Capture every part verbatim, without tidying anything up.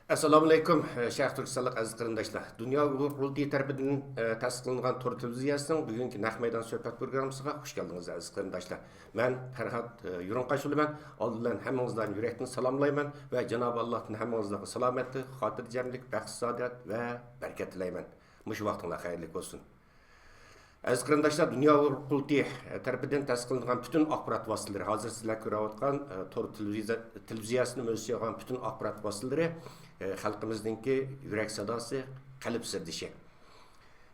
ئەسسالامۇئەلەيكۇم، شەرقىي تۈركىستانلىق ئەزىز قېرىنداشلار. دۇنيا ئۇيغۇر قۇرۇلتىيى تەرىپىدىن، ئە، تەسىس قىلىنغان تور تېلېۋىزىيەسىنىڭ بۈگۈنكى نەق مەيدان سۆھبەت پروگراممىسىغا خۇش كەلدىڭىز، ئەزىز قېرىنداشلار. مەن پەرھات، ئە، يۇرۇنقاش بولىمەن. ئالدى بىلەن ھەممىڭىزلارنى يۈرەكتىن سالاملايمەن ۋە جانابى ئاللاھتىن ھەممىڭىزلارغا سالامەتلىك، خاتىرجەملىك، بەخت-سائادەت ۋە بەرىكەت تىلەيمەن. مۇشۇ ۋاقتىڭلار خەيرلىك بولسۇن. ئەزىز قېرىنداشلار، دۇنيا ئۇيغۇر قۇرۇلتىيى تەرىپىدىن تەسىس قىلىنغان پۈتۈن ئاخبارات ۋاسىتىلىرى، ھازىر سىلەر كۆرۈۋاتقان، ئە، تور تېلېۋىزىيە-، تېلېۋىزىيەسىنى مۆسىس قىلغان پۈتۈن ئاخبارات ۋاسىتىلىرى، ئە، خەلقىمىزنىڭكى يۈرەك ساداسى، قەلب سىردىشى.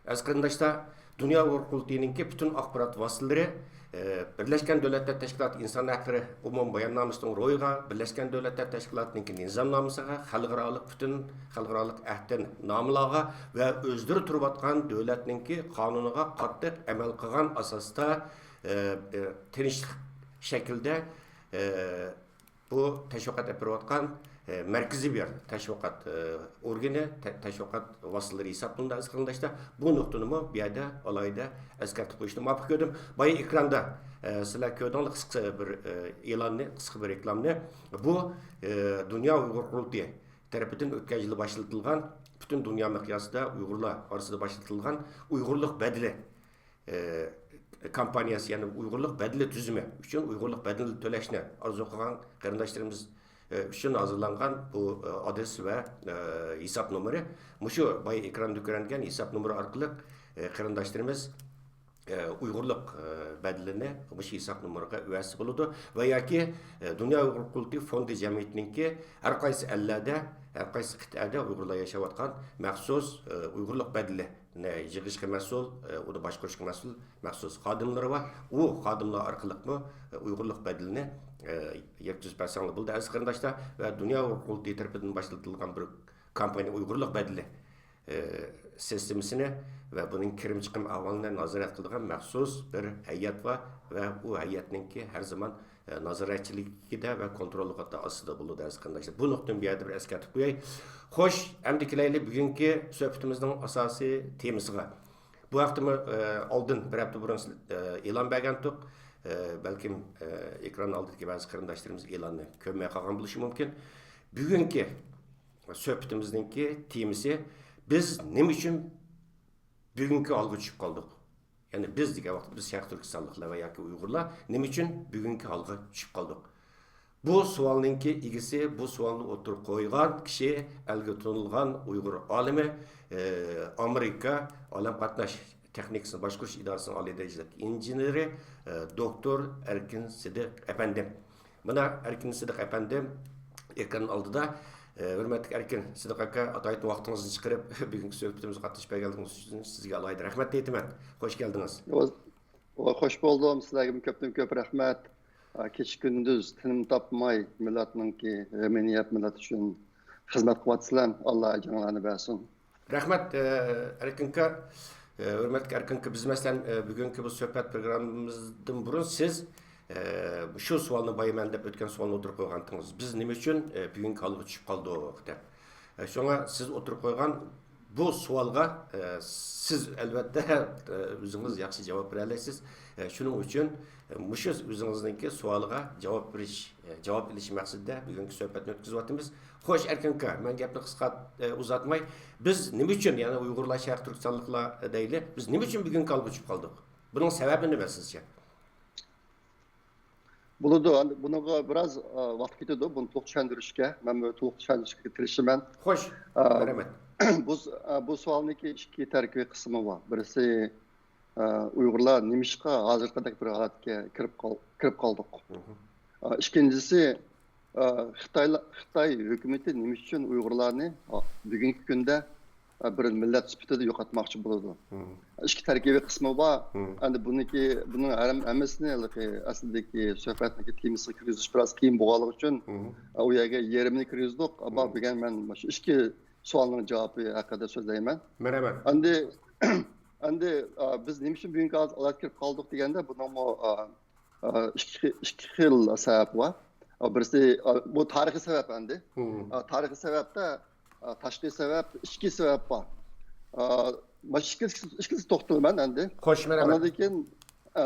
ئەزىز قېرىنداشلار، دۇنيا ئۇيغۇر قۇرۇلتىيىنىڭكى پۈتۈن ئاخبارات ۋاسىتىلىرى، ئە، بىرلەشكەن دۆلەتلەر تەشكىلاتى ئىنسان ھەقلىرى ئومۇمىي باياننامىسىنىڭ روھىغا، بىرلەشكەن دۆلەتلەر تەشكىلاتىنىڭكى نىزامنامىسىغا، خەلقئارالىق پۈتۈن خەلقئارالىق ئەھدىنامىلارغا ۋە ئۆزلىرى تۇرۇۋاتقان دۆلەتنىڭكى قانۇنىغا قاتتىق ئەمەل قىلغان ئاساستا، ئە، ئە، تىنچلىق شەكلىدە، ئە، بۇ تەشۋىقات ئېلىپ بېرىۋاتقان، ئە، مەركىزىي بىر تەشۋىقات، ئە، ئورگىنى، تە-، تەشۋىقات ۋاسىتىلىرى ھېسابلىنىدۇ، ئەزىز قېرىنداشلار. بۇ نۇقتىنىمۇ بۇ يەردە ئالاھىدە ئەسكەرتىپ قويۇشنى مۇۋاپىق كۆردۈم. بايا ئېكراندا، ئە، سىلەر كۆردۈڭلار، قىسقا بىر، ئە، ئېلاننى، قىسقا بىر رېكلامنى. بۇ، ئە، دۇنيا ئۇيغۇر قۇرۇلتىيى تەرىپىدىن ئۆتكەن يىلى باشلىتىلغان، پۈتۈن دۇنيا مىقياسىدا ئۇيغۇرلار ئارىسىدا باشلىتىلغان ئۇيغۇرلۇق بەدىلى، ئى، كامپانىيەسى، يەنى ئۇيغۇرلۇق بەدىلى تۈزۈمى ئۈچۈن ئۇيغۇرلۇق بەدىلى تۆلەشنى ئارزۇ قىلغان قېرىنداشلىرىمىز، ئى، ئۈچۈن ھازىرلانغان بۇ، ئى، ئادرېس ۋە، ئى، ھېساب نومۇرى. مۇشۇ بايا ئېكراندا كۆرۈنگەن ھېساب نومۇرى ئارقىلىق، ئى، قېرىنداشلىرىمىز، ئى، ئۇيغۇرلۇق، ئى، بەدىلىنى مۇشۇ ھېساب نومۇرىغا ئەۋەتسە بولىدۇ ۋە ياكى، ئى، دۇنيا ئۇيغۇر قۇرۇلتىيى فوندى جەمئىيىتىنىڭكى ھەر قايسى ئەللەردە، ھەر قايسى قىتئەدە ئۇيغۇرلار ياشاۋاتقان مەخسۇس، ئى، ئۇيغۇرلۇق بەدىلى يىغىشقا مەسئۇل، ئۇنى باشقۇرۇشقا مەسئۇل مەخسۇس خادىملىرى بار. ئۇ خادىملار ئارقىلىقمۇ ئۇيغۇرلۇق بەدىلىنى يەتكۈزۈپ بەرسەڭلار بولىدۇ، ئەزىز قېرىنداشلار. ۋە دۇنيا ئۇيغۇر قۇرۇلتىيى تەرىپىدىن باشلىتىلغان بىر كامپانىيە ئۇيغۇرلۇق بەدىلى سىستېمىسىنى ۋە بۇنىڭ كىرىم چىقىم ئەھۋالىنى نازارەت قىلىدىغان مەخسۇس بىر ھەيئەت بار ۋە ئۇ ھەيئەتنىڭكى ھەر زامان نازارەتچىلىكىدە ۋە كونتروللۇقى ئاستىدا بولىدۇ، ئەزىز قېرىنداشلار. بۇ نۇقتىنى بۇ يەردە بىر ئەسكەرتىپ قوياي. خوش، ئەمدى كېلەيلى بۈگۈنكى سۆھبىتىمىزنىڭ ئاساسىي تېمىسىغا. بۇ ھەقتىمۇ، ئە، ئالدىن بىر ھەپتە بۇرۇن، ئە، ئېلان بەرگەنتۇق. ئە، بەلكىم، ئە، ئېكران ئالدىدىكى بەزى قېرىنداشلىرىمىز ئېلاننى كۆرمەي قالغان بولۇشى مۇمكىن. بۈگۈنكى سۆھبىتىمىزنىڭكى تېمىسى، بىز نېمە ئۈچۈن بۈگۈنكى ھالغا چۈشۈپ قالدۇق؟ يەنى بىز دېگەن ۋاقىتتا بىز شەرقىي تۈركىستانلىقلار ۋە ياكى ئۇيغۇرلار نېمە ئۈچۈن بۈگۈنكى ھالغا چۈشۈپ قالدۇق؟ بۇ سوئالنىڭكى ئىگىسى، بۇ سوئالنى ئوتتۇرىغا قويغان كىشى ئەلگە تونۇلغان ئۇيغۇر ئالىمى، ئى، ئامېرىكا ئالەم قاتناش تېخنىكىسىنى باشقۇرۇش ئىدارىسىنىڭ ئالىي دەرىجىلىك ئىنژېنېرى، ئى، دوكتور ئەركىن سىدىق ئەپەندىم. مانا ئەركىن سىدىق ئەپەندىم ئېكران ئالدىدا. ئى، ھۆرمەتلىك ئەركىن سىدىق ئاكا، ئاتايىتىن ۋاقتىڭىزنى چىقىرىپ بۈگۈنكى سۆھبىتىمىزگە قاتنىشىپ كەلگەنلىكىڭىز ئۈچۈن سىزگە ئالاھىدە رەھمەت ئېيتىمەن. خوش كەلدىڭىز. ۋە خوش بولدۇم. سىلەرگىمۇ كۆپتىن كۆپ رەھمەت. ئا، كېچە كۈندۈز تىنىم تاپماي مىللەتنىڭكى غېمىنى يەپ، مىللەت ئۈچۈن خىزمەت قىلىۋاتىسىلەر. ئاللا ئەجرىڭلارنى بەرسۇن. رەھمەت، ئە، ئەركىن ئاكا. ئە، ھۆرمەتلىك ئەركىن ئاكا، بىز مەسىلەن، ئە، بۈگۈنكى بۇ سۆھبەت پروگراممىمىزدىن بۇرۇن سىز، ئە، شۇ سوئالنى بايىمەن دەپ ئۆتكەن سوئالنى ئوتتۇرىغا قويغانتىڭىز. بىز نېمە ئۈچۈن، ئە، بۈگۈنكى ھالغا چۈشۈپ قالدۇق دەپ. ئە، شۇڭا سىز ئوتتۇرىغا قويغان بۇ سوئالغا، ئە، سىز ئەلۋەتتە، ئە، ئۆزىڭىز ياخشى جاۋاب بېرەلەيسىز. ئە، شۇنىڭ ئۈچۈن، ئە، مۇشۇ ئۆزىڭىزنىڭكى سوئالىغا جاۋاب بېرىش، ئە، جاۋاب ئېلىش مەقسىتىدە بۈگۈنكى سۆھبەتنى ئۆتكۈزۈۋاتىمىز. خوش، ئەركىن ئاكا، مەن گەپنى قىسقا، ئە، ئۇزارتماي، بىز نېمە ئۈچۈن، يەنى ئۇيغۇرلار، شەرقىي تۈركىستانلىقلار دەيلى، بىز نېمە ئۈچۈن بۈگۈنكى ھالغا چۈشۈپ قالدۇق؟ بۇنىڭ سەۋەبى نېمە سىزچە؟ بولىدۇ، ئەمدى بۇنىڭغا بىراز، ئا، ۋاقىت كېتىدۇ، بۇنى تولۇق چۈشەندۈرۈشكە. مەنمۇ تولۇق چۈشەندۈرۈشكە تىرىشىمەن. خوش، ئا، مەرھەمەت. بۇ س-، ئا، بۇ سوئالنىڭكى ئىككى تەركىبىي قىسمى بار. بىرسى، ئا، ئۇيغۇرلار نېمىشقا ھازىرقىدەك بىر ھالەتكە كىرىپ قال-، كىرىپ قالدۇق؟ مھم. ئا، ئىككىنچىسى، ئا، خىتايلا-، خىتاي ھۆكۈمىتى نېمە ئۈچۈن ئۇيغۇرلارنى، ئا، بۈگۈنكى كۈندە، ئا، بىر مىللەت سۈپىتىدە يوقاتماقچى بولىدۇ؟ مھم. ئىككى تەركىبىي قىسمى بار. مھم. ئەمدى بۇنىڭكى، بۇنىڭ ھەم-، ھەممىسىنى ھېلىقى ئەسلىدىكى سۆھبەتنىڭكى تېمىسىغا كىرگۈزۈش بىراز قىيىن بولغانلىقى ئۈچۈن، مھم. ئا، ئۇ يەرگە يېرىمىنى كىرگۈزدۇق. ئەمما مھم. بۈگۈن مەن مۇشۇ ئىككى سوئالنىڭ جاۋابى ھەققىدە سۆزلەيمەن. مەرھەمەت. ئەمدى، ئەمدى، ئا، بىز نېمە ئۈچۈن بۈگۈنكى ھالەتكە كىرىپ قالدۇق دېگەندە، بۇنىڭمۇ، ئا، ئا، ئىككى، ئىككى خىل سەۋەب بار. ئا، بىرسى، ئا، بۇ تارىخىي سەۋەب ئەمدى. مم. ئا، تارىخىي سەۋەبتە، ئا، تاشقى سەۋەب، ئىچكى سەۋەب بار. ئا، مانا ئىككىلىسى، ئىككىلىسى توختىلىمەن ئەمدى. خوش، مەرھەمەت. ئاندىن كېيىن، ئا،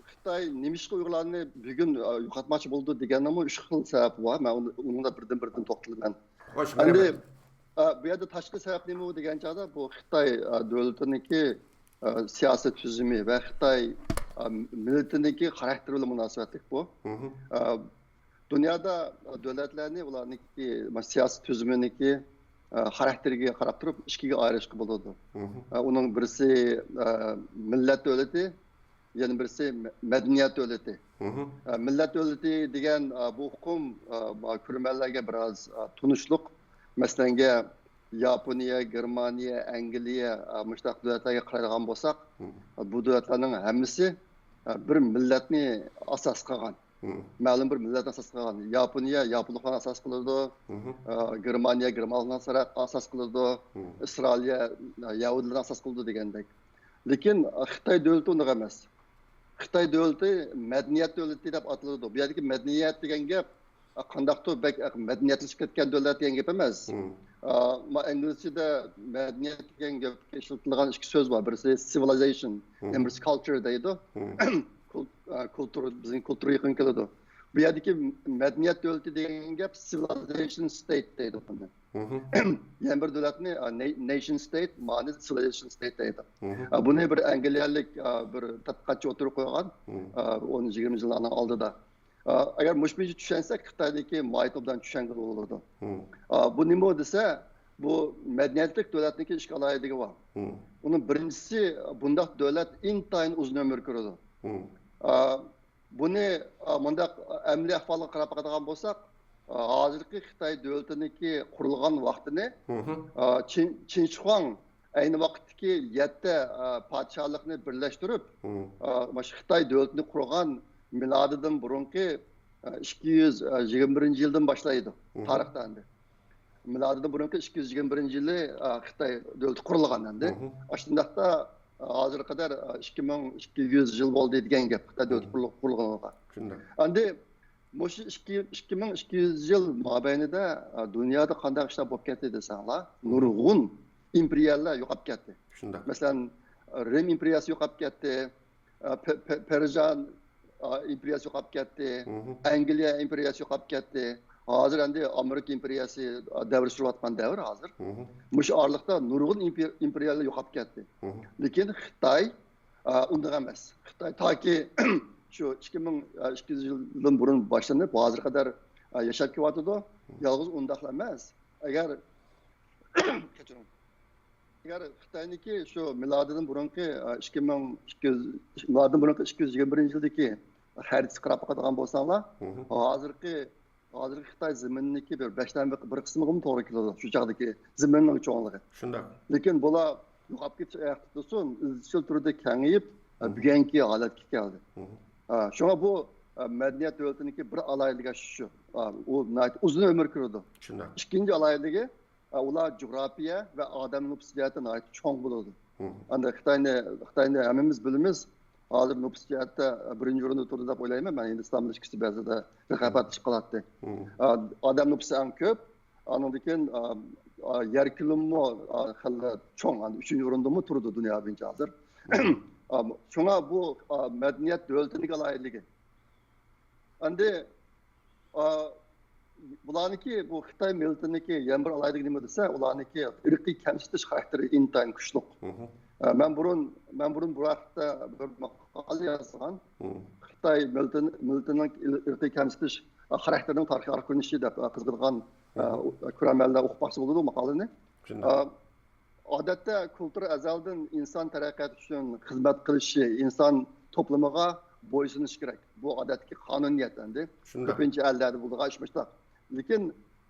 خىتاي نېمىشقا ئۇيغۇرلارنى بۈگۈن، ئا، يوقاتماقچى بولىدۇ دېگەننىڭمۇ ئۈچ خىل سەۋەبى بار. مەن ئۇنى، ئۇنىڭدا بىردىن، بىردىن توختىلىمەن. خوش، ئەمدى، مەرھەمەت. ئا، بۇ يەردە تاشقى سەۋەب نېمە دېگەن چاغدا، بۇ خىتاي، ئا، دۆلىتىنىڭكى، ئا، سىياسىي تۈزۈمى ۋە خىتاي، ئا، مىللىتىنىڭكى خاراكتېرى بىلەن مۇناسىۋەتلىك بۇ. ئا، دۇنيادا دۆلەتلەرنى ئۇلارنىڭكى سىياسىي تۈزۈمىنىڭكى، ئا، خاراكتېرىگە قاراپ تۇرۇپ ئىككىگە ئايرىشقا بولىدۇ. ئا، ئۇنىڭ بىرسى، ئا، مىللەت دۆلىتى، يەنە بىرسى مە-، مەدەنىيەت دۆلىتى. ئا، مىللەت دۆلىتى دېگەن، ئا، بۇ ئۇقۇم، ئا، ما-، كۆرۈرمەنلەرگە بىراز، ئا، تونۇشلۇق. مەسىلەنگە، ياپونىيە، گېرمانىيە، ئەنگلىيە، ئا، مۇشۇنداق دۆلەتلەرگە قارايدىغان بولساق، بۇ دۆلەتلەرنىڭ ھەممىسى، ئا، بىر مىللەتنى ئاساس قىلغان، مەلۇم بىر مىللەتنى ئاساس قىلغان. ياپونىيە ياپونلۇقلارنى ئاساس قىلىدۇ، ئا، گېرمانىيە گېرمانلارنى ئاسا-، ئاساس قىلىدۇ، ئىسرائىلىيە، ئا، يەھۇدىيلارنى ئاساس قىلىدۇ دېگەندەك. لېكىن خىتاي دۆلىتى ئۇنداق ئەمەس. خىتاي دۆلىتى مەدەنىيەت دۆلىتى دەپ ئاتىلىدۇ. بۇ يەردىكى مەدەنىيەت دېگەن گەپ، ئا، قانداقتۇر بەك، ئا، مەدەنىيەتلىشىپ كەتكەن دۆلەت دېگەن گەپ ئەمەس. ئا، ما-، ئىنگلىزچىدە مەدەنىيەت دېگەن گەپكە ئىشلىتىلىدىغان ئىككى سۆز بار. بىرسى سىۋىلايزېيشن، يەنە بىرسى كالچر دەيدۇ. كۇل-، ئا، كۇلتۇر، بىزنىڭ كۇلتۇرغا يېقىن كېلىدۇ. بۇ يەردىكى مەدەنىيەت دۆلىتى دېگەن گەپ سىۋىلايزېيشن ستېيت دەيدۇ بۇنى. يەنە بىر دۆلەتنى، ئا، نەي-، نەيشن ستېيت، مانى سىۋىلايزېيشن ستېيت دەيدۇ. ئا، بۇنى بىر ئەنگلىيەلىك، ئا، بىر تەتقىقاتچى ئوتتۇرىغا قويغان، ئا، ئون يىگىرمە يىللارنىڭ ئالدىدا. ئا، ئەگەر مۇشۇ بويىچە چۈشەنسەك، خىتايدىكى ماھىيەتنى ئوبدان چۈشەنگىلى بولىدۇ. ئا، بۇ نېمە دېسە، بۇ مەدەنىيەتلىك دۆلەتنىڭكى ئىككى ئالاھىدىلىكى بار. ئۇنىڭ بىرىنچىسى، بۇنداق دۆلەت ئىنتايىن ئۇزۇن ئۆمۈر كۆرىدۇ. ئا، بۇنى، ئا، مۇنداق ئەمەلىي ئەھۋالغا قاراپ باقىدىغان بولساق، ئا، ھازىرقى خىتاي دۆلىتىنىڭكى قۇرۇلغان ۋاقتىنى، ئا، چىن-، چىن شىخۇاڭ ئەينى ۋاقىتتىكى يەتتە، ئا، پادىشاھلىقنى بىرلەشتۈرۈپ، ئا، مانا شۇ خىتاي دۆلىتىنى قۇرغان مىلادىدىن بۇرۇنقى، ئا، ئىككى يۈز يىگىرمە بىرىنچى يىلدىن باشلايدۇ تارىختا ئەمدى. مىلادىدىن بۇرۇنقى ئىككى يۈز يىگىرمە بىرىنچى يىلى، ئا، خىتاي دۆلىتى قۇرۇلغان ئەمدى. ئاشۇنداقتا، ئا، ھازىرغا قەدەر، ئا، ئىككى مىڭ ئىككى يۈز يىل بولدى دېگەن گەپ خىتاي دۆلىتى قۇرۇل-، قۇرۇلغىنىغا. ئەمدى مۇشۇ ئىككى، ئىككى مىڭ ئىككى يۈز يىل مابەينىدە، ئا، دۇنيادا قانداق ئىشلار بولۇپ كەتتى دېسەڭلار، نۇرغۇن ئىمپېرىيەلەر يوقاپ كەتتى. مەسىلەن، رىم ئىمپېرىيەسى يوقاپ كەتتى. ئا، پە-، پە-، پەرژان، ئا، ئىمپېرىيەسى يوقاپ كەتتى. ئەنگلىيە ئىمپېرىيەسى يوقاپ كەتتى. ھازىر ئەمدى ئامېرىكا ئىمپېرىيەسى، ئا، دەۋر سۈرۈۋاتقان دەۋر ھازىر. مۇشۇ ئارىلىقتا نۇرغۇن ئىمپېر-، ئىمپېرىيەلەر يوقاپ كەتتى. لېكىن خىتاي، ئا، ئۇنداق ئەمەس. خىتاي تاكى شۇ ئىككى مىڭ، ئا، ئىككى يۈز يىلدىن بۇرۇن باشلىنىپ، ھازىرغا قەدەر، ئا، ياشاپ كېلىۋاتىدۇ. يالغۇز ئۇنداقلا ئەمەس. ئەگەر، كەچۈرۈڭ. ئەگەر خىتاينىڭكى شۇ مىلادىدىن بۇرۇنقى، ئا، ئىككى مىڭ ئىككى يۈز، مىلادىدىن بۇرۇنقى ئىككى يۈز يىگىرمە بىرىنچى يىلدىكى خەرىتىسىگە قاراپ باقىدىغان بولساڭلار، ھازىرقى، ھازىرقى خىتاي زېمىنىنىڭكى بىر بەشتىن بىر، بىر قىسمىغىمۇ توغرا كېلىدۇ، شۇ چاغدىكى زېمىننىڭ چوڭلۇقى. لېكىن بۇلار يوقاپ كېتىش ئاياغدا تۇرسۇن، ئىزچىل تۈردە كېڭىيىپ، ئا، بۈگۈنكى ھالەتكە كەلدى. ئا، شۇڭا بۇ، ئا، مەدەنىيەت دۆلىتىنىڭكى بىر ئالاھىدىلىكى شۇ. ئا، ئۇ ناھايىتى ئۇزۇن ئۆمۈر كۆرىدۇ. ئىككىنچى ئالاھىدىلىكى، ئا، ئۇلار جۇغراپىيە ۋە ئادەم نوپۇس جەھەتتە ناھايىتى چوڭ بولىدۇ. ئەمدى خىتاينى، خىتاينى ھەممىمىز بىلىمىز. ھازىر نوپۇس جەھەتتە بىرىنچى ئورۇندا تۇرىدۇ دەپ ئويلايمەن. مەن ھىندىستان بىلەن ئىككىسى بەزىدە رىقابەتلىشىپ قالاتتى. ئا، ئادەم نوپۇسى ئەڭ كۆپ. ئانىڭدىن كېيىن، ئا، ئا، يەر كۆلىمىمۇ، ئا، خېلى چوڭ. ئەمدى ئۈچىنچى ئورۇندىمۇ تۇرىدۇ دۇنيا بويىچە ھازىر. ئا، شۇڭا بۇ، ئا، مەدەنىيەت دۆلىتىنىڭ ئالاھىدىلىكى. ئەمدى، ئا، بۇلارنىڭكى، بۇ خىتاي مىللىتىنىڭكى يەنە بىر ئالاھىدىلىكى نېمە دېسە، ئۇلارنىڭكى ئىرقىي كەمسىتىش خاراكتېرى ئىنتايىن كۈچلۈك. ئا، مەن بۇرۇن، مەن بۇرۇن بۇ ھەقتە بىر ماقالە يازغان. خىتاي مىللىتىن-، مىللىتىنىڭ ئىرقىي كەمسىتىش خاراكتېرىنىڭ تارىخىي ئارقا كۆرۈنۈشى دەپ، قىزىقىدىغان، ئا، كۆرەرمەنلەر ئوقۇپ باقسا بولىدۇ ماقالىنى. ئا، ئادەتتە كۇلتۇر ئەزەلدىن ئىنسان تەرەققىياتى ئۈچۈن خىزمەت قىلىشى، ئىنسان توپلىمىغا بويسۇنۇشى كېرەك. بۇ ئادەتتىكى قانۇنىيەت ئەمدى. كۆپىنچە ئەللەردە بولىدىغان ئىش مۇشۇنداق. لېكىن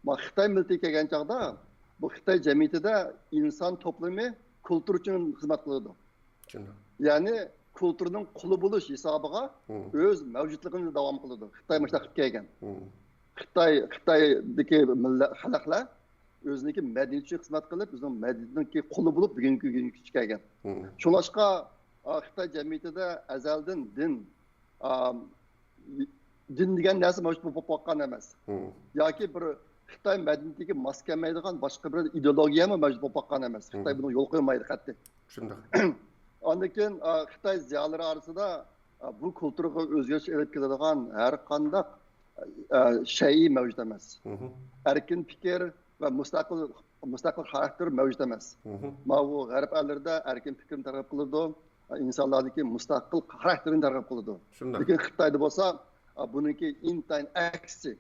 ما خىتاي مىللىتىگە كەلگەن چاغدا، بۇ خىتاي جەمئىيىتىدە ئىنسان توپلىمى كۇلتۇر ئۈچۈن خىزمەت قىلىدۇ. يەنى كۇلتۇرنىڭ قۇلى بولۇش ھېسابىغا ئۆز مەۋجۇتلۇقىنى داۋام قىلىدۇ. خىتاي مۇشۇنداق قىلىپ كەلگەن. خىتاي، خىتايدىكى مىللەت، خەلقلەر ئۆزىنىڭكى مەدەنىيىتى ئۈچۈن خىزمەت قىلىپ، ئۆزىنىڭ مەدەنىيىتىنىڭكى قۇلى بولۇپ بۈگۈنكى كۈنگىچە كەلگەن. شۇڭلاشقا، ئا، خىتاي جەمئىيىتىدە ئەزەلدىن دىن، ئا، دىن دېگەن نەرسە مەۋجۇت بولۇپ باققان ئەمەس. ياكى بىر خىتاي مەدەنىيىتىگە ماس كەلمەيدىغان باشقا بىر ئىدېئولوگىيەمۇ مەۋجۇت بولۇپ باققان ئەمەس. خىتاي بۇنىڭغا يول قويمايدۇ قەتئىي. ئاندىن كېيىن، ئا، خىتاي زىيالىيلىرى ئارىسىدا، ئا، بۇ كۇلتۇرغا ئۆزگىرىش ئېلىپ كېلىدىغان ھەر قانداق، ئا، شەيئى مەۋجۇت ئەمەس. ئەركىن پىكىر، ۋە مۇستەقىل، مۇستەقىل خاراكتېر مەۋجۇت ئەمەس. ماۋۇ غەرب ئەللىرىدە ئەركىن پىكىرنى تەرغىب قىلىدۇ، ئىنسانلاردىكى مۇستەقىل خاراكتېرنى تەرغىب قىلىدۇ. شۇنداق. لېكىن خىتايدا بولسا، ئا، بۇنىڭكى ئىنتايىن ئەكسى.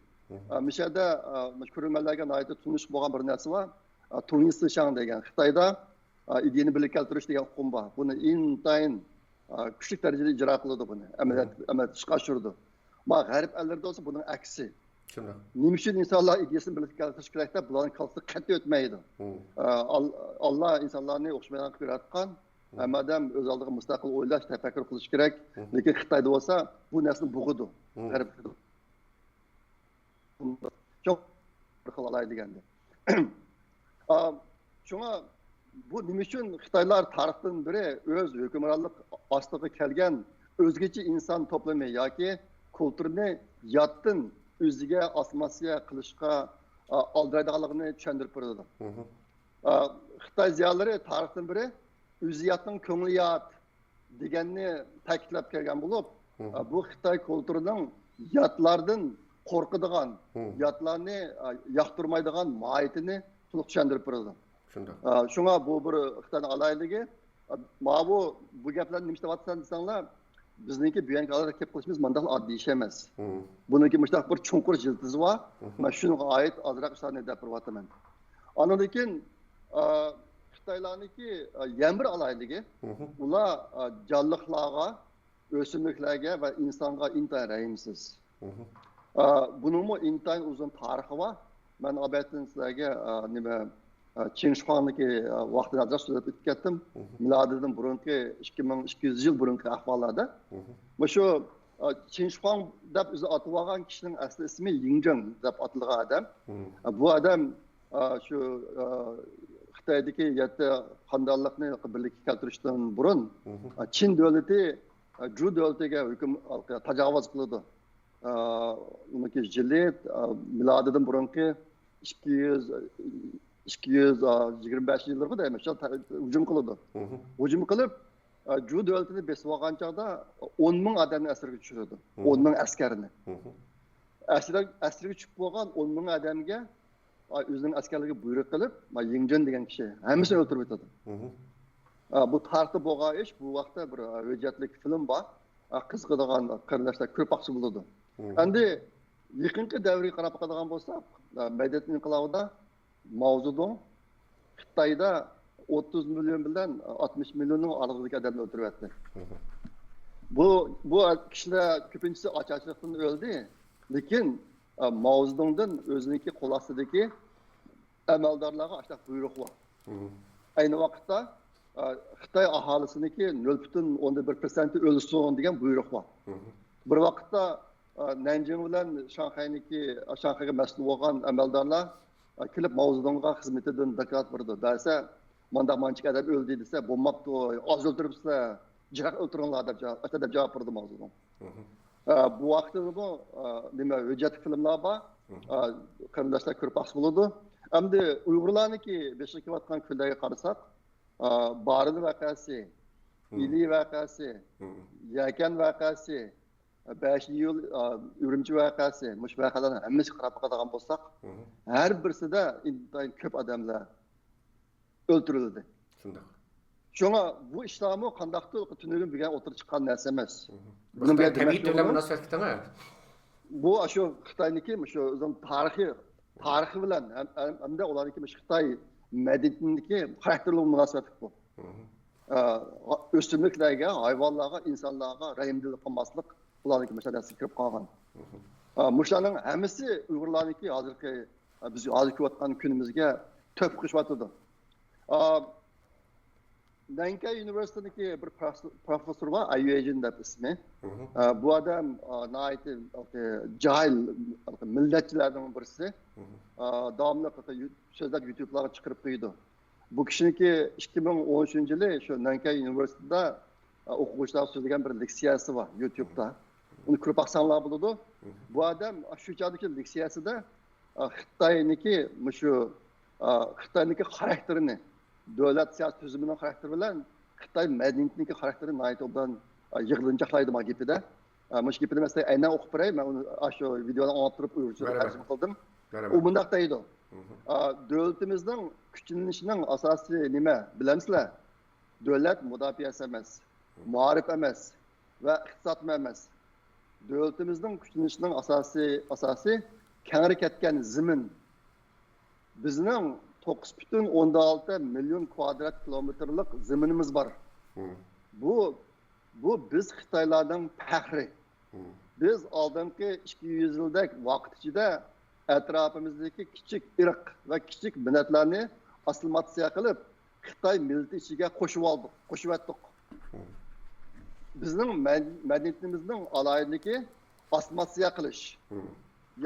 ئا، مىشەدە، ئا، مۇشۇ كۆرۈرمەنلەرگە ناھايىتى تونۇش بولغان بىر نەرسە بار. ئا، تۇڭيىسىشاڭ دېگەن خىتايدا، ئا، ئىدىيەنى بىرلىككە كەلتۈرۈش دېگەن ئۇقۇم بار. بۇنى ئىنتايىن، ئا، كۈچلۈك دەرىجىدە ئىجرا قىلىدۇ بۇنى. ئەمەلىيەت، ئەمەلىيەتتە ئىشقا ئاشۇرىدۇ. ما غەرب ئەللىرىدە بولسا بۇنىڭ ئەكسى. شۇنداق. نېمە ئۈچۈن ئىنسانلار ئىدىيەسىنى بىرلىككە كەلتۈرۈش كېرەك دەپ بۇلارنىڭ كاللىسىدىن قەتئىي ئۆتمەيدۇ. ئا، ئال-، ئاللا ئىنسانلارنى ئوخشىمايدىغان قىلىپ ياراتقان. ھەممە ئادەم ئۆز ئالدىغا مۇستەقىل ئويلاش، تەپەككۇر قىلىشى كېرەك. لېكىن خىتايدا بولسا بۇ نەرسىنى بوغىدۇ. غەرب چوڭ بىر خىل ئالاي دېگەندە. ئا، شۇڭا بۇ نېمە ئۈچۈن خىتايلار تارىختىن بېرى ئۆز ھۆكۈمرانلىق ئاستىغا كەلگەن ئۆزگىچە ئىنسان توپلىمى ياكى كۇلتۇرىنى ياتتىن ئۆزىگە ئاسسىمىلياتسىيە قىلىشقا، ئا، ئالدىرايدىغانلىقىنى چۈشەندۈرۈپ بېرىدۇ. ئا، خىتاي زىيالىيلىرى تارىختىن بېرى ئۆزى ياتنىڭ كۆڭلى يات دېگەننى تەكىتلەپ كەلگەن بولۇپ، ئا، بۇ خىتاي كۇلتۇرىنىڭ ياتلاردىن قورقىدىغان، ياتلارنى، ئا، ياقتۇرمايدىغان ماھىيىتىنى تولۇق چۈشەندۈرۈپ بېرىدۇ. شۇنداق. ئا، شۇڭا بۇ بىر خىتاينىڭ ئالاھىدىلىكى. ئا، ماۋۇ، بۇ گەپلەرنى نېمە ئىشلەۋاتىسەن دېسەڭلار، بىزنىڭكى بۇيانكى ھالەتكە كېلىپ قېلىشىمىز مانداق ئاددىي ئىش ئەمەس. بۇنىڭكى مۇشۇنداق بىر چوڭقۇر يىلتىزى بار. مەن شۇنىڭغا ئائىت ئازراق ئىشلارنى دەپ بېرىۋاتىمەن. ئاندىن كېيىن، ئا، خىتايلارنىڭكى، ئا، يەنە بىر ئالاھىدىلىكى، ئۇلار، ئا، جانلىقلارغا، ئۆسۈملۈكلەرگە ۋە ئىنسانغا ئىنتايىن رەھىمسىز. ئا، بۇنىڭمۇ ئىنتايىن ئۇزۇن تارىخى بار. مەن ئالبەتتە سىلەرگە، ئا، نېمە، ئا، چىڭ شىخۇاڭنىڭكى، ئا، ۋاقتىنى ئازراق سۆزلەپ ئۆتۈپ كەتتىم. مىلادىدىن بۇرۇنقى ئىككى مىڭ ئىككى يۈز يىل بۇرۇنقى ئەھۋاللاردا. مۇشۇ، ئا، چىڭ شىخۇاڭ دەپ ئۆزى ئاتىۋالغان كىشىنىڭ ئەسلى ئىسمى يىڭ جېڭ دەپ ئاتىلغان ئادەم. ئا، بۇ ئادەم، ئا، شۇ، ئا، خىتايدىكى يەتتە خانىدانلىقنى بىرلىككە كەلتۈرۈشتىن بۇرۇن، ئا، چىن دۆلىتى، ئا، جۇ دۆلىتىگە ھۆكۈم، تاجاۋۇز قىلىدۇ. ئا، ئۇنىڭكى يىلى، ئا، مىلادىدىن بۇرۇنقى ئىككى يۈز، ئىككى يۈز يىگىرمە بەشىنچى يىللىرىغۇ دەيمەن، شۇ ھۇجۇم قىلىدۇ. ھۇجۇم قىلىپ، ئا، جۇ دۆلىتىنى بېسىۋالغان چاغدا ئون مىڭ ئادەمنى ئەسىرگە چۈشۈرىدۇ. ئون مىڭ ئەسكەرنى. ئەسىر-، ئەسىرگە چۈشۈپ بولغان ئون مىڭ ئادەمگە، ئا، ئۆزىنىڭ ئەسكەرلىرىگە بۇيرۇق قىلىپ، ما يىڭ جېن دېگەن كىشى ھەممىسىنى ئۆلتۈرۈپ ئۆتىدۇ. ئا، بۇ تارىختا بولغان ئىش، بۇ ۋاقىتتا بىر، ئا، ھۆججەتلىك فىلىم بار. ئا، قىزىقىدىغان قېرىنداشلار كۆرۈپ باقسا بولىدۇ. ئەمدى يېقىنقى دەۋرگە قاراپ باقىدىغان بولساق، ئا، مەدەنىيەت ئىنقىلابىدا ماۋزېدۇڭ خىتايدا ئوتتۇز مىليون بىلەن ئاتمىش مىليوننىڭ ئارىلىقىدىكى ئادەمنى ئۆلتۈرۈۋەتتى. بۇ، بۇ كىشىلەر كۆپىنچىسى ئاچارچىلىقتىن ئۆلدى. لېكىن، ئا، ماۋزېدۇڭدىن ئۆزىنىڭكى قول ئاستىدىكى ئەمەلدارلارغا ئاشۇنداق بۇيرۇق بار. ئەينى ۋاقىتتا، ئا، خىتاي ئاھالىسىنىڭكى نۆل پۈتۈن ئوندىن بىر پىرسەنتى ئۆلسۇن دېگەن بۇيرۇق بار. بىر ۋاقىتتا، ئا، نەنجىڭ بىلەن شاڭخەينىڭكى، شاڭخەيگە مەسئۇل بولغان ئەمەلدارلار، ئا، كېلىپ ماۋزېدۇڭغا خىزمىتىدىن دوكلات بېرىدۇ. بەرسە، مانداق مانچىكى ئادەم ئۆلدى دېسە، بولماپتۇ، ئاز ئۆلتۈرۈپسىلەر، جىقراق ئۆلتۈرۈڭلار دەپ جاۋاب، ئاشۇنداق دەپ جاۋاب بېرىدۇ ماۋزېدۇڭ. ئا، بۇ ۋاقىتتىمۇ، ئا، نېمە، ھۆججەتلىك فىلىملار بار. ئا، قېرىنداشلار كۆرۈپ باقسا بولىدۇ. ئەمدى ئۇيغۇرلارنىڭكى بېشىغا كېلىۋاتقان كۈنلەرگە قارىساق، ئا، بارىن ۋەقەسى، ئىلى ۋەقەسى، يەكەن ۋەقەسى، بەشىنچى ئىيۇل، ئا، ئۈرۈمچى ۋەقەسى، مۇشۇ ۋەقەلەرنىڭ ھەممىسىگە قاراپ باقىدىغان بولساق، ھەر بىرسىدە ئىنتايىن كۆپ ئادەملەر ئۆلتۈرۈلدى. شۇنداق. شۇڭا بۇ ئىشلارمۇ قانداقتۇر تۈنۈگۈن بۈگۈن ئوتتۇرىغا چىققان نەرسە ئەمەس. بۇنى بىر تەبىئىي دېمەكچى تۈر بىلەن بولغىنىم، مۇناسىۋەتلىك تەڭ. بۇ ئاشۇ خىتاينىڭكى مۇشۇ ئۆزىنىڭ تارىخى، تارىخى بىلەن ھەم، ھەم، ھەمدە ئۇلارنىڭكى مۇشۇ خىتاي مەدەنىيىتىنىڭكى خاراكتېرى بىلەن مۇناسىۋەتلىك بۇ. ئا، ئۆسۈملۈكلەرگە، ھايۋانلارغا، ئىنسانلارغا رەھىمدىل قىلماسلىق، بۇلارنىڭكى مەسىلىسىگە كىرىپ قالغان. ئا، مۇشۇلارنىڭ ھەممىسى ئۇيغۇرلارنىڭكى ھازىرقى، ئا، بىز ھازىر كۆرۈۋاتقان كۈنىمىزگە تۆھپە قوشۇۋاتىدۇ. ئا، نەنكەي ئۇنىۋېرسىتېتىنىڭكى بىر پروفېس-، پروفېسسور بار، ئايۈ ئېجىن دەپ ئىسمى. ئا، بۇ ئادەم، ئا، ناھايىتى جاھىل مىللەتچىلەرنىڭ بىرسى. ئا، داۋاملىق يۇ-، سۆزلەپ يۇتۇبلارغا چىقىرىپ قويىدۇ. بۇ كىشىنىڭكى ئىككى مىڭ ئون ئۈچىنچى يىلى شۇ نەنكەي ئۇنىۋېرسىتېتىدا، ئا، ئوقۇغۇچىلارغا سۆزلىگەن بىر لېكسىيەسى بار يۇتۇبتا. ئۇنى كۆرۈپ باقساڭلار بولىدۇ. بۇ ئادەم شۇ چاغدىكى لېكسىيەسىدە، ئا، خىتاينىڭكى مۇشۇ، ئا، خىتاينىڭكى خاراكتېرىنى، دۆلەت سىياسىي تۈزۈمىنىڭ خاراكتېرى بىلەن خىتاي مەدەنىيىتىنىڭكى خاراكتېرىنى ناھايىتى ئوبدان، ئا، يىغىنچاقلايدۇ ما گېپىدە. ئا، مۇشۇ گېپىنى مەسىلەن ئەينەن ئوقۇپ بېرەي، مەن ئۇنى ئاشۇ ۋىدېونى ئاڭلاپ تۇرۇپ ئۇيغۇرچە تەرجىمە قىلدىم. ئۇ مۇنداق دەيدۇ. ئا، دۆلىتىمىزنىڭ كۈچلىنىشىنىڭ ئاساسى نېمە، بىلەمسىلەر؟ دۆلەت مۇداپىئەسى ئەمەس، مائارىپ ئەمەس ۋە ئىقتىسادمۇ ئەمەس. دۆلىتىمىزنىڭ كۈچلىنىشىنىڭ ئاساسىي، ئاساسى كەڭرى كەتكەن زېمىن. بىزنىڭ توققۇز پۈتۈن ئوندىن ئالتە مىليون كۋادرات كىلومېتىرلىق زېمىنىمىز بار. بۇ، بۇ بىز خىتايلارنىڭ پەخرى. بىز ئالدىنقى ئىككى يۈز يىلدەك ۋاقىت ئىچىدە ئەتراپىمىزدىكى كىچىك ئىرق ۋە كىچىك مىللەتلەرنى ئاسسىمىلياتسىيە قىلىپ، خىتاي مىللىتى ئىچىگە قوشۇۋالدۇق، قوشۇۋەتتۇق. بىزنىڭ مەد-، مەدەنىيىتىمىزنىڭ ئالاھىدىلىكى ئاسسىمىلياتسىيە قىلىش.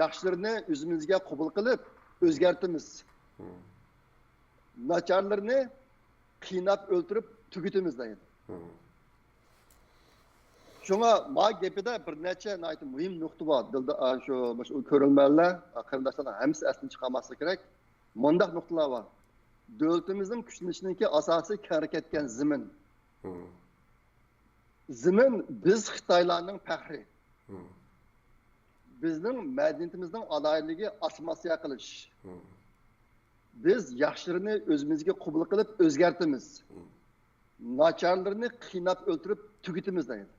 ياخشىلىرىنى ئۆزىمىزگە قوبۇل قىلىپ ئۆزگەرتىمىز. ناچارلىرىنى قىيناپ ئۆلتۈرۈپ تۈگىتىمىز دەيدۇ. شۇڭا ما گېپىدە بىر نەچچە ناھايىتى مۇھىم نۇقتا بار. دىلدا، ئا، شۇ، شۇ كۆرۈرمەنلەر، ئا، قېرىنداشلارنىڭ ھەممىسى ئەستىن چىقارماسلىقى كېرەك. مۇنداق نۇقتىلار بار. دۆلىتىمىزنىڭ كۈچلىنىشىنىڭكى ئاساسى كەڭرى كەتكەن زېمىن. زېمىن بىز خىتايلارنىڭ پەخرى. بىزنىڭ مەدەنىيىتىمىزنىڭ ئالاھىدىلىكى ئاسسىمىلياتسىيە قىلىش. بىز ياخشىلىرىنى ئۆزىمىزگە قوبۇل قىلىپ ئۆزگەرتىمىز. ناچارلىرىنى قىيناپ ئۆلتۈرۈپ تۈگىتىمىز دەيدۇ.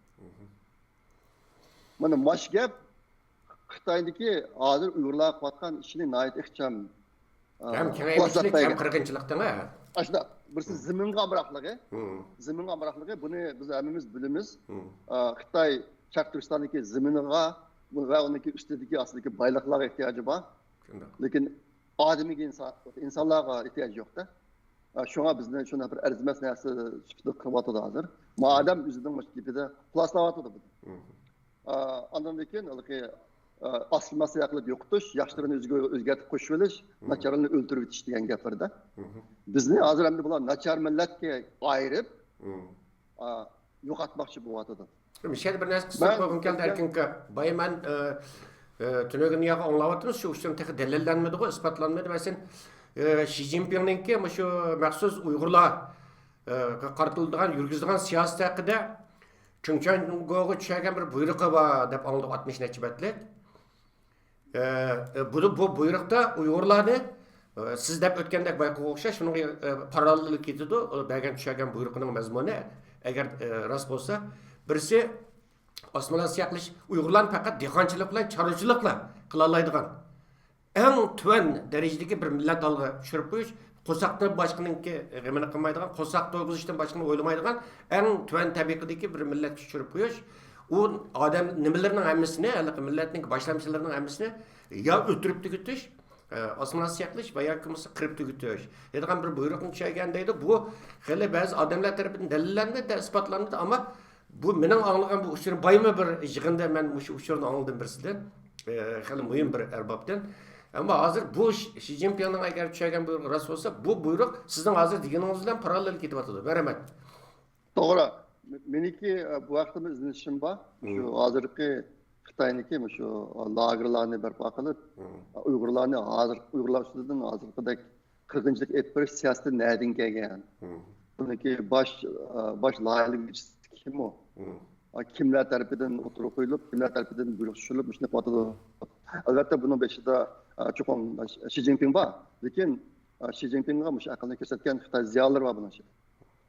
مانا ماش گەپ خىتايدىكى ھازىر ئۇيغۇرلار قىلىۋاتقان ئىشىنى ناھايىتى ئىخچام، ئا، ھەم كېڭەيمىچىلىك، ھەم قىرغىنچىلىقتىن، ھە. ئاشۇنداق. بىرسى زېمىنغا ئامراقلىقى. زېمىنغا ئامراقلىقى، بۇنى بىز ھەممىمىز بىلىمىز. ئا، خىتاي شەرقىي تۈركىستاندىكى زېمىنىغا ۋە ئۇنىڭكى ئۈستىدىكى، ئاستىدىكى بايلىقلارغا ئېھتىياجى بار. لېكىن ئادىمىيگە، ئىنسان، ئىنسانلارغا ئېھتىياجى يوق-دە. ئا، شۇڭا بىزنى شۇنداق بىر ئەرزىمەس نەرسە سۈپىتىدە قىلىۋاتىدۇ ھازىر. ما ئادەم ئۆزىنىڭ مۇشۇ گېپىدە خۇلاسىلاۋاتىدۇ بۇنى. ئا، ئاندىن كېيىن ھېلىقى، ئا، ئاسسىمىلياتسىيە قىلىپ يوقىتىش، ياخشىلىرىنى ئۆزىگە ئۆزگەرتىپ قوشۇۋېلىش، ناچارلىرىنى ئۆلتۈرۈۋېتىش دېگەن گەپلەردە. بىزنى ھازىر ئەمدى بۇلار ناچار مىللەتكە ئايرىپ، ئا، يوقاتماقچى بولۇۋاتىدۇ. مۇشۇ يەردە بىر نەرسە قىستۇرۇپ قويغۇم كەلدى، ئەركىن ئاكا. بايا مەن، ئە، ئە، تۈنۈگۈن ياقى ئاڭلاۋاتىمىز، شۇ ئۇچۇرنى تېخى دەلىللەنمىدىغۇ، ئىسپاتلانمىدى. مەسىلەن، ئە، شى جىنپىڭنىڭكى مۇشۇ مەخسۇس ئۇيغۇرلار، ئە، قارىتىلىدىغان، يۈرگۈزىدىغان سىياسىتى ھەققىدە چېڭ چۈەنگوغا چۈشەرگەن بىر بۇيرۇقى بار دەپ ئاڭلىدۇق، ئاتمىش نەچچە بەتلىك. ئە، بۇ، بۇ بۇيرۇقتا ئۇيغۇرلارنى، ئە، سىز دەپ ئۆتكەندەك بايقىغا ئوخشاش، شۇنىڭغا، ئە، پاراللېل كېتىدۇ. ئۇ بەرگەن چۈشەرگەن بۇيرۇقىنىڭ مەزمۇنى، ئەگەر، ئە، راست بولسا، بىرسى، ئاسسىمىلياتسىيە قىلىش، ئۇيغۇرلارنى پەقەت دېھقانچىلىق بىلەن چارۋىچىلىق بىلەن قىلالايدىغان، ئەڭ تۆۋەن دەرىجىدىكى بىر مىللەت ھالغا چۈشۈرۈپ قويۇش، قورساقتىن باشقىنىڭكى غېمىنى قىلمايدىغان، قورساق تويغۇزۇشتىن باشقىنى ئويلىمايدىغان ئەڭ تۆۋەن تەبىقىدىكى بىر مىللەتكە چۈشۈرۈپ قويۇش. ئۇ ئادەم نېمىلىرىنىڭ ھەممىسىنى، ھېلىقى مىللەتنىڭ باشلامچىلىرىنىڭ ھەممىسىنى يا ئۆلتۈرۈپ تۈگىتىش، ئە، ئاسسىمىلياتسىيە قىلىش ۋە ياكى بولمىسا قىرىپ تۈگىتىش دەيدىغان بىر بۇيرۇقنى چۈشۈرگەن دەيدۇ. بۇ خېلى بەزى ئادەملەر تەرىپىدىن دەلىللەندى، ئىسپاتلاندى، ئەمما بۇ مېنىڭ ئاڭلىغان بۇ ئۇچۇرۇم بايىمۇ بىر يىغىندا مەن مۇشۇ ئۇچۇرنى ئاڭلىدىم بىرسىدىن. ئە، خېلى مۇھىم بىر ئەربابتىن. ئەمما ھازىر بۇ شى، شى جىنپىڭنىڭ ئەگەر چۈشۈرگەن بۇيرۇقى راست بولسا، بۇ بۇيرۇق سىزنىڭ ھازىر دېگىنىڭىز بىلەن پاراللېل كېتىۋاتىدۇ. بېرىمەن. توغرا. مېنىڭكى، ئە، بۇ ھەقتىمۇ ئىزدىنىشىم بار. شۇ ھازىرقى خىتاينىڭكى مۇشۇ لاگېرلارنى بەرپا قىلىپ، ئۇيغۇرلارنى ھازىر، ئۇيغۇرلار ئۈستىدىن ھازىرقىدەك قىرغىنچىلىق ئېلىپ بېرىش سىياسىتى نەدىن كەلگەن؟ بۇنىڭكى باش، ئە، باش لايىھەلىگۈچىسى كىم ئۇ؟ ئە، كىملەر تەرىپىدىن ئوتتۇرىغا قويۇلۇپ، كىملەر تەرىپىدىن بۇيرۇق چۈشۈرۈلۈپ، مۇشۇنداق قىلىۋاتىدۇ؟ ئەلۋەتتە، بۇنىڭ بېشىدا، ئە، چوقۇم شى جىنپىڭ بار. لېكىن، ئە، شى جىنپىڭغا مۇشۇ ئەقىلنى كۆرسەتكەن خىتاي زىيالىيلىرى بار بۇنىڭ ئىچىدە.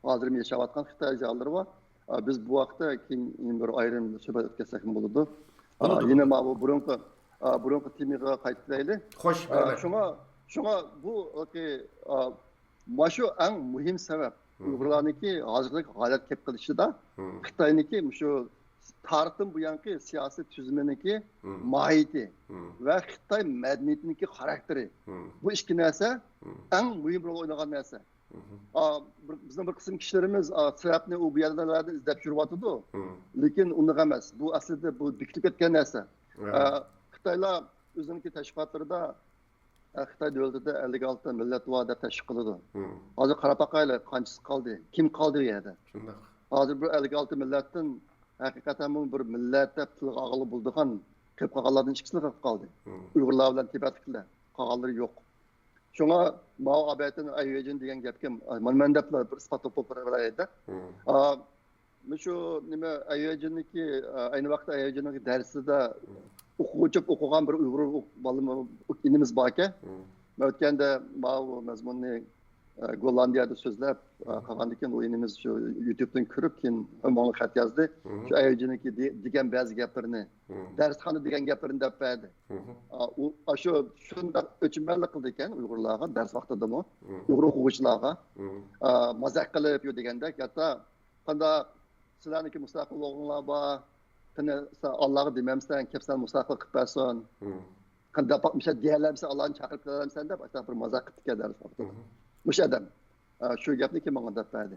ھازىر ياشاۋاتقان خىتاي زىيالىيلىرى بار. ئا، بىز بۇ ھەقتە كېيىن يەنە بىر ئايرىم سۆھبەت ئۆتكۈزسەكمۇ بولىدۇ. ئا، بولىدۇ، يەنە بولىدۇ. ماۋۇ بۇرۇنقى، ئا، بۇرۇنقى تېمىغا قايتىپ كېلەيلى. خوش، ئا، بەرىبەر. شۇڭا، شۇڭا بۇ، ئا، ماشۇ ئەڭ مۇھىم سەۋەب. ئۇيغۇرلارنىڭكى ھازىرقى ھالەت كەپ قېلىشىدا خىتاينىڭكى مۇشۇ تارىختىن بۇيانقى سىياسىي تۈزۈمىنىڭكى ماھىيىتى ۋە خىتاي مەدەنىيىتىنىڭكى خاراكتېرى. بۇ ئىككى نەرسە ئەڭ مۇھىم رول ئوينىغان نەرسە. ئا، بىر، بىزنىڭ بىر قىسىم كىشىلىرىمىز، ئا، سەۋەبنى ئۇ بۇ يەرلەردە ئىزدەپ يۈرۈۋاتىدۇ. لېكىن ئۇنداق ئەمەس. بۇ ئەسلىدە بۇ بېكىتىپ كەتكەن نەرسە. ئا، خىتايلار ئۆزىنىڭكى تەشۋىقاتلىرىدا، ئا، خىتاي دۆلىتىدە ئەللىك ئالتە مىللەت بار دەپ تەشۋىق قىلىدۇ. ھازىر قاراپ باقايلى، قانچىسى قالدى؟ كىم قالدى ئۇ يەردە؟ شۇنداق. ھازىر بۇ ئەللىك ئالتە مىللەتتىن ھەقىقەتەنمۇ بىر مىللەت دەپ تىلغا ئالغىلى بولىدىغان قېلىپ قالغانلاردىن ئىككىسىلا قېلىپ قالدى. ئۇيغۇرلار بىلەن تىبەتلىكلەر. قالغانلىرى يوق. شۇڭا ماۋۇ ئابەتىن ئايۋېجىن دېگەن گەپكە مانا مەن دەپلا بىر ئىسپاتلاپ بېرەي-دە. ئا، مۇشۇ نېمە، ئايۋېجىننىڭكى، ئا، ئەينى ۋاقىتتا ئايۋېجىننىڭكى دەرسىدە ئوقۇغۇچى ئوقۇغان بىر ئۇيغۇر ئوق-، بالىمۇ، ئىنىمىز باركەن. مەن ئۆتكەندە ماۋۇ مەزمۇننى، ئە، گوللاندىيەدە سۆزلەپ، ئە، قالغاندىن كېيىن ئۇ ئىنىمىز شۇ يۇتيۇبتىن كۆرۈپ، كېيىن ماڭا خەت يازدى. شۇ ئەيۋجىنىڭكى دېگەن بەزى گەپلىرىنى، دەرسخانا دېگەن گەپلىرىنى دەپ بەردى. ئا، ئۇ، ئاشۇ شۇنداق ئۆچمەنلىك قىلىدىكەن ئۇيغۇرلارغا، دەرس ۋاقتىدىمۇ ئۇيغۇر ئوقۇغۇچىلارغا، ئا، مازاق قىلىپ، يو دېگەندەك، ھەتتا قانداق سىلەرنىڭكى مۇستەقىللىقىڭلار بار، قېنى سەن ئاللاغا دېمەمسەن، كەپ سەن مۇستەقىللىق قىلىپ بەرسۇن. قانداق باقمىشە دېيەلەمسەن، ئاللانى چاقىرىپ كېلەلەمسەن دەپ، ئاشۇنداق بىر مازاق قىپتىكەن دەرس ۋاقتىدا. مۇشۇ ئادەم، ئا، شۇ گەپنى كېيىن ماڭا دەپ بەردى.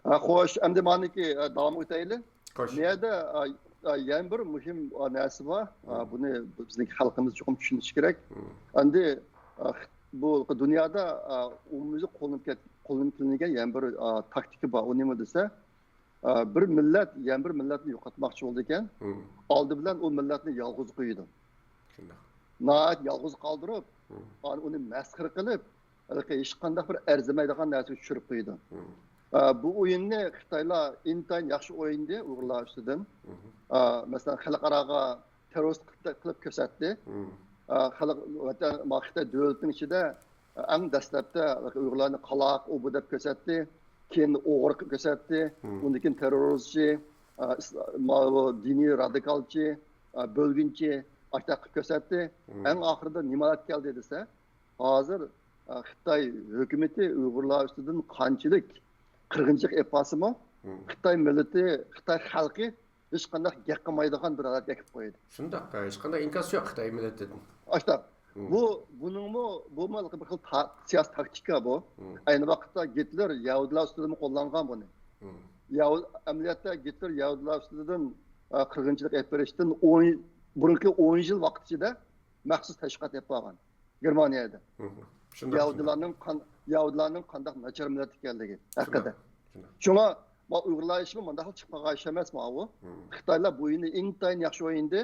ئا، خوش، ئەمدى مانىكى، ئا، داۋامغا ئۆتەيلى. خوش. بۇ يەردە، ئا، ئا، يەنە بىر مۇھىم، ئا، نەرسە بار. ئا، بۇنى بىزنىڭ خەلقىمىز چوقۇم چۈشىنىشى كېرەك. ئەمدى، ئا، بۇ دۇنيادا، ئا، ئومۇميۈزلۈك قوللىنىپ كەت-، قوللىنىپ كېلىنگەن يەنە بىر، ئا، تاكتىكا بار. ئۇ نېمە دېسە، ئا، بىر مىللەت يەنە بىر مىللەتنى يوقاتماقچى بولىدىكەن. ئالدى بىلەن ئۇ مىللەتنى يالغۇز قويىدۇ. شۇنداق. ناھايىتى يالغۇز قالدۇرۇپ، ئانى ئۇنى مەسخىرە قىلىپ، ھېلىقى ھېچقانداق بىر ئەرزىمەيدىغان نەرسىگە چۈشۈرۈپ قويىدۇ. ئا، بۇ ئويۇننى خىتايلار ئىنتايىن ياخشى ئوينىدى ئۇيغۇرلار ئۈستىدىن. ئا، مەسىلەن، خەلقئاراغا تېررورىست قىلىپ، قىلىپ كۆرسەتتى. ئا، خەلق، ۋەتەن، ما، خىتاي دۆلىتىنىڭ ئىچىدە، ئەڭ دەسلەپتە ئۇيغۇرلارنى قالاق، ئوبۇ دەپ كۆرسەتتى. كېيىن ئوغرى قىلىپ كۆرسەتتى. ئۇندىن كېيىن تېررورچى، ئا، ئىس-، ماۋۇ دىنىي رادىكالچى، ئا، بۆلگۈنچى، ئاشۇنداق قىلىپ كۆرسەتتى. ئەڭ ئاخىرىدا نېمە ھالەتكە كەلدى دېسە، ھازىر، ئا، خىتاي ھۆكۈمىتى ئۇيغۇرلار ئۈستىدىن قانچىلىك قىرغىنچىلىق ئېلىپ بارسىمۇ، خىتاي مىللىتى، خىتاي خەلقى ھېچقانداق گەپ قىلمايدىغان بىر ھالەتكە ئەكىپ قويدى. شۇنداق، ھېچقانداق ئىنكاس يوق خىتاي مىللىتىدىن. ئاشۇنداق. بۇ، بۇنىڭمۇ، بۇمۇ بىر خىل تا-، سىياسىي تاكتىكا بۇ. ئەينى ۋاقىتتا گىتلېر يەھۇدىيلار ئۈستىدىمۇ قوللانغان بۇنى. يەھۇ-، ئەمەلىيەتتە گىتلېر يەھۇدىيلار ئۈستىدىن، ئا، قىرغىنچىلىق ئېلىپ بېرىشتىن ئون، بۇرۇنقى ئون يىل ۋاقىت ئىچىدە مەخسۇس تەشۋىقات ئېلىپ بارغان گېرمانىيەدە. شۇنداق، شۇنداق. يەھۇدىيلارنىڭ قان-، يەھۇدىيلارنىڭ قانداق ناچار مىللەت ئىكەنلىكى ھەققىدە. شۇنداق، شۇنداق. شۇڭا، ما، ئۇيغۇرلار ئىشىمۇ مۇنداق چىقىپ قالغان ئىش ئەمەس ماۋۇ. خىتايلار بۇ ئويۇننى ئىنتايىن ياخشى ئوينىدى.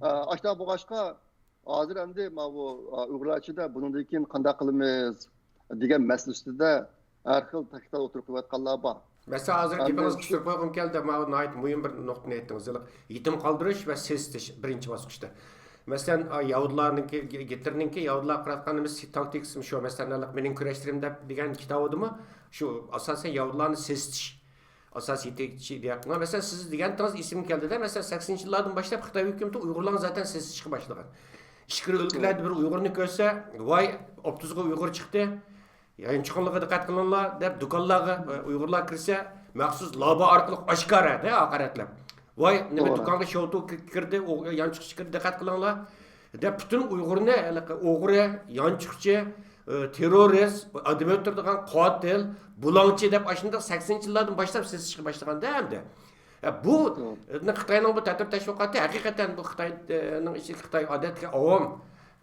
ئا، ئاشۇنداق بولغاچقا، ھازىر ئەمدى ماۋۇ، ئا، ئۇيغۇرلار ئىچىدە بۇنىڭدىن كېيىن قانداق قىلىمىز دېگەن مەسىلە ئۈستىدە ھەر خىل تەكلىپلەر ئوتتۇرىغا قويۇۋاتقانلار بار. مەسىلەن، ھازىر ئەمدى گېپىڭىزگە شۇ قىستۇرۇپ قويغۇم كەلدى، ماۋۇ ناھايىتى مۇھىم بىر نۇقتىنى ئېيتتىڭىز. يېتىم قالدۇرۇش ۋە سېسىتىش بىرىنچى باسقۇچتا. مەسىلەن، ئا، يەھۇدىيلارنىڭكى، گىتلېرنىڭكى يەھۇدىيلارغا قاراتقان نېمە تاكتىكىسىمۇ شۇ، مەسىلەن، مېنىڭ كۈرەشلىرىم دەپ دېگەن كىتابىدىمۇ شۇ ئاساسەن يەھۇدىيلارنى سېسىتىش ئاساسىي يېتەكچى دېيەتتىڭلار. مەسىلەن، سىز دېگەنتىڭىز ئېسىمگە كەلدىدە، مەسىلەن، سەكسىنىنچى يىللاردىن باشلاپ خىتاي ھۆكۈمىتى ئۇيغۇرلارنى زاتەن سېسىتىشقا باشلىغان. ئىچكىرى ئۆلكىلەردە بىر ئۇيغۇرنى كۆرسە، ۋاي، ئوبدانغا ئۇيغۇر چىقتى، يانچۇقۇڭلارغا دىققەت قىلىڭلار دەپ، دۇكانلارغا، ئە، ئۇيغۇرلار كىرسە، مەخسۇس لابا ئارقىلىق ئاشكارا دە ھاقارەتلەپ. ۋاي، نېمە، توغرا. دۇكانغا شوتۇ كىردى، ئۇ يانچۇقچى كىردى، دىققەت قىلىڭلار دەپ، پۈتۈن ئۇيغۇرنى ھېلىقى ئوغرى، يانچۇقچى، ئى، تېررورىست، ئادەم ئۆلتۈرىدىغان قاتىل، بۇلاڭچى دەپ ئاشۇنداق سەكسىنىنچى يىللاردىن باشلاپ سېسىشقا باشلىغاندا ئەمدى. ئە، بۇ، توغرا. ئى، خىتاينىڭ بۇ تەتۈر تەشۋىقاتى ھەقىقەتەن بۇ خىتاينىڭ ئىچىدىكى خىتاي ئادەتتىكى ئاۋام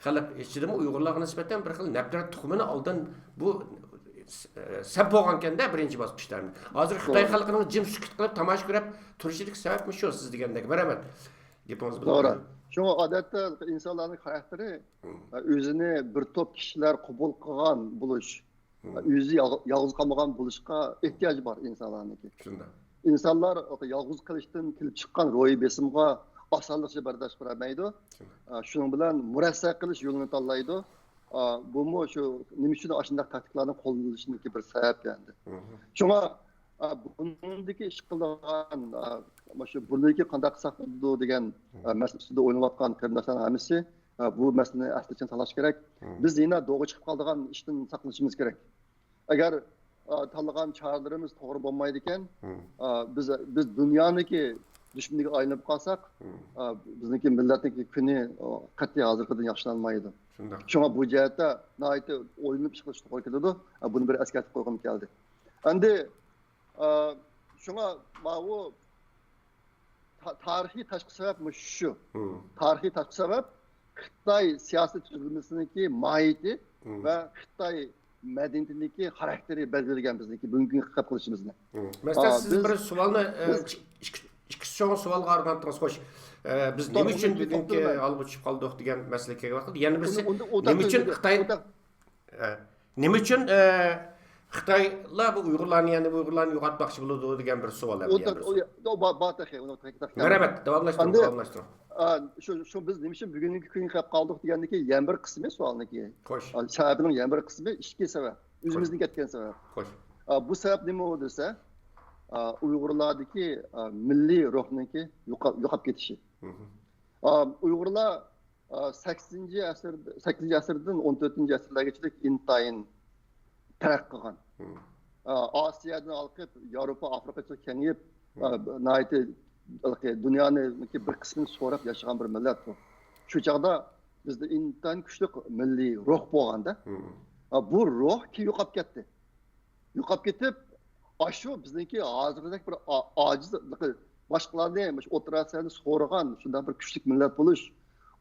خەلق ئىچىدىمۇ ئۇيغۇرلارغا نىسبەتەن بىر خىل نەپرەت تۇخۇمىنى ئالدىن بۇ، ئە، سەپ بولغانكەندە بىرىنچى باسقۇچتا. ھازىر خىتاي توغرا. خەلقىنىڭ جىم سۈكۈت قىلىپ تاماشا كۆرۈپ تۇرۇشىدىكى سەۋەبمۇ شۇ، سىز دېگەندەك. مەرھەمەت. گېپىڭىز بىلەن. توغرا. شۇڭا ئادەتتە ئىنسانلارنىڭ خاراكتېرى، مم. ئۆزىنى بىر توپ كىشىلەر قوبۇل قىلغان بولۇش، مم. ئۆزى يال-، يالغۇز قالمىغان بولۇشقا ئېھتىياجى بار ئىنسانلارنىڭكى. شۇنداق. ئىنسانلار يالغۇز قېلىشتىن كېلىپ چىققان روھىي بېسىمغا ئاسانلىقچە بەرداشلىق بېرەلمەيدۇ. شۇنداق. شۇنىڭ بىلەن مۇرەسسە قىلىش يولىنى تاللايدۇ. بۇمۇ شۇ نېمە ئۈچۈن ئاشۇنداق تاكتىكىلارنىڭ قوللىنىلىشىنىڭكى بىر سەۋەب ئەمدى. مم. شۇڭا، ئا، بۇنىڭدىكى ئىش قىلىدىغان، ئا، مۇشۇ بۇنىڭكى قانداق قىلساق بولىدۇ دېگەن، مم. ئا، مەسىلە ئۈستىدە ئويلىنىۋاتقان قېرىنداشلارنىڭ ھەممىسى، ئا، بۇ مەسىلىنى ئەستە چىڭ ساقلاش كېرەك. مم. بىز يەنە دوغا چىقىپ قالىدىغان ئىشتىن ساقلىنىشىمىز كېرەك. ئەگەر، ئا، تاللىغان چارىلىرىمىز توغرا بولمايدىكەن، مم. ئا، بىز، بىز دۇنيانىڭكى دۈشمىنىگە ئايلىنىپ قالساق، مم. ئا، بىزنىڭكى مىللەتنىڭكى كۈنى، ئا، قەتئىي ھازىرقىدىن ياخشىلانمايدۇ. شۇنداق. شۇڭا بۇ جەھەتتە ناھايىتى ئويلىنىپ ئىش قىلىش توغرا كېلىدۇ. ئا، بۇنى بىر ئەسكەرتىپ قويغۇم كەلدى. ئەمدى، ئا، شۇڭا ماۋۇ تا-، تارىخىي تاشقى سەۋەب مۇشۇ شۇ. مم. تارىخىي تاشقى سەۋەب خىتاي سىياسىي تۈزۈلمىسىنىڭكى ماھىيىتى مم. ۋە خىتاي مەدەنىيىتىنىڭكى خاراكتېرى بەلگىلىگەن بىزنىڭكى بۈگۈنكى خەپ قىلىشىمىزنى. مم. مەسىلەن، ئا، سىز بىز، بىر سوئالنى، ئە، بىز ئىك-، ئىككى، ئىككى چوڭ سوئالغا ئايرىغانتىڭىز، خوش. ئە، بىز نېمە ئۈچۈن بۈگۈنكى ھالغا چۈشۈپ قالدۇق دېگەن مەسىلىگە كەلگەن ۋاقىتتا، يەنە بىرسى، ئۇنى، ئۇنى، ئۇنى نېمە ئۈچۈن خىتاي، ئۇنى ئە، نېمە ئۈچۈن، ئە، خىتايلار بۇ ئۇيغۇرلارنى، يەنى بۇ ئۇيغۇرلارنى يوقاتماقچى بولىدۇ دېگەن بىر سوئال ھەم ئۇ يەنە بىر سوئال. ئۇ بار بار تېخى ئۇنى تەكىتلەپ مەرھەمەت، داۋاملاشتۇرۇڭ، ئەمدى داۋاملاشتۇرۇڭ. ئا، شۇ شۇ بىز نېمە ئۈچۈن بۈگۈنكى كۈنگە كېلىپ قالدۇق دېگەندىكى يەنە بىر قىسمى سوئالنىڭكى خوش، ئا، سەۋەبىنىڭ يەنە بىر قىسمى ئىچكى سەۋەب، ئۆزىمىزدىن كەتكەن سەۋەب. خوش. ئا، بۇ سەۋەب نېمە دېسە، ئا، ئۇيغۇرلاردىكى ئا، مىللىي روھنىڭكى يوقاپ يوقاپ كېتىشى. مهم. ئا، ئۇيغۇرلار ئا، سەككىزىنچى ئەسىر سەككىزىنچى ئەسىردىن ئون تۆتىنچى ئەسىرلەرگىچىلىك ئىنتايىن تەرەققىي قىلغان. مم. ئا، ئاسىيادىن ھالقىپ ياۋروپا، ئافرىقىغىچە كېڭىيىپ، ئا، مم. ناھايىتى دۇنيانىڭ بىر قىسمىنى سوراپ ياشىغان بىر مىللەت بۇ. شۇ چاغدا بىزدە ئىنتايىن كۈچلۈك مىللىي روھ بولغاندا، مم. ئا، بۇ روھ كېيىن يوقاپ كەتتى. يوقاپ كېتىپ، ئاشۇ بىزنىڭكى ھازىرقىدەك بىر ئا- ئاجىز، باشقىلارنى، مۇشۇ ئوتتۇرا ئاسىيانى سورىغان شۇنداق بىر كۈچلۈك مىللەت بولۇش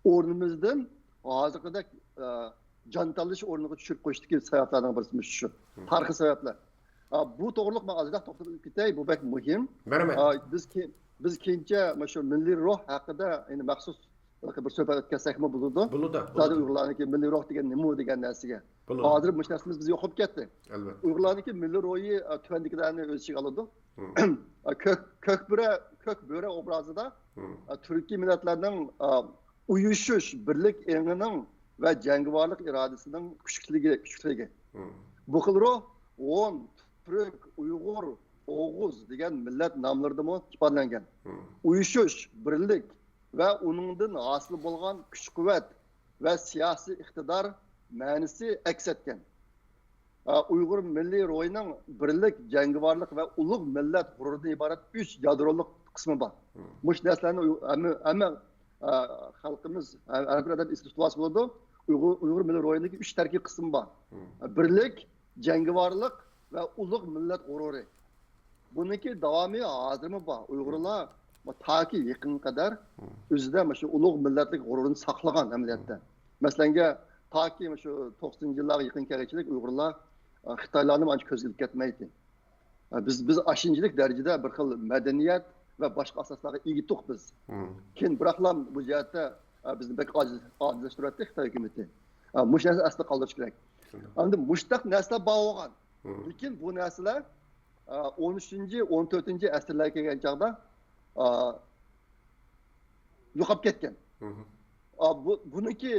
ئورنىمىزدىن ھازىرقىدەك ئا، جان تالىشىش ئورنىغا چۈشۈرۈپ قويۇشتىكى سەۋەبلەرنىڭ بىرسى مۇشۇ شۇ. تارىخىي سەۋەبلەر. ئا، بۇ توغرىلىق مەن ئازراق توختىلىپ كېتەي، بۇ بەك مۇھىم. مەرھەمەت. ئا، بىز كېيىن بىز كېيىنچە مۇشۇ مىللىي روھ ھەققىدە يەنە مەخسۇس بىر سۆھبەت ئۆتكۈزسەكمۇ بولىدۇ. بولىدۇ، زادى بولىدۇ. ئۇيغۇرلارنىڭكى مىللىي روھ دېگەن نېمە دېگەن نەرسىگە. بولىدۇ. ھازىر مۇشۇ نەرسىمىز بىز يوقىلىپ كەتتى. ئەلۋەتتە. ئۇيغۇرلارنىڭكى مىللىي روھى ئا، تۆۋەندىكىلەرنى ئۆز ئىچىگە ئالىدۇ. مم. ئا، كۆك كۆك بۆرە كۆك بۆرە ئوبرازىدا مم. ئا، تۈركىي مىللەتلەرنىڭ ئا، ئۇيۇشۇش بىرلىك ئېڭىنىڭ ۋە جەڭگىۋارلىق ئىرادىسىنىڭ كۈچلۈكلۈكى كۈچلۈكلۈكى. مم. بۇ خىل روھ ھون، تۈرك، ئۇيغۇر، ئوغۇز دېگەن مىللەت ناملىرىدىمۇ ئىپادىلەنگەن. مم. ئۇيۇشۇش، بىرلىك ۋە ئۇنىڭدىن ھاسىل بولغان كۈچ-قۇۋۋەت ۋە سىياسىي ئىقتىدار مەنىسى ئەكس ئەتكەن. ئا، ئۇيغۇر مىللىي روھىنىڭ بىرلىك، جەڭگىۋارلىق ۋە ئۇلۇغ مىللەت غۇرۇرىدىن ئىبارەت ئۈچ يادرولۇق قىسمى بار. مم. مۇشۇ نەرسىلەرنى ئۇيغۇر- ھەممە، ھەممە ئا، خەلقىمىز، ھەر بىر ئادەم ئېسىدە تۇتۇۋالسا بولىدۇ. ئۇيغۇر، ئۇيغۇر مىللىي روھىنىڭكى ئۈچ تەركىب قىسمى بار. مم. بىرلىك، جەڭگىۋارلىق ۋە ئۇلۇغ مىللەت غۇرۇرى. بۇنىڭكى داۋامى ھازىرمۇ بار. ئۇيغۇرلار تاكى يېقىنغا قەدەر مم. ئۆزىدە مۇشۇ ئۇلۇغ مىللەتلىك غۇرۇرىنى ساقلىغان ئەمەلىيەتتە. مەسىلەنگە، تاكى مۇشۇ توقسىنىنچى يىللارغا يېقىن كەلگۈچىلىك ئۇيغۇرلار ئا، خىتايلارنى ئانچە كۆزگە ئىلىپ كەتمەيتتى. ئا، بىز، بىز ئاشۇنچىلىك دەرىجىدە بىر خىل مەدەنىيەت ۋە باشقا ئاساسلارغا ئىگە ئىدۇق بىز. مم. كېيىن بىراقلا بۇ جەھەتتە ئا، بىزنى بەك ئاجىز، ئاجىزلاشتۇرۇۋەتتى خىتاي ھۆكۈمىتى. ئا، مۇشۇ نەرسىنى ئەستە قالدۇرۇش كېرەك. شۇنداق. ئەمدى مۇشتاق نەرسىلەر بار بولغان. مم. لېكىن بۇ نەرسىلەر ئا، ئون ئۈچىنچى، ئون تۆتىنچى ئەسىرلەرگە كەلگەن چاغدا ئا، يوقاپ كەتكەن. مم. ئا، بۇ، بۇنىڭكى،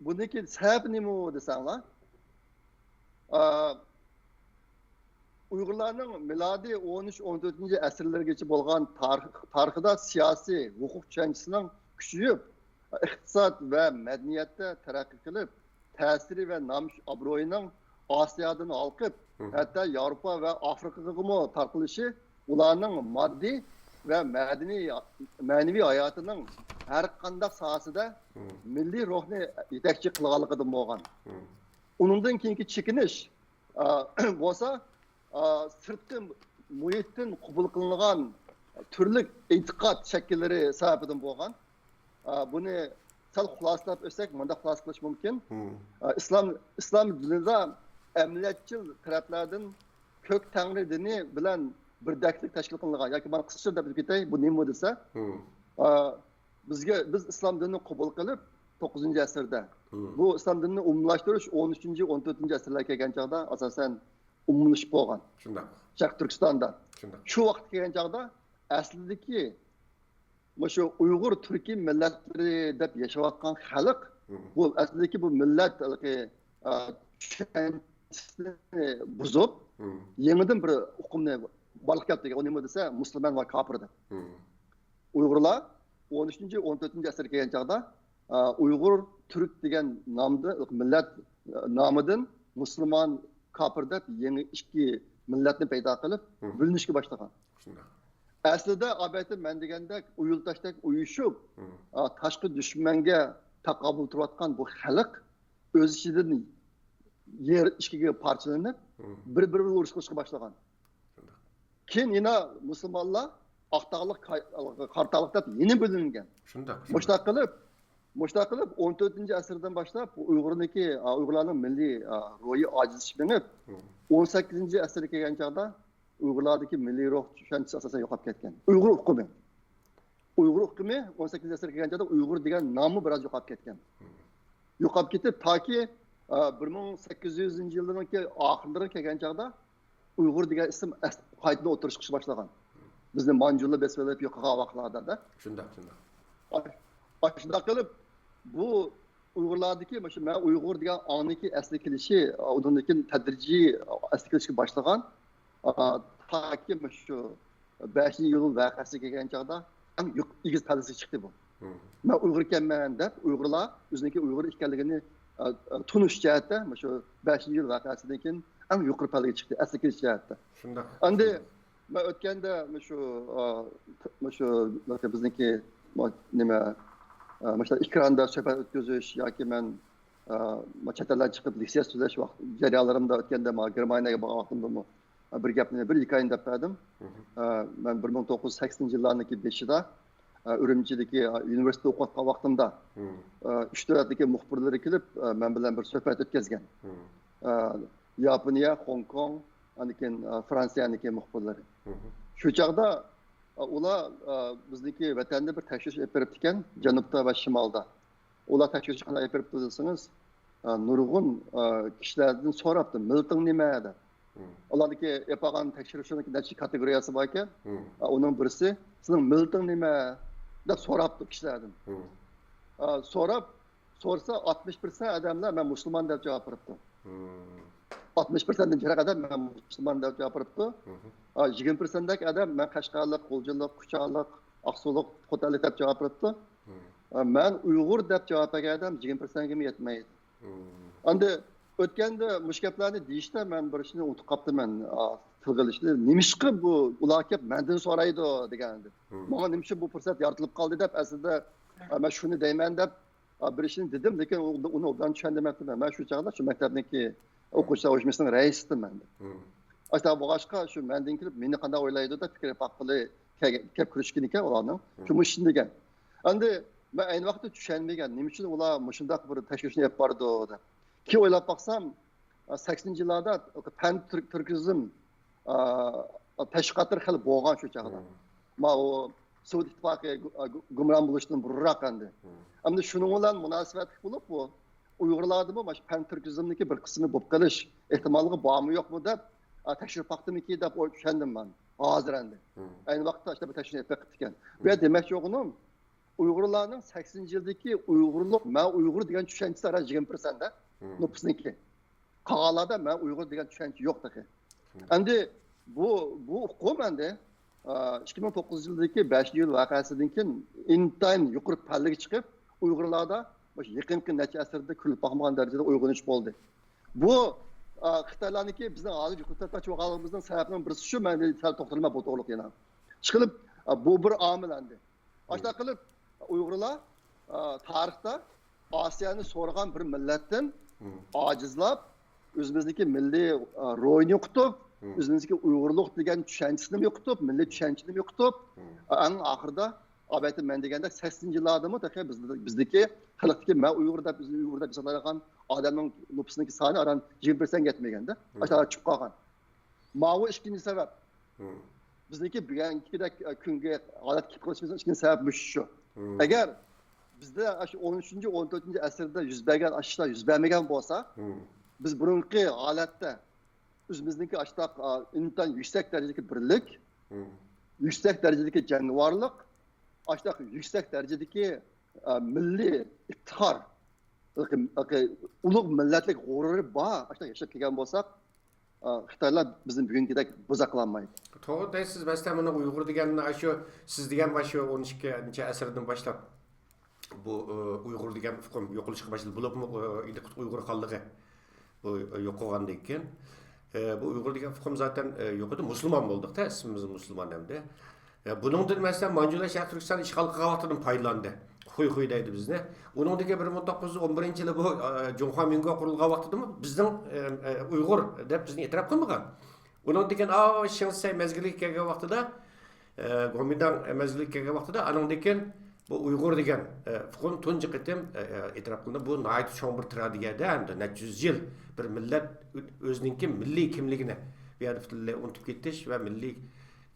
بۇنىڭكى سەۋەبى نېمە دېسەڭلار؟ ئا، ئۇيغۇرلارنىڭ مىلادىي ئون ئۈچ، ئون تۆتىنچى ئەسىرلەرگىچە بولغان تارىخ، تارىخىدا سىياسىي، ھوقۇق چۈشەنچىسىنىڭ كۈچىيىپ، ئىقتىساد ۋە مەدەنىيەتتە تەرەققىي قىلىپ، تەسىرى ۋە نام ئابرۇيىنىڭ ئاسىيادىن ھالقىپ، مم. ھەتتا ياۋروپا ۋە ئافرىقىغىمۇ تارقىلىشى ئۇلارنىڭ ماددىي ۋە مەدەنىي، مەنىۋى ھاياتىنىڭ ھەر قانداق ساھەسىدە مم. مىللىي روھنى يېتەكچى قىلغانلىقىدىن بولغان. مم. ئۇنىڭدىن كېيىنكى چېكىنىش، ئا، بولسا، ئا، سىرتقى مۇھىتتىن قوبۇل قىلىنغان تۈرلۈك ئېتىقاد شەكىللىرى سەۋەبىدىن بولغان. ئا، بۇنى سەل خۇلاسىلاپ ئۆتسەك، مۇنداق خۇلاسە قىلىش مۇمكىن. مم. ئا، ئىسلام، ئىسلام دىنىدا ئەمەلىيەتچىل تەرەپلەردىن كۆك تەڭرى دىنى بىلەن بىردەكلىك تەشكىل قىلىنغان ياكى، مانا، قىسقىچە دەپ ئۆتۈپ كېتەي، بۇ نېمە دېسە، مم. ئا، بىزگە، بىز ئىسلام دىنىنى قوبۇل قىلىپ، توققۇزىنچى ئەسىردە مم. بۇ ئىسلام دىنىنى ئومۇملاشتۇرۇش ئون ئۈچىنچى، ئون تۆتىنچى ئەسىرلەرگە كەلگەن چاغدا ئاساسەن ئومۇملىشىپ بولغان. شۇنداق. شەرقىي تۈركىستاندا. شۇنداق. شۇ ۋاقىتقا كەلگەن چاغدا ئەسلىدىكى مۇشۇ ئۇيغۇر تۈركىي مىللەتلىرى دەپ ياشاۋاتقان خەلق، مم. بۇ ئەسلىدىكى بۇ مىللەت ھېلىقى، ئا، چۈشەنچىسىنى بۇزۇپ، مم. يېڭىدىن بىر ئۇقۇمنى بارلىققا كەلتۈرگەن. ئۇ نېمە دېسە، مۇسۇلمان ۋە كاپىر دەپ. مم. ئۇيغۇرلار ئون ئۈچىنچى، ئون تۆتىنچى ئەسىرگە كەلگەن چاغدا، ئا، ئۇيغۇر تۈرك دېگەن نامدا، مىللەت، ئا، نامىدىن مۇسۇلمان، كاپىر دەپ يېڭى ئىككى مىللەتنى پەيدا قىلىپ، مم. بۆلۈنۈشكە باشلىغان. شۇنداق. ئەسلىدە ئەلۋەتتە مەن دېگەندەك ئۇيۇلتاشتەك ئۇيۇشۇپ، مم. ئا، تاشقى دۈشمەنگە تاقابىل تۇرۇۋاتقان بۇ خەلق ئۆز ئىچىدىن يەر ئىككىگە پارچىلىنىپ، مم. بىر-بىرى بىلەن ئۇرۇشقا باشلىغان. شۇنداق. كېيىن يەنە مۇسۇلمانلار ئاقتاغلىق، قاراتاغلىق دەپ يەنە بۆلۈنگەن. شۇنداق. مۇشۇنداق قىلىپ، مۇشۇنداق قىلىپ ئون تۆتىنچى ئەسىردىن باشلاپ ئۇيغۇرنىڭكى، ئا، ئۇيغۇرلارنىڭ مىللىي، ئا، روھى ئاجىزلىشىپ مېڭىپ، مم. ئون سەككىزىنچى ئەسىرگە كەلگەن چاغدا ئۇيغۇرلاردىكى مىللىي روھ چۈشەنچىسى ئاساسەن يوقاپ كەتكەن. ئۇيغۇر ئۇقۇمى. ئۇيغۇر ئۇقۇمى ئون سەككىزىنچى ئەسىرگە كەلگەن چاغدا ئۇيغۇر دېگەن ناممۇ بىراز يوقاپ كەتكەن. يوقاپ كېتىپ، تاكى بىر مىڭ سەككىز يۈزىنچى يىللىرىنىڭكى ئاخىرلىرىغا كەلگەن چاغدا ئۇيغۇر دېگەن ئىسىم ئەس-، قايتىدىن ئوتتۇرىغا چىقىشقا باشلىغان. بىزنى مانجۇلار بېسىپ ئېلىپ يوقىغان ۋاقىتلاردا. شۇنداق، شۇنداق. ئاش-، ئاشۇنداق قىلىپ، بۇ ئۇيغۇرلاردىكى مۇشۇ «مەن ئۇيغۇر» دېگەن ئاڭنىڭكى ئەسلىگە كېلىشى، ئۇنىڭدىن كېيىن تەدرىجىي ئەسلىگە كېلىشكە باشلىغان. ئا، تاكى مۇشۇ بەشىنچى ئىيۇل ۋەقەسىگە كەلگەن چاغدا ئەڭ يۇق-، ئېگىز پەللىسىگە چىقتى بۇ. مم. «مەن ئۇيغۇر ئىكەنمەن» دەپ، ئۇيغۇرلار ئۆزىنىڭكى ئۇيغۇر ئىكەنلىكىنى، ئا، ئا، تونۇش جەھەتتە مۇشۇ بەشىنچى ئىيۇل ۋەقەسىدىن كېيىن ئەڭ يۇقىرى پەللىگە چىقتى، ئەسلىگە كېلىش جەھەتتە. شۇنداق. ئەمدى مەن ئۆتكەندە مۇشۇ، ئا، مۇشۇ بىزنىڭكى نېمە، ئا، مۇشۇ ئېكراندا سۆھبەت ئۆتكۈزۈش ياكى مەن، ئا، چەت ئەللەرگە چىقىپ لېكسىيە سۆزلەش ۋاقىت جەريانلىرىمدا ئۆتكەندە، مانا گېرمانىيەگە بارغان ۋاقتىمدىمۇ بىر گەپنى، بىر ھېكايىنى دەپ بەردىم. مم. ئە، مەن بىر مىڭ توققۇز يۈز سەكسىنىنچى يىللارنىڭكى بېشىدا، ئە، ئۈرۈمچىدىكى، ئە، ئۇنىۋېرسىتېتتا ئوقۇۋاتقان ۋاقتىمدا، مم. ئە، ئۈچ دۆلەتتىكى مۇخبىرلىرى كېلىپ، ئە، مەن بىلەن بىر سۆھبەت ئۆتكۈزگەن. مم. ئە، ياپونىيە، خوڭكوڭ، ئاندىن كېيىن، ئە، فرانسىيەنىڭكى مۇخبىرلىرى. مم. شۇ چاغدا، ئە، ئۇلار، ئە، بىزنىڭكى ۋەتەندە بىر تەكشۈرۈش ئېلىپ بېرىپتىكەن، جەنۇبتا ۋە شىمالدا. ئۇلار تەكشۈرۈشنى قانداق ئېلىپ بېرىپتۇ دېسىڭىز، ئە، نۇرغۇن، ئە، كىشىلەردىن سوراپتۇ، «مىللىتىڭ نېمە؟» دەپ. مم. ئۇلاردىكى ئېلىپ بارغان تەكشۈرۈشنىڭ نەچچە كاتېگورىيەسى بار ئىكەن. مم. ئە، ئۇنىڭ بىرسى، «سېنىڭ مىللىتىڭ نېمە؟» دەپ سوراپتۇ كىشىلەردىن. مم. ئە، سوراپ، سورىسا، ئاتمىش پىرسەنت ئادەملەر «مەن مۇسۇلمان» دەپ جاۋاب بېرىپتۇ. مم. ئاتمىش پىرسەنتتىن جىق ئادەم «مەن مۇسۇلمان» دەپ جاۋاب بېرىپتۇ. مم. ئە، يىگىرمە پىرسەنتتەك ئادەم «مەن قەشقەرلىق، غۇلجىلىق، كۇچالىق، ئاقسۇلۇق، خوتەنلىك» دەپ جاۋاب بېرىپتۇ. مم. ئە، «مەن ئۇيغۇر» دەپ جاۋاب بەرگەن ئادەم يىگىرمە پىرسەنتكىمۇ يەتمەيدۇ. مم. ئەمدى ئۆتكەندە مۇشۇ گەپلەرنى دېيىشتە مەن بىر ئىشنى ئۇنتۇپ قاپتىمەن، ئا، تىلغا ئېلىشنى. «نېمىشقا بۇ، ئۇلار كېلىپ مەندىن سورايدۇ؟» دېگەندى. مم. ماڭا نېمىشقا بۇ پۇرسەت يارىتىلىپ قالدى دەپ ئەسلىدە، ئا، مەن شۇنى دەيمەن دەپ، ئا، بىر ئىشنى دېدىم، لېكىن ئۇ-، ئۇنى ئوبدان چۈشەندۈرمەپتىمەن. مەن شۇ چاغدا شۇ مەكتەپنىڭكى ئوقۇغۇچىلار ئۇيۇشمىسىنىڭ رەئىسى ئىدىم مەن. مم. ئاشۇنداق بولغاچقا، شۇ مەندىن كېلىپ مېنى قانداق ئويلايدۇ دەپ پىكىر باققىلى كەلگەن، كەپ كۆرۈشكىنىكەن ئۇلارنىڭ. مم. شۇ مۇشۇنى دېگەن. ئەمدى مەن ئەينى ۋاقىتتا چۈشەنمىگەن، نېمە ئۈچۈن ئۇلار مۇشۇنداق بىر تەكشۈرۈشنى ئېلىپ بارىدۇ دەپ. كېيىن ئويلاپ باقسام، سەكسىنىنچى يىللاردا پەن تۈرك-، تۈركىزم، ئا، تەشۋىقاتلىرى خېلى بولغان شۇ چاغدا. مم. ماۋۇ سوۋېت ئىتتىپاقى گۇ-، ئا، گۇ-، گۇمران بولۇشتىن بۇرۇنراق ئەمدى. مم. ئەمدى شۇنىڭ بىلەن مۇناسىۋەتلىك بولۇپ، بۇ ئۇيغۇرلاردىمۇ مانا شۇ پەن تۈركىزمنىڭكى بىر قىسمى بولۇپ قېلىش ئېھتىماللىقى بارمۇ يوقمۇ دەپ، ئا، تەكشۈرۈپ باقتىمىكى دەپ ئوي-، چۈشەندىم مەن ھازىر ئەمدى. مم. ئەينى ۋاقىتتا ئاشۇنداق بىر تەكشۈرۈپ بېقىپتىكەن. بۇ يەردە دېمەكچى بولغىنىم، ئۇيغۇرلارنىڭ سەكسىنىنچى يىلدىكى ئۇيغۇرلۇق، «مەن ئۇيغۇر» دېگەن چۈشەنچىسى ھازىر يىگىرمە پىرسەنتتە، مم، نوپۇسنىڭكى. قالغانلاردا «مەن ئۇيغۇر» دېگەن چۈشەنچە يوق تېخى. مم. ئەمدى بۇ، بۇ ئۇقۇم ئەمدى، ئا، ئىككى مىڭ توققۇزىنچى يىلدىكى بەشىنچى ئىيۇل ۋەقەسىدىن كېيىن ئىنتايىن يۇقىرى پەللىگە چىقىپ، ئۇيغۇرلاردا مۇشۇ يېقىنقى نەچچە ئەسىردە كۆرۈلۈپ باقمىغان دەرىجىدە ئويغىنىش بولدى. بۇ، ئا، خىتايلارنىڭكى بىزنىڭ ھازىر يۇقىرى تەرەپتە بولغانلىقىمىزنىڭ سەۋەبىنىڭ بىرسى شۇ، مەن سەل توختىلىمەن بۇ توغرىلىق يەنە. ئىشقىلىپ، ئا، بۇ بىر ئامىل ئەمدى. ئاشۇنداق قىلىپ، ئۇيغۇرلار، ئا، تارىختا ئاسىيانى سورىغان بىر مىللەتتىن، مم، ئاجىزلاپ، ئۆزىمىزنىڭكى مىللىي، ئا، روھىنى يوقىتىپ، مم، ئۆزىمىزنىڭكى ئۇيغۇرلۇق دېگەن چۈشەنچىسىنىمۇ يوقىتىپ، مىللىي چۈشەنچىنىمۇ يوقىتىپ، مم، ئەڭ ئاخىرىدا، ئەلۋەتتە، مەن دېگەندەك سەكسىنىنچى يىللاردىمۇ تېخى بىز، بىزدىكى خەلقتىكى «مەن ئۇيغۇر» دەپ، بىزنى ئۇيغۇر دەپ ھېسابلايدىغان ئادەمنىڭ نوپۇسىنىڭكى سانى ئاران يىگىرمە پىرسەنتكە يەتمىگەندە، مم، ئاشۇ چۈشۈپ قالغان. ماۋۇ ئىككىنچى سەۋەب. مم. بىزنىڭكى بۈگۈنكىدەك، ئە، كۈنگە ھالەتكە كېلىپ قېلىشىمىزنىڭ ئىككىنچى سەۋەبى مۇشۇ شۇ. مم. ئەگەر بىزدە ئاشۇ ئون ئۈچىنچى، ئون تۆتىنچى ئەسىردە يۈز بەرگەن ئاشۇ ئىشلار يۈز بەرمىگەن بولسا، مم، بىز بۇرۇنقى ھالەتتە ئۆزىمىزنىڭكى ئاشۇنداق، ئا، ئىنتايىن يۈكسەك دەرىجىدىكى بىرلىك، مم، يۈكسەك دەرىجىدىكى جەڭگىۋارلىق، ئاشۇنداق يۈكسەك دەرىجىدىكى، ئا، مىللىي ئىپتىخار، ئۇلۇغ مىللەتلىك غۇرۇرى بار، ئاشۇنداق ياشاپ كەلگەن بولساق، ئا، خىتايلار بىزنى بۈگۈنكىدەك بوزەك قىلالمايدۇ. توغرا دەيسىز، مەسىلەن، مانا ئۇيغۇر دېگەننى ئاشۇ سىز دېگەن مانا شۇ ئون ئىككىنچى ئەسىردىن باشلاپ بۇ، ئۇ، ئۇيغۇر دېگەن ئۇقۇم يوقىلىشقا باشلىدى. بولۇپمۇ، ئۇ، ئىدىقۇت ئۇيغۇر خانلىقى بۇ، ئۇ، يوقالغاندىن كېيىن، ئۇ، بۇ ئۇيغۇر دېگەن ئۇقۇم زاتەن، ئۇ، يوق ئىدى، مۇسۇلمان بولدۇق-تە، ئىسمىمىز مۇسۇلمان ئەمدى. ئە، بۇنىڭدىن، مەسىلەن، مانجۇلار شەرقىي تۈركىستان ئىشغال قىلغان ۋاقتىدىن پايدىلاندى. خۇي خۇي دەيدۇ بىزنى. ئۇنىڭدىن كېيىن بىر مىڭ توققۇز يۈز ئون بىرىنچى يىلى بۇ، ئە، جۇڭخۇا مىنگو قۇرۇلغان ۋاقتىدىمۇ بىزنىڭ، ئە، ئە، ئۇيغۇر دەپ بىزنى ئېتىراپ قىلمىغان. ئۇنىڭدىن كېيىن، ئاۋۇ شېڭ شىسەي مەزگىلىگە كەلگەن ۋاقتىدا، ئە، گومىنداڭ مەزگىلىگە كەلگەن ۋاقتىدا، ئانىڭدىن كېيىن بۇ ئۇيغۇر دېگەن، ئە، ئۇقۇم تۇنجى قېتىم، ئە، ئە، ئېتىراپ قىلىندى. بۇ ناھايىتى چوڭ بىر تراگېدىيە-دە، ئەمدى نەچچە يۈز يىل بىر مىللەت ئۆ-، ئۆزىنىڭكى مىللىي كىملىكىنى بۇ يەردە پۈتۈنلەي ئۇنتۇپ كېتىش ۋە مىللىي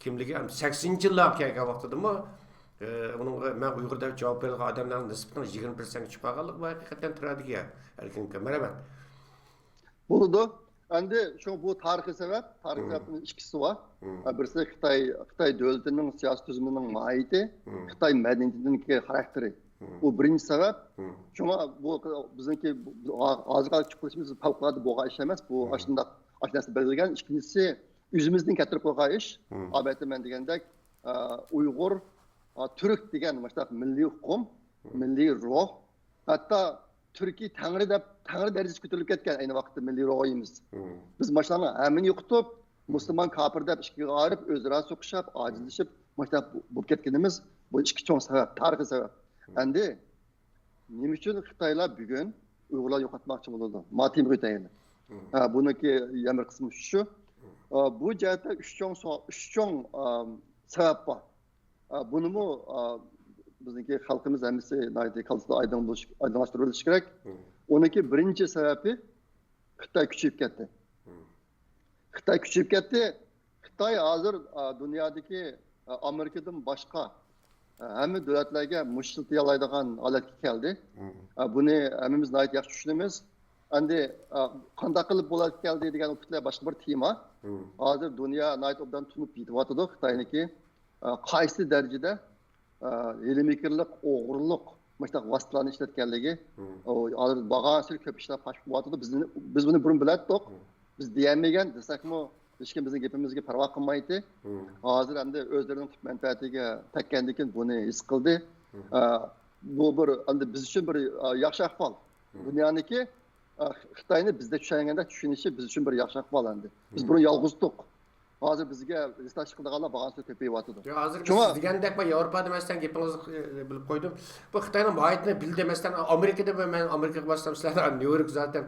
كىملىكى، ئەمدى سەكسىنىنچى يىللارغا كەلگەن ۋاقتىدىمۇ، ئە، ئۇنىڭغا مەن ئۇيغۇر دەپ جاۋاب بېرىدىغان ئادەملەرنىڭ نىسبىتىنىڭ يىگىرمە پىرسەنتكە چۈشۈپ قالغانلىقى بۇ ھەقىقەتەن تراگېدىيە. ئەركىن ئاكا، مەرھەمەت. بولىدۇ. ئەمدى شۇ بۇ تارىخىي سەۋەب، تارىخىي سەۋەبنىڭ ئىككىسى بار. بىرسى خىتاي، خىتاي دۆلىتىنىڭ سىياسىي تۈزۈمىنىڭ ماھىيىتى، خىتاي مەدەنىيىتىنىڭكى خاراكتېرى. بۇ بىرىنچى سەۋەب. شۇڭا بۇ بىزنىڭكى ھازىرغا چىقىپ قېلىشىمىز پەۋقۇلئاددە بولغان ئىش ئەمەس. بۇ ئاشۇنداق، ئاشۇ نەرسە بەلگىلىگەن. ئىككىنچىسى، ئۆزىمىزدىن كەلتۈرۈپ قويغان ئىش. ئاۋۇ مەن دېگەندەك، ئۇيغۇر، تۈرك دېگەن مۇشۇنداق مىللىي ئۇقۇم، مىللىي روھ، ھەتتا تۈركىي تەڭرى دەپ، تەڭرى دەرىجىسىگە كۆتۈرۈلۈپ كەتكەن ئەينى ۋاقىتتا مىللىي روھىمىز. بىز ماشۇلارنىڭ ھەممىنى يوقىتىپ، مۇسۇلمان كاپىر دەپ ئىككىگە ئايرىپ، ئۆزئارا سوقۇشۇپ، ئاجىزلىشىپ، مۇشۇنداق بولۇپ كەتكىنىمىز، بۇ ئىككى چوڭ سەۋەب، تارىخىي سەۋەب. ئەمدى نېمە ئۈچۈن خىتايلار بۈگۈن ئۇيغۇرلارنى يوقاتماقچى بولىدۇ؟ ماتېمىغا ئۆتەيلى. ھە، بۇنىڭكى يەنە بىر قىسمى شۇ. ئا، بۇ جەھەتتە ئۈچ چوڭ سو-، ئۈچ چوڭ، ئا، سەۋەب بار. ئا، بۇنىمۇ، ئا، بىزنىڭكى خەلقىمىز ھەممىسى ناھايىتى كاللىسىدا ئايدىڭ بولۇش، ئايدىڭلاشتۇرۇۋېلىشى كېرەك. ئۇنىڭكى بىرىنچى سەۋەبى خىتاي كۈچىيىپ كەتتى. خىتاي كۈچىيىپ كەتتى. خىتاي ھازىر، ئا، دۇنيادىكى، ئا، ئامېرىكىدىن باشقا، ئا، ھەممە دۆلەتلەرگە مۇشت ئىشلىتىۋالالايدىغان ھالەتكە كەلدى. ئا، بۇنى ھەممىمىز ناھايىتى ياخشى چۈشىنىمىز. ئەمدى، ئا، قانداق قىلىپ بۇ ھالەتكە كەلدى دېگەن ئۇ پۈتۈنلەي باشقا بىر تېما. ھازىر دۇنيا ناھايىتى ئوبدان تونۇپ يېتىۋاتىدۇ خىتاينىڭكى، ئا، قايسى دەرىجىدە، ئا، ھىيلە-مىكىرلىق، ئوغرىلىق، مۇشۇنداق ۋاسىتىلەرنى ئىشلەتكەنلىكى. ئۇ ھازىر بارغانسېرى كۆپ ئىشلار پاش بولۇۋاتىدۇ. بىز، بىز بۇنى بۇرۇن بىلەتتۇق. بىز دېيەلمىگەن دېسەكمۇ، ھېچكىم بىزنىڭ گېپىمىزگە پەرۋا قىلمايتتى. ھازىر ئەمدى ئۆزلىرىنىڭ تۈپ مەنپەئەتىگە تەگكەندىن كېيىن بۇنى ھېس قىلدى. ئا، بۇ بىر، ئەمدى بىز ئۈچۈن بىر، ئا، ياخشى ئەھۋال. دۇنيانىڭكى، ئا، خىتاينى بىزدەك چۈشەنگەندەك چۈشىنىشى بىز ئۈچۈن بىر ياخشى ئەھۋال ئەمدى. بىز بۇرۇن يالغۇزدۇق. ھازىر بىزگە ھېسداش قىلىدىغانلار بارغانسېرى كۆپىيىۋاتىدۇ. يا، ھازىر شۇڭا سىز دېگەندەك، مەن ياۋروپادا، مەسىلەن، گېپىڭىزنى، ئە، بىلىپ قويدۇم. بۇ خىتاينىڭ ماھىيىتىنى بىلدى. مەسىلەن، ئامېرىكىدا مەن، مەن ئامېرىكىغا بارسام، سىلەر نيۇ يورك زاتەن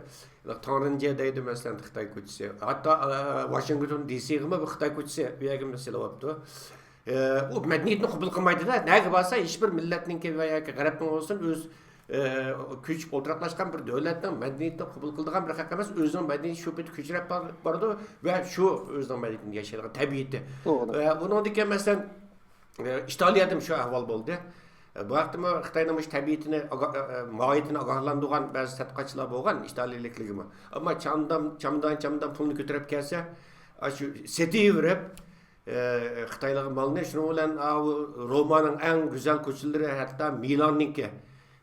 تاڭرىنجە دەيدۇ، مەسىلەن، خىتاي كوچىسى. ھەتتا، ئە، ۋاشىنگتون دى سىغىمۇ بۇ خىتاي كوچىسى بۇ يەرگە سېلىۋاپتۇ. ئە، ئۇ مەدەنىيەتنى قوبۇل قىلمايدۇ-دە. نەگە بارسا، ھېچبىر مىللەتنىڭكى ۋە ياكى غەربنىڭ بولسۇن، ئۆز ئە، كۆچۈپ ئولتۇراقلاشقان بىر دۆلەتنىڭ مەدەنىيىتىنى قوبۇل قىلىدىغان بىر خەق ئەمەس، ئۆزىنىڭ مەدەنىيىتى شۇ پېتى كۆچۈرۈپ بار-، بارىدۇ ۋە شۇ ئۆزىنىڭ مەدەنىيىتىنى ياشايدىغان تەبىئىتى. توغرا. ئە، ئۇنىڭدىن كېيىن، مەسىلەن، ئە، ئىتالىيەدىمۇ شۇ ئەھۋال بولدى. ئە، بۇ ھەقتىمۇ خىتاينىڭ مۇشۇ تەبىئىتىنى ئاگا-، ئە، ئە، ماھىيىتىنى ئاگاھلاندۇرغان بەزى تەتقىقاتچىلار بولغان، ئىتالىيىلىكلىرىمۇ. ئەمما چامدان، چامدان، چامدان پۇلنى كۆتۈرۈپ كەلسە، ئاشۇ سېتىۋېرىپ، ئە، خىتايلارغا مالنى، شۇنىڭ بىلەن، ئاۋۇ رومانىڭ ئەڭ گۈزەل كوچىلىرى، ھەتتا مىلاننىڭكى،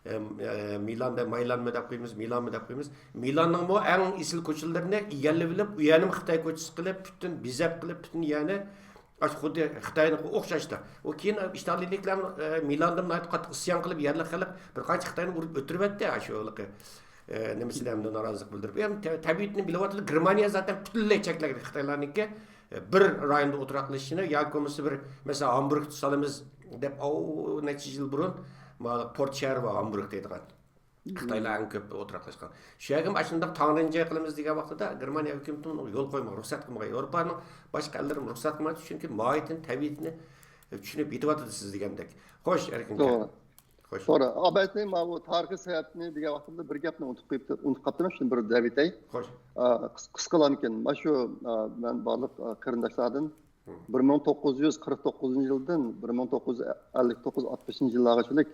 ئە، ئە، مىلان دە-، مايلانمۇ دەپ قويىمىز، مىلانمۇ دەپ قويىمىز. مىلاننىڭمۇ ئەڭ ئېسىل كوچىلىرىنى ئىگىلىۋېلىپ، ئۇ يەرنىمۇ خىتاي كوچىسى قىلىپ، پۈتۈن بېزەپ قىلىپ، پۈتۈن يەرنى، ئاشۇ خۇددى خىتاينىڭغا ئوخشاشلا. ئۇ كېيىن ئىتالىيلىكلار، ئە، مىلاندا ناھايىتى قاتتىق ئىسيان قىلىپ، يەرلىك خەلق بىر قانچە خىتاينى ئۇرۇپ ئۆلتۈرۈۋەتتى، ئاشۇ ھېلىقى، ئە، نېمىسىدە ھەمدە نارازىلىق بىلدۈرۈپ. يەنى تە-، تەبىئىتىنى بىلىۋاتىدۇ. گېرمانىيە زاتەن پۈتۈنلەي چەكلەنگەن خىتايلارنىڭكى. بىر رايوندا ئولتۇراقلىشىشىنى ياكى بولمىسا بىر، مەسىلەن، ھامبۇرگتا سالىمىز دەپ، ئاۋۇ نەچچە يىل بۇرۇن، مانا، پورت شەھەر ۋە ھامبۇرگ دەيدىغان. خىتايلار ئەڭ كۆپ ئولتۇراقلاشقان. شۇ يەرگىمۇ ئاشۇنداق تاڭرىنجاي قىلىمىز دېگەن ۋاقتىدا گېرمانىيە ھۆكۈمىتى ئۇنىڭغا يول قويمىغان، رۇخسەت قىلمىغان. ياۋروپانىڭ باشقا ئەللىرىمۇ رۇخسەت قىلمايتتى، چۈنكى ماھىيىتىنى، تەبىئىتىنى چۈشىنىپ يېتىۋاتىدۇ سىز دېگەندەك. خوش، ئەركىن ئاكا. توغرا. خوش. توغرا. ئابايتىن ماۋۇ تارىخىي سەۋەبنى دېگەن ۋاقتىمدا بىر گەپنى ئۇنتۇپ قويۇپ، ئۇنتۇپ قاپتىمەن، شۇنى بىر دەۋېتەي. خوش. ئا، قىس-، قىسقىلامكىن. مانا شۇ، ئا، مەن بارلىق، ئا، قېرىنداشلاردىن بىر مىڭ توققۇز يۈز قىرىق توققۇزىنچى يىلدىن بىر مىڭ توققۇز يۈز ئەللىك توققۇز، ئاتمىشىنچى يىللارغىچىلىك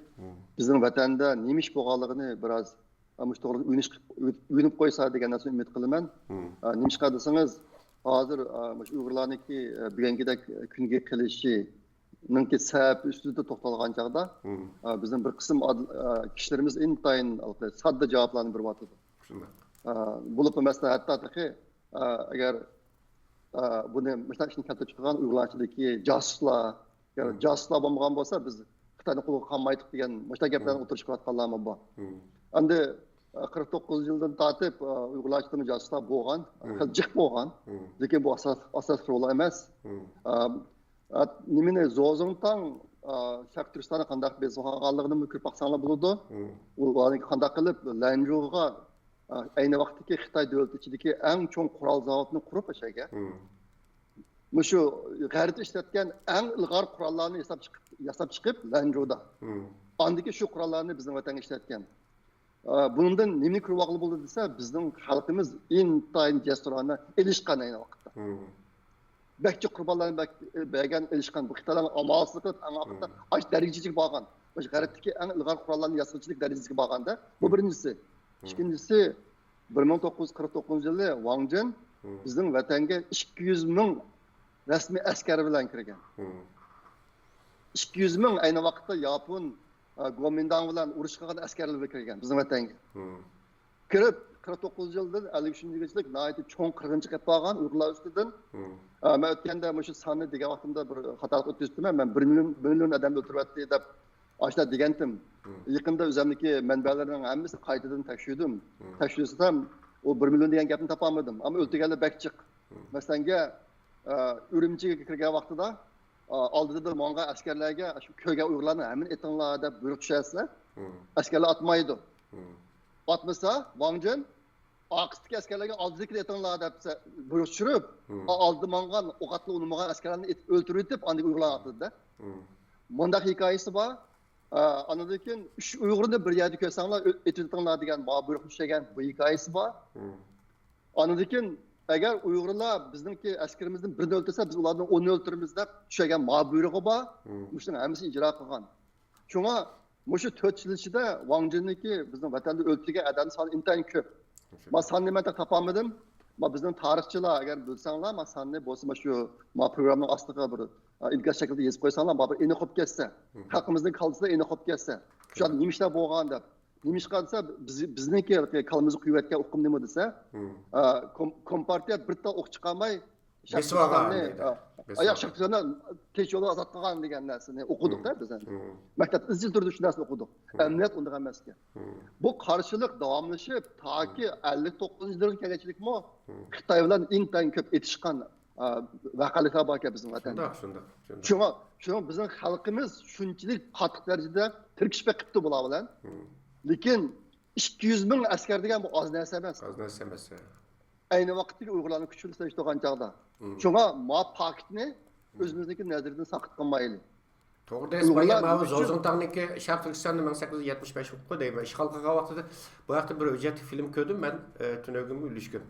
بىزنىڭ ۋەتەندە نېمە ئىش بولغانلىقىنى بىراز، ئا، مۇشۇ توغرىلىق ئۆگىنىش، ئۆگىنىپ قويسا دېگەن نەرسىنى ئۈمىد قىلىمەن. ئا، نېمىشقا دېسىڭىز، ھازىر، ئا، مۇشۇ ئۇيغۇرلارنىڭكى، ئا، بۈگۈنكىدەك كۈنگە قېلىشى، نىڭكى سەۋەبى ئۈستىدە توختالغان چاغدا، ئا، بىزنىڭ بىر قىسىم ئاد-، ئا، كىشىلىرىمىز ئىنتايىن ھېلىقى ساددا جاۋابلارنى بېرىۋاتىدۇ. شۇنداق. ئا، بولۇپمۇ مەسىلەن، ھەتتا تېخى، ئا، ئەگەر، ئا، بۇنى مۇشۇنداق ئىشنى كەلتۈرۈپ چىقارغان ئۇيغۇرلارنىڭ ئىچىدىكى جاسۇسلار، يەنى جاسۇسلار بولمىغان بولسا، بىز خىتاينىڭ قولىغا قالمايتتۇق دېگەن مۇشۇنداق گەپلەرنى ئوتتۇرىغا چىقىرىۋاتقانلارمۇ بار. ئەمدى، ئا، قىرىق توققۇزىنچى يىلدىن تارتىپ، ئا، ئۇيغۇرلار ئىچىدىمۇ جاسۇسلار بولغان، خېلى جىق بولغان. لېكىن بۇ ئاساس-، ئاساسلىق رول ئەمەس. ئا، ئا، نېمىنى، زوزۇڭتاڭ، ئا، شەرقىي تۈركىستاننى قانداق بېسىۋالغانلىقىنى كۆرۈپ باقساڭلار بولىدۇ. ئۇلارنى قانداق قىلىپ لەنجۇغا، ئا، ئەينى ۋاقىتتىكى خىتاي دۆلىتى ئىچىدىكى ئەڭ چوڭ قورال زاۋۇتىنى قۇرۇپ، ئاشۇ يەرگە. مۇشۇ غەربتە ئىشلەتكەن ئەڭ ئىلغار قوراللارنى ياساپ چىقىپ، ياساپ چىقىپ لەنجۇدا. ئاندىن كېيىن شۇ قوراللارنى بىزنىڭ ۋەتەنگە ئىشلەتكەن. ئا، بۇنىڭدىن نېمىنى كۆرۈۋالغىلى بولىدۇ دېسە، بىزنىڭ خەلقىمىز ئىنتايىن جەسۇرانە ئېلىشقان ئەينى ۋاقىتتا. بەك جىق قۇربانلارنى بەك، بەرگەن، ئېلىشقان. بۇ خىتايلارنىڭ ئامالسىزلىقى ئەڭ ئاخىرىدا ئاشۇ دەرىجىگە بارغان. مۇشۇ غەربتىكى ئەڭ ئىلغار قوراللارنى ياسىغۇچىلىك دەرىجىسىگە بارغاندا، بۇ بىرىنچىسى. ئىككىنچىسى، بىر مىڭ توققۇز يۈز قىرىق توققۇزىنچى يىلى ۋاڭ جىن بىزنىڭ ۋەتەنگە ئىككى يۈز مىڭ رەسمىي ئەسكەر بىلەن كىرگەن. ئىككى يۈز مىڭ ئەينى ۋاقىتتا ياپون، ئە، گومىنداڭ بىلەن ئۇرۇش قىلغان ئەسكەرلەر بىلەن كىرگەن بىزنىڭ ۋەتەنگە. كىرىپ، قىرىق توققۇزىنچى يىلدىن ئەللىك ئۈچىنچى يىلگىچىلىك ناھايىتى چوڭ قىرغىنچىلىق ئېلىپ بارغان ئۇيغۇرلار ئۈستىدىن. ئە، مەن ئۆتكەندە مۇشۇ ساننى دېگەن ۋاقتىمدا بىر خاتالىق ئۆتكۈزۈپتىمەن. مەن بىر مىليون، بىر مىليون ئادەمنى ئۆلتۈرۈۋەتتى دەپ ئاشۇنداق دېگەنتىم. يېقىندا ئۆزۈمنىڭكى مەنبەلەرنىڭ ھەممىسىنى قايتىدىن تەكشۈردۈم. تەكشۈرسەم، ئۇ بىر مىليون دېگەن گەپنى تاپالمىدىم. ئەمما ئۆلتۈرگەنلەر بەك جىق. مەسىلەنگە، ئە، ئۈرۈمچىگە كىرگەن ۋاقتىدا، ئە، ئالدىدا ماڭغان ئەسكەرلەرگە، «شۇ كۆرگەن ئۇيغۇرلارنى ھەممىنى ئېتىڭلار» دەپ بۇيرۇق چۈشۈرسە، ئەسكەرلەر ئاتمايدۇ. ئاتمىسا، ۋاڭ جىن ئارقىسىدىكى ئەسكەرلەرگە «ئالدىدىكىنى ئېتىڭلار» دەپ بۇيرۇق چۈشۈرۈپ، ئالدىدا ماڭغان ئوق ئاتقىلى ئۇنىمىغان ئەسكەرلەرنى ئېتىپ ئۆلتۈرۈۋېتىپ، ئاندىن ئۇيغۇرلارنى ئاتىدۇ-دە. مۇنداق ھېكايىسى بار. ئە، ئاندىن كېيىن «ئۈچ ئۇيغۇرنى بىر يەردە كۆرسەڭلار، ئۆ-، ئېتىۋېتىڭلار» دېگەن ماڭا بۇيرۇق چۈشۈرگەن بۇ ھېكايىسى بار. ئاندىن كېيىن «ئەگەر ئۇيغۇرلار بىزنىڭكى ئەسكىرىمىزدىن بىرىنى ئۆلتۈرسە، بىز ئۇلاردىن ئوننى ئۆلتۈرىمىز» دەپ چۈشۈرگەن ماڭا بۇيرۇقى بار. مۇشۇنىڭ ھەممىسىنى ئىجرا قىلغان. شۇڭا مۇشۇ تۆت يىل ئىچىدە ۋاڭ جىننىكى بىزنىڭ ۋەتەندە ئۆلتۈرگەن ئادەمنىڭ سانى ئىنتايىن كۆپ. ما ساننى مەن تاپالمىدىم. ما بىزنىڭ تارىخچىلار ئەگەر بىلسەڭلار، ما ساننى بولسا ما شۇ ما پروگراممىنىڭ ئاستىغا بىر، ئا، ئىنكاس شەكلىدە يېزىپ قويساڭلار، ما بىر ئېنىق بولۇپ كەتسە. خەلقىمىزنىڭ كاللىسىدا ئېنىق بولۇپ كەتسە. شۇ نېمە ئىشلار بولغان دەپ. نېمىشقا دېسە، بىز، بىزنىڭكى كاللىمىزغا قۇيۇۋەتكەن ئۇقۇم نېمە دېسە، ئا، كوم-، كومپارتىيە بىر تال ئوق چىقارماي، بېسىۋالغان دەيدۇ. ئاياق شاختىساننى تىنچ يولدا ئازاد قىلغان دېگەن نەرسىنى ئوقۇدۇق-دە بىز ئەمدى. مەكتەپتە ئىزچىل تۈردە شۇ نەرسىنى ئوقۇدۇق. ئەمەلىيەت ئۇنداق ئەمەسكەن. بۇ قارشىلىق داۋاملىشىپ، تاكى ئەللىك توققۇزىنچى يىلغا كەلگەنچىلىكمۇ خىتاي بىلەن ئىنتايىن كۆپ ئېتىشقان، ئا، ۋەقەلىكلەر باركەن بىزنىڭ ۋەتەندە. شۇنداق، شۇنداق، شۇنداق. شۇڭا، شۇڭا بىزنىڭ خەلقىمىز شۇنچىلىك قاتتىق دەرىجىدە تىركىشىپ بېقىپتۇ بۇلار بىلەن. لېكىن ئىككى يۈز مىڭ ئەسكەر دېگەن بۇ ئاز نەرسە ئەمەس. ئاز نەرسە ئەمەس. ئەينى ۋاقىتتىكى ئۇيغۇرلارنىڭ كۈچىنى سېلىشتۇرغان چاغدا. شۇڭا ما پاكىتنى ئۆزىمىزنىڭكى نەزىرىدىن ساقىت قىلمايلى. توغرا دەيسىز، بايا ماۋۇ زوزۇڭتاڭنىڭكى شەرقىي تۈركىستاننى مىڭ سەككىز يۈز يەتمىش بەش ھوقۇقى دەيمەن، ئىشغال قىلغان ۋاقتىدا بۇ ھەقتە بىر ھۆججەتلىك فىلىم كۆردۈم مەن، ئە، تۈنۈگۈنمۇ ئۈلۈشكۈن.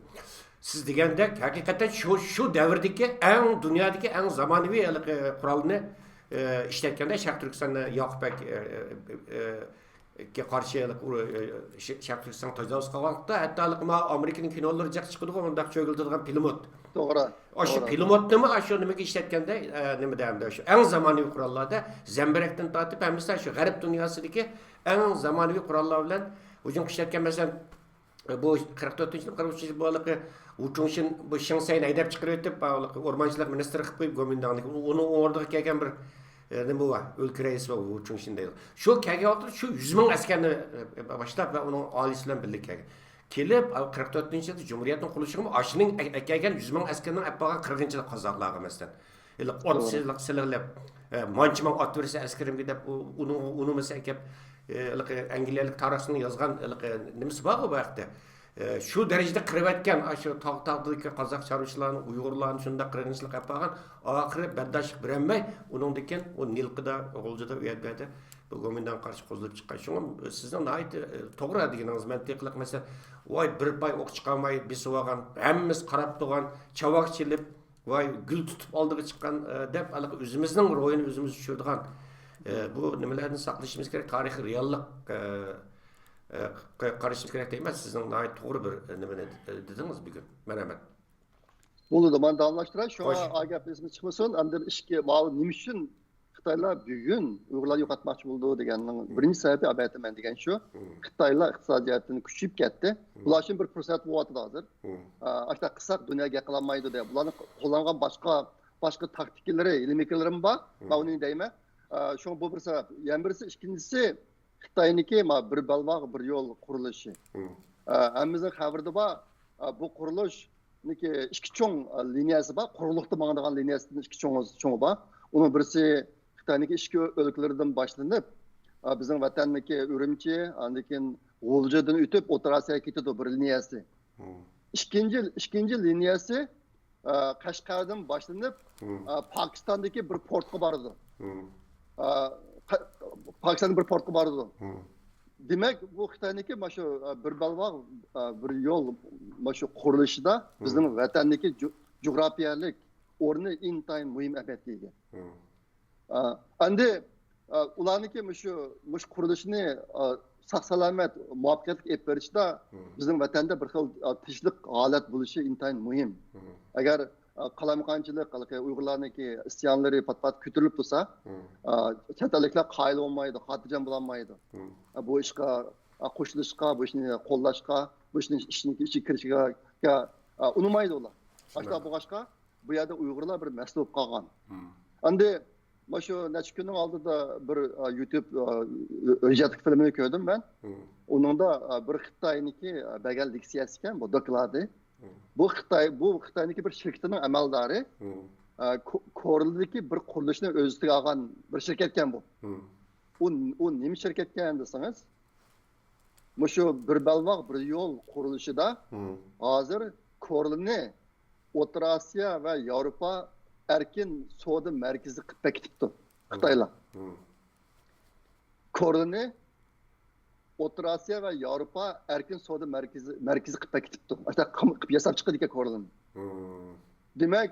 سىز دېگەندەك، ھەقىقەتەن شۇ، شۇ دەۋردىكى ئەڭ، دۇنيادىكى ئەڭ زامانىۋى ھېلىقى قورالنى، ئە، ئىشلەتكەندە شەرقىي تۈركىستاندا ياقۇپ بەگ، ئە، ئە، ئە، قارشى ھېلىقى ئۇر-، ئە، ش-، شەرقىي تۈركىستانغا تاجاۋۇز قىلغان ۋاقىتتا، ھەتتا ھېلىقى ماۋۇ ئامېرىكىنىڭ كىنولىرى جىق چىقىدىغۇ، ئۇنداق چۆگىلىتىدىغان پىلىموت. توغرا، ئاشۇ توغرا. پىلىموتنىمۇ ئاشۇ نېمىگە ئىشلەتكەندە، ئە، نېمىدە ئەمدى شۇ ئەڭ زامانىۋى قوراللاردا زەمبىرەكتىن تارتىپ ھەممىسى شۇ غەرب دۇنياسىدىكى ئەڭ زامانىۋى قوراللار بىلەن ھۇجۇمغا ئىشلەتكەن. مەسىلەن، بۇ قىرىق تۆتىنچى يىل، قىرىق ئۈچىنچى يىل بۇ ھېلىقى ۋۇ چۇڭشىن، بۇ شېڭ سەينى ھەيدەپ چىقىرىۋېتىپ، ھېلىقى ئورمانچىلىق مىنىستىرى قىلىپ قويۇپ، گومىنداڭنى، ئۇنىڭ ئورنىغا كەلگەن بىر، ئە، نېمە بار، ئۆلكە رەئىسى بار، ۋۇ چۇڭشىن دەيدۇ. شۇ كەلگەن ۋاقىتتا شۇ يۈز مىڭ ئەسكەرنى، ئە، باشلاپ ۋە ئۇنىڭ ئائىلىسى بىلەن بىللە كەلگەن. كېلىپ، قىرىق تۆتىنچى يىلدا جۇمھۇرىيەتنىڭ قۇرۇلۇشىغىمۇ ئاشۇنىڭ ئە-، ئەكەلگەن يۈز مىڭ ئەسكىرىنىڭ ئەپ بارغان قىرغىنچىلىقى قازاقلارغا، مەسىلەن. ھېلىقى ئوت توغرا. سېلىق-، سېلىقلاپ، ئە، مانچە ماڭا ئات بەرسە ئەسكىرىمگە دەپ، ئۇ-، ئۇنىڭغا ئۇنىمىسا ئەكەپ، ئە، ھېلىقى ئەنگلىيەلىك تارىخچىنىڭ يازغان ھېلىقى نېمىسى بارغۇ بۇ ھەقتە. ئە، شۇ دەرىجىدە قىرىۋەتكەن، ئاشۇ تاغ-، تاغدىكى قازاق چارۋىچىلارنى، ئۇيغۇرلارنى شۇنداق قىرغىنچىلىق ئەپ بارغان، ئاخىرى بەرداشلىق بېرەلمەي، ئۇنىڭدىن كېيىن ئۇ نىلقىدا، غۇلجىدا، ئۇ يەردە، بۇ گومىنداڭغا قارشى قوزغىلىپ چىققان. شۇڭا سىزنىڭ ناھايىتى، ئە، توغرا دېگىنىڭىز مەنتىقلىق. مەسىلەن، ۋاي، بىر پاي ئوق چىقارماي بېسىۋالغان، ھەممىسى قاراپ تۇرغان، چاۋاك چېلىپ، ۋاي، گۈل تۇتۇپ ئالدىغا چىققان، ئە، دەپ ھېلىقى ئۆزىمىزنىڭ روھىنى ئۆزىمىز چۈشۈرىدىغان، ئە، بۇ نېمىلەردىن ساقلىشىمىز كېرەك، تارىخىي رېئاللىق، ئە، ئە، قا-، قارىشىمىز كېرەك دەيمەن. سىزنىڭ ناھايىتى توغرا بىر، ئە، نېمىنى، ئە، دېدىڭىز بۈگۈن. مەرھەمەت. بولىدۇ، مانا داۋاملاشتۇراي. شۇڭا خوش. ئا گەپ ئېسىمدىن چىقمىسۇن. ئەمدى بىر ئىككى، ماۋۇ نېمە ئۈچۈن خىتايلار بۈگۈن ئۇيغۇرلارنى يوقاتماقچى بولىدۇ دېگەننىڭ بىرىنچى سەۋەبى، ئەلۋەتتە، مەن دېگەن شۇ. خىتايلار ئىقتىسادىي جەھەتتىن كۈچىيىپ كەتتى. بۇلار ئۈچۈن بىر پۇرسەت بولۇۋاتىدۇ ھازىر. ئا، ئاشۇنداق قىلساق دۇنيا گەپ قىلالمايدۇ دەپ. بۇلارنىڭ قوللانغان باشقا، باشقا تاكتىكىلىرى، يىلمىكلىرىمۇ بار. مەن ئۇنى دەيمەن. ئا، شۇڭا بۇ بىر سەۋەب. يەنە بىرسى، ئىككىنچىسى، خىتاينىڭكى ما بىر بەلباغ، بىر يول قۇرۇلۇشى. ئا، ھەممىمىزنىڭ خەۋىرىدە بار. ئا، بۇ قۇرۇلۇشنىڭكى ئىككى چوڭ، ئا، لىنىيەسى بار. قۇرۇقلۇقتا ماڭىدىغان لىنىيەسىدىن ئىككى چوڭ، چوڭى بار. ئۇنىڭ بىرسى خىتاينىڭكى ئىچكى ئۆلكىلىرىدىن باشلىنىپ، ئا، بىزنىڭ ۋەتەننىڭكى ئۈرۈمچى، ئاندىن كېيىن غۇلجىدىن ئۆتۈپ ئوتتۇرا ئاسىياغا كېتىدۇ بىر لىنىيەسى. ئىككىنچى، ئىككىنچى لىنىيەسى ئە، قەشقەردىن باشلىنىپ، ئە، پاكىستاندىكى بىر پورتقا بارىدۇ. ئە، قە-، پاكىستاندىكى بىر پورتقا بارىدۇ. دېمەك، بۇ خىتاينىڭكى مانا شۇ، ئە، بىر بەلباغ، ئە، بىر يول، مانا شۇ قۇرۇلۇشىدا بىزنىڭ ۋەتەننىڭكى جۇ-، جۇغراپىيەلىك ئورنى ئىنتايىن مۇھىم ئەھمىيەتكە ئىگە. ئە، ئەمدى، ئە، ئۇلارنىڭكى مۇشۇ، مۇشۇ قۇرۇلۇشىنى، ئە، ساق سالامەت، مۇۋەپپەقىيەتلىك ئېلىپ بېرىشتا بىزنىڭ ۋەتەندە بىر خىل، ئا، تىنچلىق ھالەت بولۇشى ئىنتايىن مۇھىم. ئەگەر، ئا، قالايمىقانچىلىق، ھېلىقى ئۇيغۇرلارنىڭكى ئىسيانلىرى پات-پات كۆتۈرۈلۈپ تۇرسا، ئا، چەت ئەللىكلەر قايىل بولمايدۇ، خاتىرجەم بولالمايدۇ. ئا، بۇ ئىشقا، ئا، قوشۇلۇشقا، بۇ ئىشنى قوللاشقا، بۇ ئىشنى، ئىشنىڭ ئىچىگە كىرىشىگە، ئا، ئۇنىمايدۇ ئۇلار. ئاشۇنداق بولغاچقا، بۇ يەردە ئۇيغۇرلار بىر مەسىلە بولۇپ قالغان. ئەمدى مانا شۇ نەچچە كۈننىڭ ئالدىدا بىر، ئا، يۇتۇب، ئا، ھۆججەتلىك فىلىمىنى كۆردۈم مەن. ئۇنىڭدا، ئا، بىر خىتاينىڭكى، ئا، بەرگەن لېكسىيەسى ئىكەن، بۇ دوكلادى. بۇ خىتاي، بۇ خىتاينىڭكى بىر شىركىتىنىڭ ئەمەلدارى، ئا، كو-، كورلىدىكى بىر قۇرۇلۇشنى ئۆز ئۈستىگە ئالغان بىر شىركەتكەن بۇ. ئۇ، ئۇ نېمە شىركەتكەن دېسىڭىز، مۇشۇ بىر بەلباغ، بىر يول قۇرۇلۇشىدا ھازىر كورلىنى ئوتتۇرا ئاسىيا ۋە ياۋروپا ئەركىن سودا مەركىزى قىلىپ بېكىتىپتۇ خىتايلار. كورلىنى ئوتتۇرا ئاسىيا ۋە ياۋروپا ئەركىن سودا مەركىزى، مەركىزى قىلىپ بېكىتىپتۇ. ئاشۇنداق قىلىپ ياساپ چىقىدىكەن كورلىنى. دېمەك،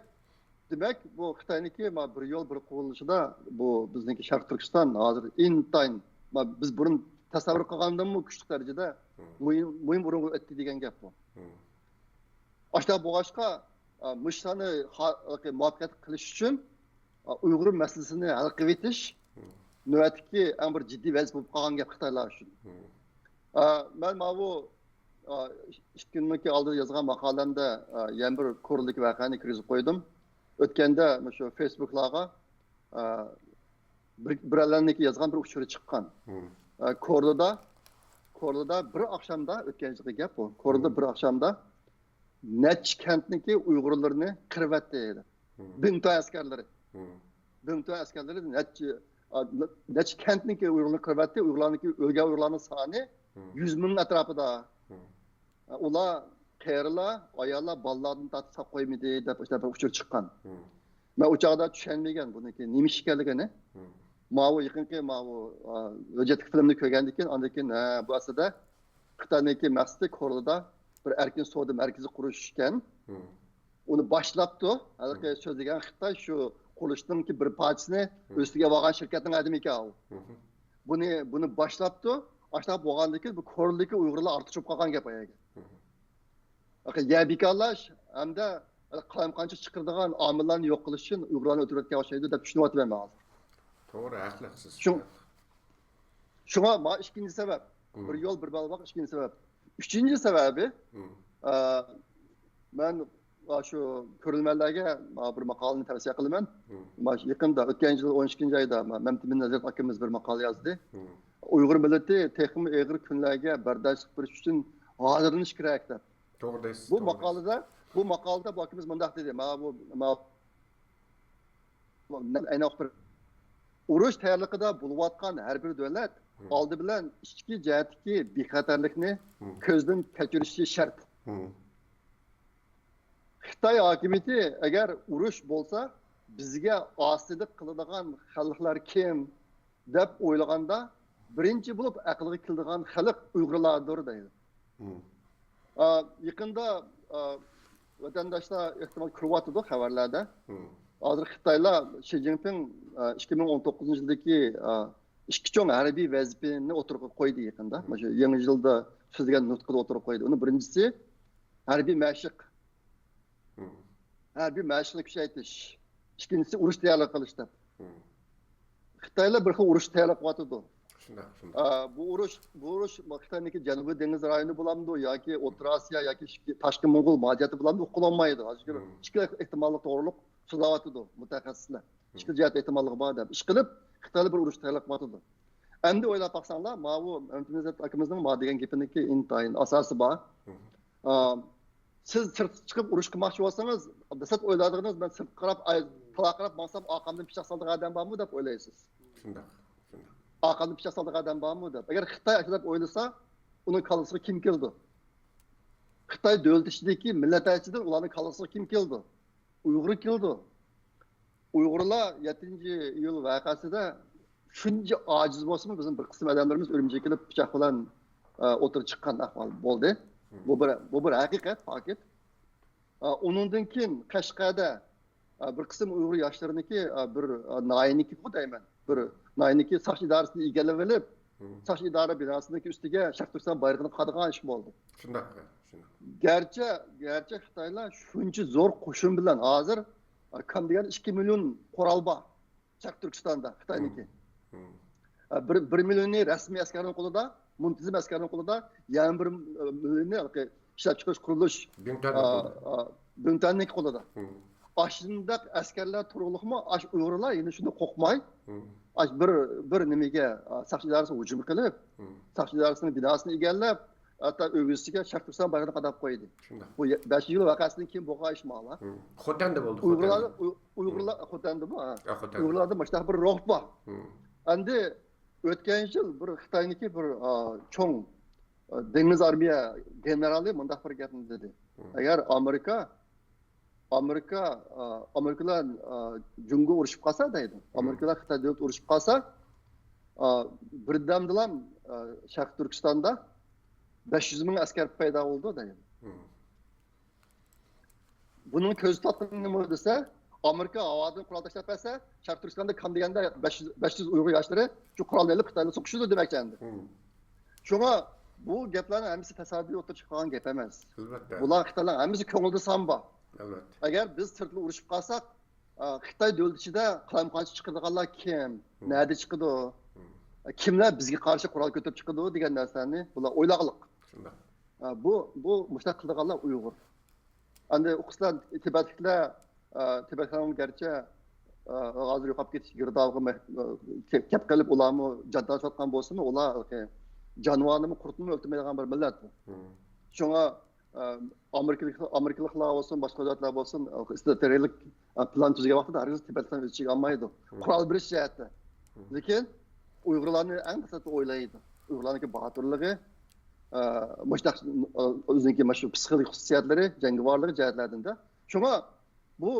دېمەك، بۇ خىتاينىڭكى ما بىر يول، بىر قۇرۇلۇشىدا بۇ بىزنىڭكى شەرقىي تۈركىستان ھازىر ئىنتايىن، ما بىز بۇرۇن تەسەۋۋۇر قىلغاندىنمۇ كۈچلۈك دەرىجىدە مۇھىم، مۇھىم ئورۇنغا ئۆتتى دېگەن گەپ بۇ. ئاشۇنداق بولغاچقا، ئا، مۇشۇلارنى خا-، مۇۋەپپەقىيەتلىك قىلىش ئۈچۈن، ئا، ئۇيغۇر مەسىلىسىنى ھەل قىلىۋېتىش نۆۋەتتىكى ئەڭ بىر جىددىي ۋەزىپە بولۇپ قالغان گەپ خىتايلار ئۈچۈن. ئا، مەن ماۋۇ، ئا، ئىككى كۈندىن ئالدىدا يازغان ماقالەمدە، ئا، يەنە بىر كورلىدىكى ۋەقەنى كىرگۈزۈپ قويدۇم. ئۆتكەندە مۇشۇ فېيسبۇكلارغا، ئا، بىر، بىرەرلەرنىڭكى يازغان بىر ئۇچۇرى چىققان. ئا، كورلىدا، كورلىدا بىر ئاخشامدا، ئۆتكەن يىلقى گەپ بۇ. كورلىدا بىر ئاخشامدا نەچچە كەنتنىڭكى ئۇيغۇرلىرىنى قىرىۋەتتى. بىڭتۇەن ئەسكەرلىرى. بىڭتۇەن ئەسكەرلىرى نەچچە، ئا، نەچچە كەنتنىڭكى ئۇيغۇرلىرىنى قىرىۋەتتى. ئۇيغۇرلارنىڭكى، ئۆلگەن ئۇيغۇرلارنىڭ سانى يۈز مىڭ ئەتراپىدا. ئۇلار قېرىلار، ئاياللار، بالىلاردىن تارتىپ ساقلاپ قويمىدى دەپ، ئىشتە بىر ئۇچۇر چىققان. مەن ئۇ چاغدا چۈشەنمىگەن بۇنىڭكى نېمە ئىش ئىكەنلىكىنى. ماۋۇ يېقىنقى ماۋۇ، ئا، ھۆججەتلىك فىلىمنى كۆرگەندىن كېيىن، ئاندىن كېيىن، ھە، بۇ ئەسلىدە خىتاينىڭكى مەقسىتى كورلىدا بىر ئەركىن سودا مەركىزى قۇرۇش ئىكەن. ئۇنى باشلاپتۇ. ھېلىقى سۆزلىگەن خىتاي شۇ قۇرۇلۇشنىڭكى بىر پارچىسىنى ئۆز ئۈستىگە ئالغان شىركەتنىڭ ئادىمى ئىكەن ئۇ. بۇنى، بۇنى باشلاپتۇ. ئاشۇنداق بولغاندىن كېيىن بۇ كورلىدىكى ئۇيغۇرلار ئارتۇق چۈشۈپ قالغان گەپ ئايەگە. يەر بىكارلاش ھەمدە قالايمىقانچىلىق چىقىرىدىغان ئامىللارنى يوق قىلىش ئۈچۈن ئۇيغۇرلارنى ئۆلتۈرۈۋەتكەن ئوخشايدۇ دەپ چۈشىنىۋاتىمەن مەن ھازىر. توغرا، ھەقلىقسىز. شۇڭ-، شۇڭا ما ئىككىنچى سەۋەب. بىر يول، بىر بەلباغ، ئىككىنچى سەۋەب. ئۈچىنچى سەۋەبى، ئە، مەن شۇ كۆرۈرمەنلەرگە بىر ماقالىنى تەۋسىيە قىلىمەن. مانا يېقىندا، ئۆتكەن يىل ئون ئىككىنچى ئايدا مەمتىمىن نەزىرەت ئاكىمىز بىر ماقالە يازدى. ئۇيغۇر مىللىتى تېخىمۇ ئېغىر كۈنلەرگە بەرداشلىق بېرىش ئۈچۈن ھازىرلىنىش كېرەك دەپ. توغرا دەيسىز، بۇ توغرا دەيسىز. ماقالىدە، بۇ ماقالىدە بۇ ئاكىمىز مۇنداق دېدى. مانا بۇ، مانا ئۇرۇش تەييارلىقىدا بولۇۋاتقان ھەر بىر دۆلەت ئالدى بىلەن ئىچكى جەھەتتىكى بىخەتەرلىكنى كۆزدىن كەچۈرۈشى شەرت. خىتاي ھاكىمىيىتى ئەگەر ئۇرۇش بولسا، بىزگە ئاسىيلىق قىلىدىغان خەلقلەر كىم دەپ ئويلىغاندا، بىرىنچى بولۇپ ئەقىلگە كېلىدىغان خەلق ئۇيغۇرلاردۇر دەيدۇ. ئا، يېقىندا، ئا، ۋەتەنداشلار ئېھتىمال كۆرۈۋاتىدۇ خەۋەرلەردە. ھازىر خىتايلار شى جىنپىڭ، ئا، ئىككى مىڭ ئون توققۇزىنچى يىلدىكى، ئا، ئىككى چوڭ ھەربىي ۋەزىپىنى ئوتتۇرىغا قويدى يېقىندا. مۇشۇ يېڭى يىلدا سۆزلىگەن نۇتقىدا ئوتتۇرىغا قويدى. ئۇنىڭ بىرىنچىسى ھەربىي مەشىق. ھەربىي مەشىقنى كۈچەيتىش. ئىككىنچىسى ئۇرۇش تەييارلىقى قىلىش دەپ. خىتايلار بىر خىل ئۇرۇش تەييارلاپ قىلىۋاتىدۇ. شۇنداق، شۇنداق. ئا، بۇ ئۇرۇش، بۇ ئۇرۇش خىتاينىڭكى جەنۇبىي دېڭىز رايونى بولامدۇ ياكى ئوتتۇرا ئاسىيا ياكى ئىچكى، تاشقى موڭغۇل مۇھاجىرىتى بولامدۇ، ئۇقۇلالمايدۇ. ھازىر ئىككى ئېھتىماللىق توغرۇلۇق سۆزلەۋاتىدۇ مۇتەخەسسىسلەر. ئىككى جەھەت ئېھتىماللىقى بار دەپ. ئىشقىلىپ، خىتايلار بىر ئۇرۇش تەييارلاپ قىلىۋاتىدۇ. ئەمدى ئويلاپ باقساڭلار، ماۋۇ مەمتىمىن نەزىرەت ئاكىمىزنىڭ ماۋۇ دېگەن گېپىنىڭكى ئىنتايىن ئاساسى بار. ئا، سىز سىرتقا چىقىپ ئۇرۇش قىلماقچى بولسىڭىز، دەسلەپ ئويلايدىغىنىڭىز، مەن سىرتقا قاراپ، ئاي، تالاغا قاراپ ماڭسام، ئارقامدىن پىچاق سالىدىغان ئادەم بارمۇ دەپ ئويلايسىز. شۇنداق، شۇنداق. ئارقامدىن پىچاق سالىدىغان ئادەم بارمۇ دەپ. ئەگەر خىتاي ئاشۇنداق ئويلىسا، ئۇنىڭ كاللىسىغا كىم كېلىدۇ؟ خىتاي دۆلىتى ئىچىدىكى مىللەت ئىچىدىن ئۇلارنىڭ كاللىسىغا كىم كېلىدۇ؟ ئۇيغۇر كېلىدۇ. ئۇيغۇرلار يەتتىنچى ئىيۇل ۋەقەسىدە شۇنچە ئاجىز بولسىمۇ، بىزنىڭ بىر قىسىم ئادەملىرىمىز ئۈرۈمچىگە كېلىپ پىچاق بىلەن، ئە، ئوتتۇرىغا چىققان ئەھۋال بولدى. بۇ بىر، بۇ بىر ھەقىقەت، پاكىت. ئە، ئۇنىڭدىن كېيىن قەشقەردە، ئە، بىر قىسىم ئۇيغۇر ياشلىرىنىڭكى، ئە، بىر، ئە، ناھىيەنىڭكى دەيمەن، بىر ناھىيەنىڭكى ساقچى ئىدارىسىنى ئىگىلەپ ئېلىپ، ساقچى ئىدارە بىناسىنىڭ ئۈستىگە شەرقىي تۈركىستان بايرىقىنى قادىغان ئىش بولدى. شۇنداق، شۇنداق. گەرچە، گەرچە خىتايلار شۇنچە زور قوشۇن بىلەن ھازىر، كەم دېگەندە ئىككى مىليون قورال بار شەرقىي تۈركىستاندا خىتاينىڭكى. بىر، بىر مىليونى رەسمىي ئەسكەرنىڭ قولىدا، مۇنتىزىم ئەسكەرنىڭ قولىدا، يەنە بىر مىليونى ئىشلەپچىقىرىش، قۇرۇلۇش، بىڭتۈەننىڭ قولىدا. ئاشۇنداق ئەسكەرلەر تۇرۇقلۇقمۇ، ئاش ئۇيغۇرلار يەنە شۇنداق قورقماي، ئاش بىر، بىر نېمىگە، ساقچى ئىدارىسىغا ھۇجۇم قىلىپ، ساقچى ئىدارىسىنىڭ بىناسىنى ئىگىلەپ، ھەتتا ئۆگزىسىگە شەرقىي تۈركىستان بايرىقىنى قاداپ قويدى. بۇ بەش يىل ۋەقەسىدىن كېيىن بولغان ئىش مالا. خوتەندە بولدى، ئۇيغۇرلار، ئۇيغۇرلار خوتەندىمۇ؟ ئۇيغۇرلاردا مۇشۇنداق بىر روھ بار. ئەمدى ئۆتكەن يىل بىر خىتاينىڭكى بىر، ئا، چوڭ، ئا، دېڭىز ئارمىيە گېنېرالى مۇنداق بىر گەپنى دېدى. ئەگەر ئامېرىكا، ئامېرىكا، ئا، ئامېرىكىلار، ئا، جۇڭگو ئۇرۇشۇپ قالسا دەيدۇ. ئامېرىكىلار خىتاي دۆلىتى ئۇرۇشۇپ قالسا، ئا، بىردەمدىلا، ئا، شەرقىي تۈركىستاندا بەش يۈز مىڭ ئەسكەر پەيدا بولىدۇ دەيدۇ. بۇنىڭ كۆزى تارتقىنى نېمە دېسە، ئامېرىكا ھاۋادىن قورال تاشلاپ بەرسە، شەرقىي تۈركىستاندا كەم دېگەندە بەش يۈز، بەش يۈز ئۇيغۇر ياشلىرى شۇ قورالنى ئېلىپ خىتايلار سوقۇشىدۇ دېمەكچى ئەمدى. شۇڭا بۇ گەپلەرنىڭ ھەممىسى تاسادىپىي ئوتتۇرىغا چىقىپ قالغان گەپ ئەمەس. بۇلار خىتايلارنىڭ ھەممىسى كۆڭلىدە سان بار. ئەگەر بىز سىرتلا ئۇرۇشۇپ قالساق، ئا، خىتاي دۆلىتى ئىچىدە قالايمىقانچە چىقىدىغانلار كىم؟ نەدە چىقىدۇ؟ كىملەر بىزگە قارشى قورال كۆتۈرۈپ چىقىدۇ دېگەن نەرسىنى بۇلار ئويلاغانلىق. ئا، بۇ، بۇ مۇشۇنداق قىلىدىغانلار ئۇيغۇر. ئەمدى ئۇقىسىلەر تىبەتلىكلەر، ئا، تىبەتلەرنىڭ گەرچە، ئا، ھازىر يوقاپ كېتىش گىردابىغا مەھ-، ئا، كەپ، كەپ قېلىپ ئۇلارمۇ جان تارتىۋاتقان بولسىمۇ، ئۇلار جانىۋارنىمۇ، قۇرتنىمۇ ئۆلتۈرمەيدىغان بىر مىللەت بۇ. شۇڭا ئە، ئامېرىكىلىق، ئامېرىكىلىقلار بولسۇن، باشقا دۆلەتلەر بولسۇن، ئە، ئىستراتېگىيەلىك، ئە، پىلان تۈزگەن ۋاقتىدا ھەرگىز تىبەتلەرنى ئۆز ئىچىگە ئالمايدۇ. قورال بېرىش جەھەتتە. لېكىن ئۇيغۇرلارنى ئەڭ تەسلىمدە ئويلايدۇ. ئۇيغۇرلارنىڭكى باتۇرلۇقى، ئە، مۇشۇنداق، ئە، ئۆزىنىڭكى مانا شۇ پسىخىكىلىق خۇسۇسىيەتلىرى، جەڭگىۋارلىقى جەھەتلەردىن-دە. شۇڭا بۇ،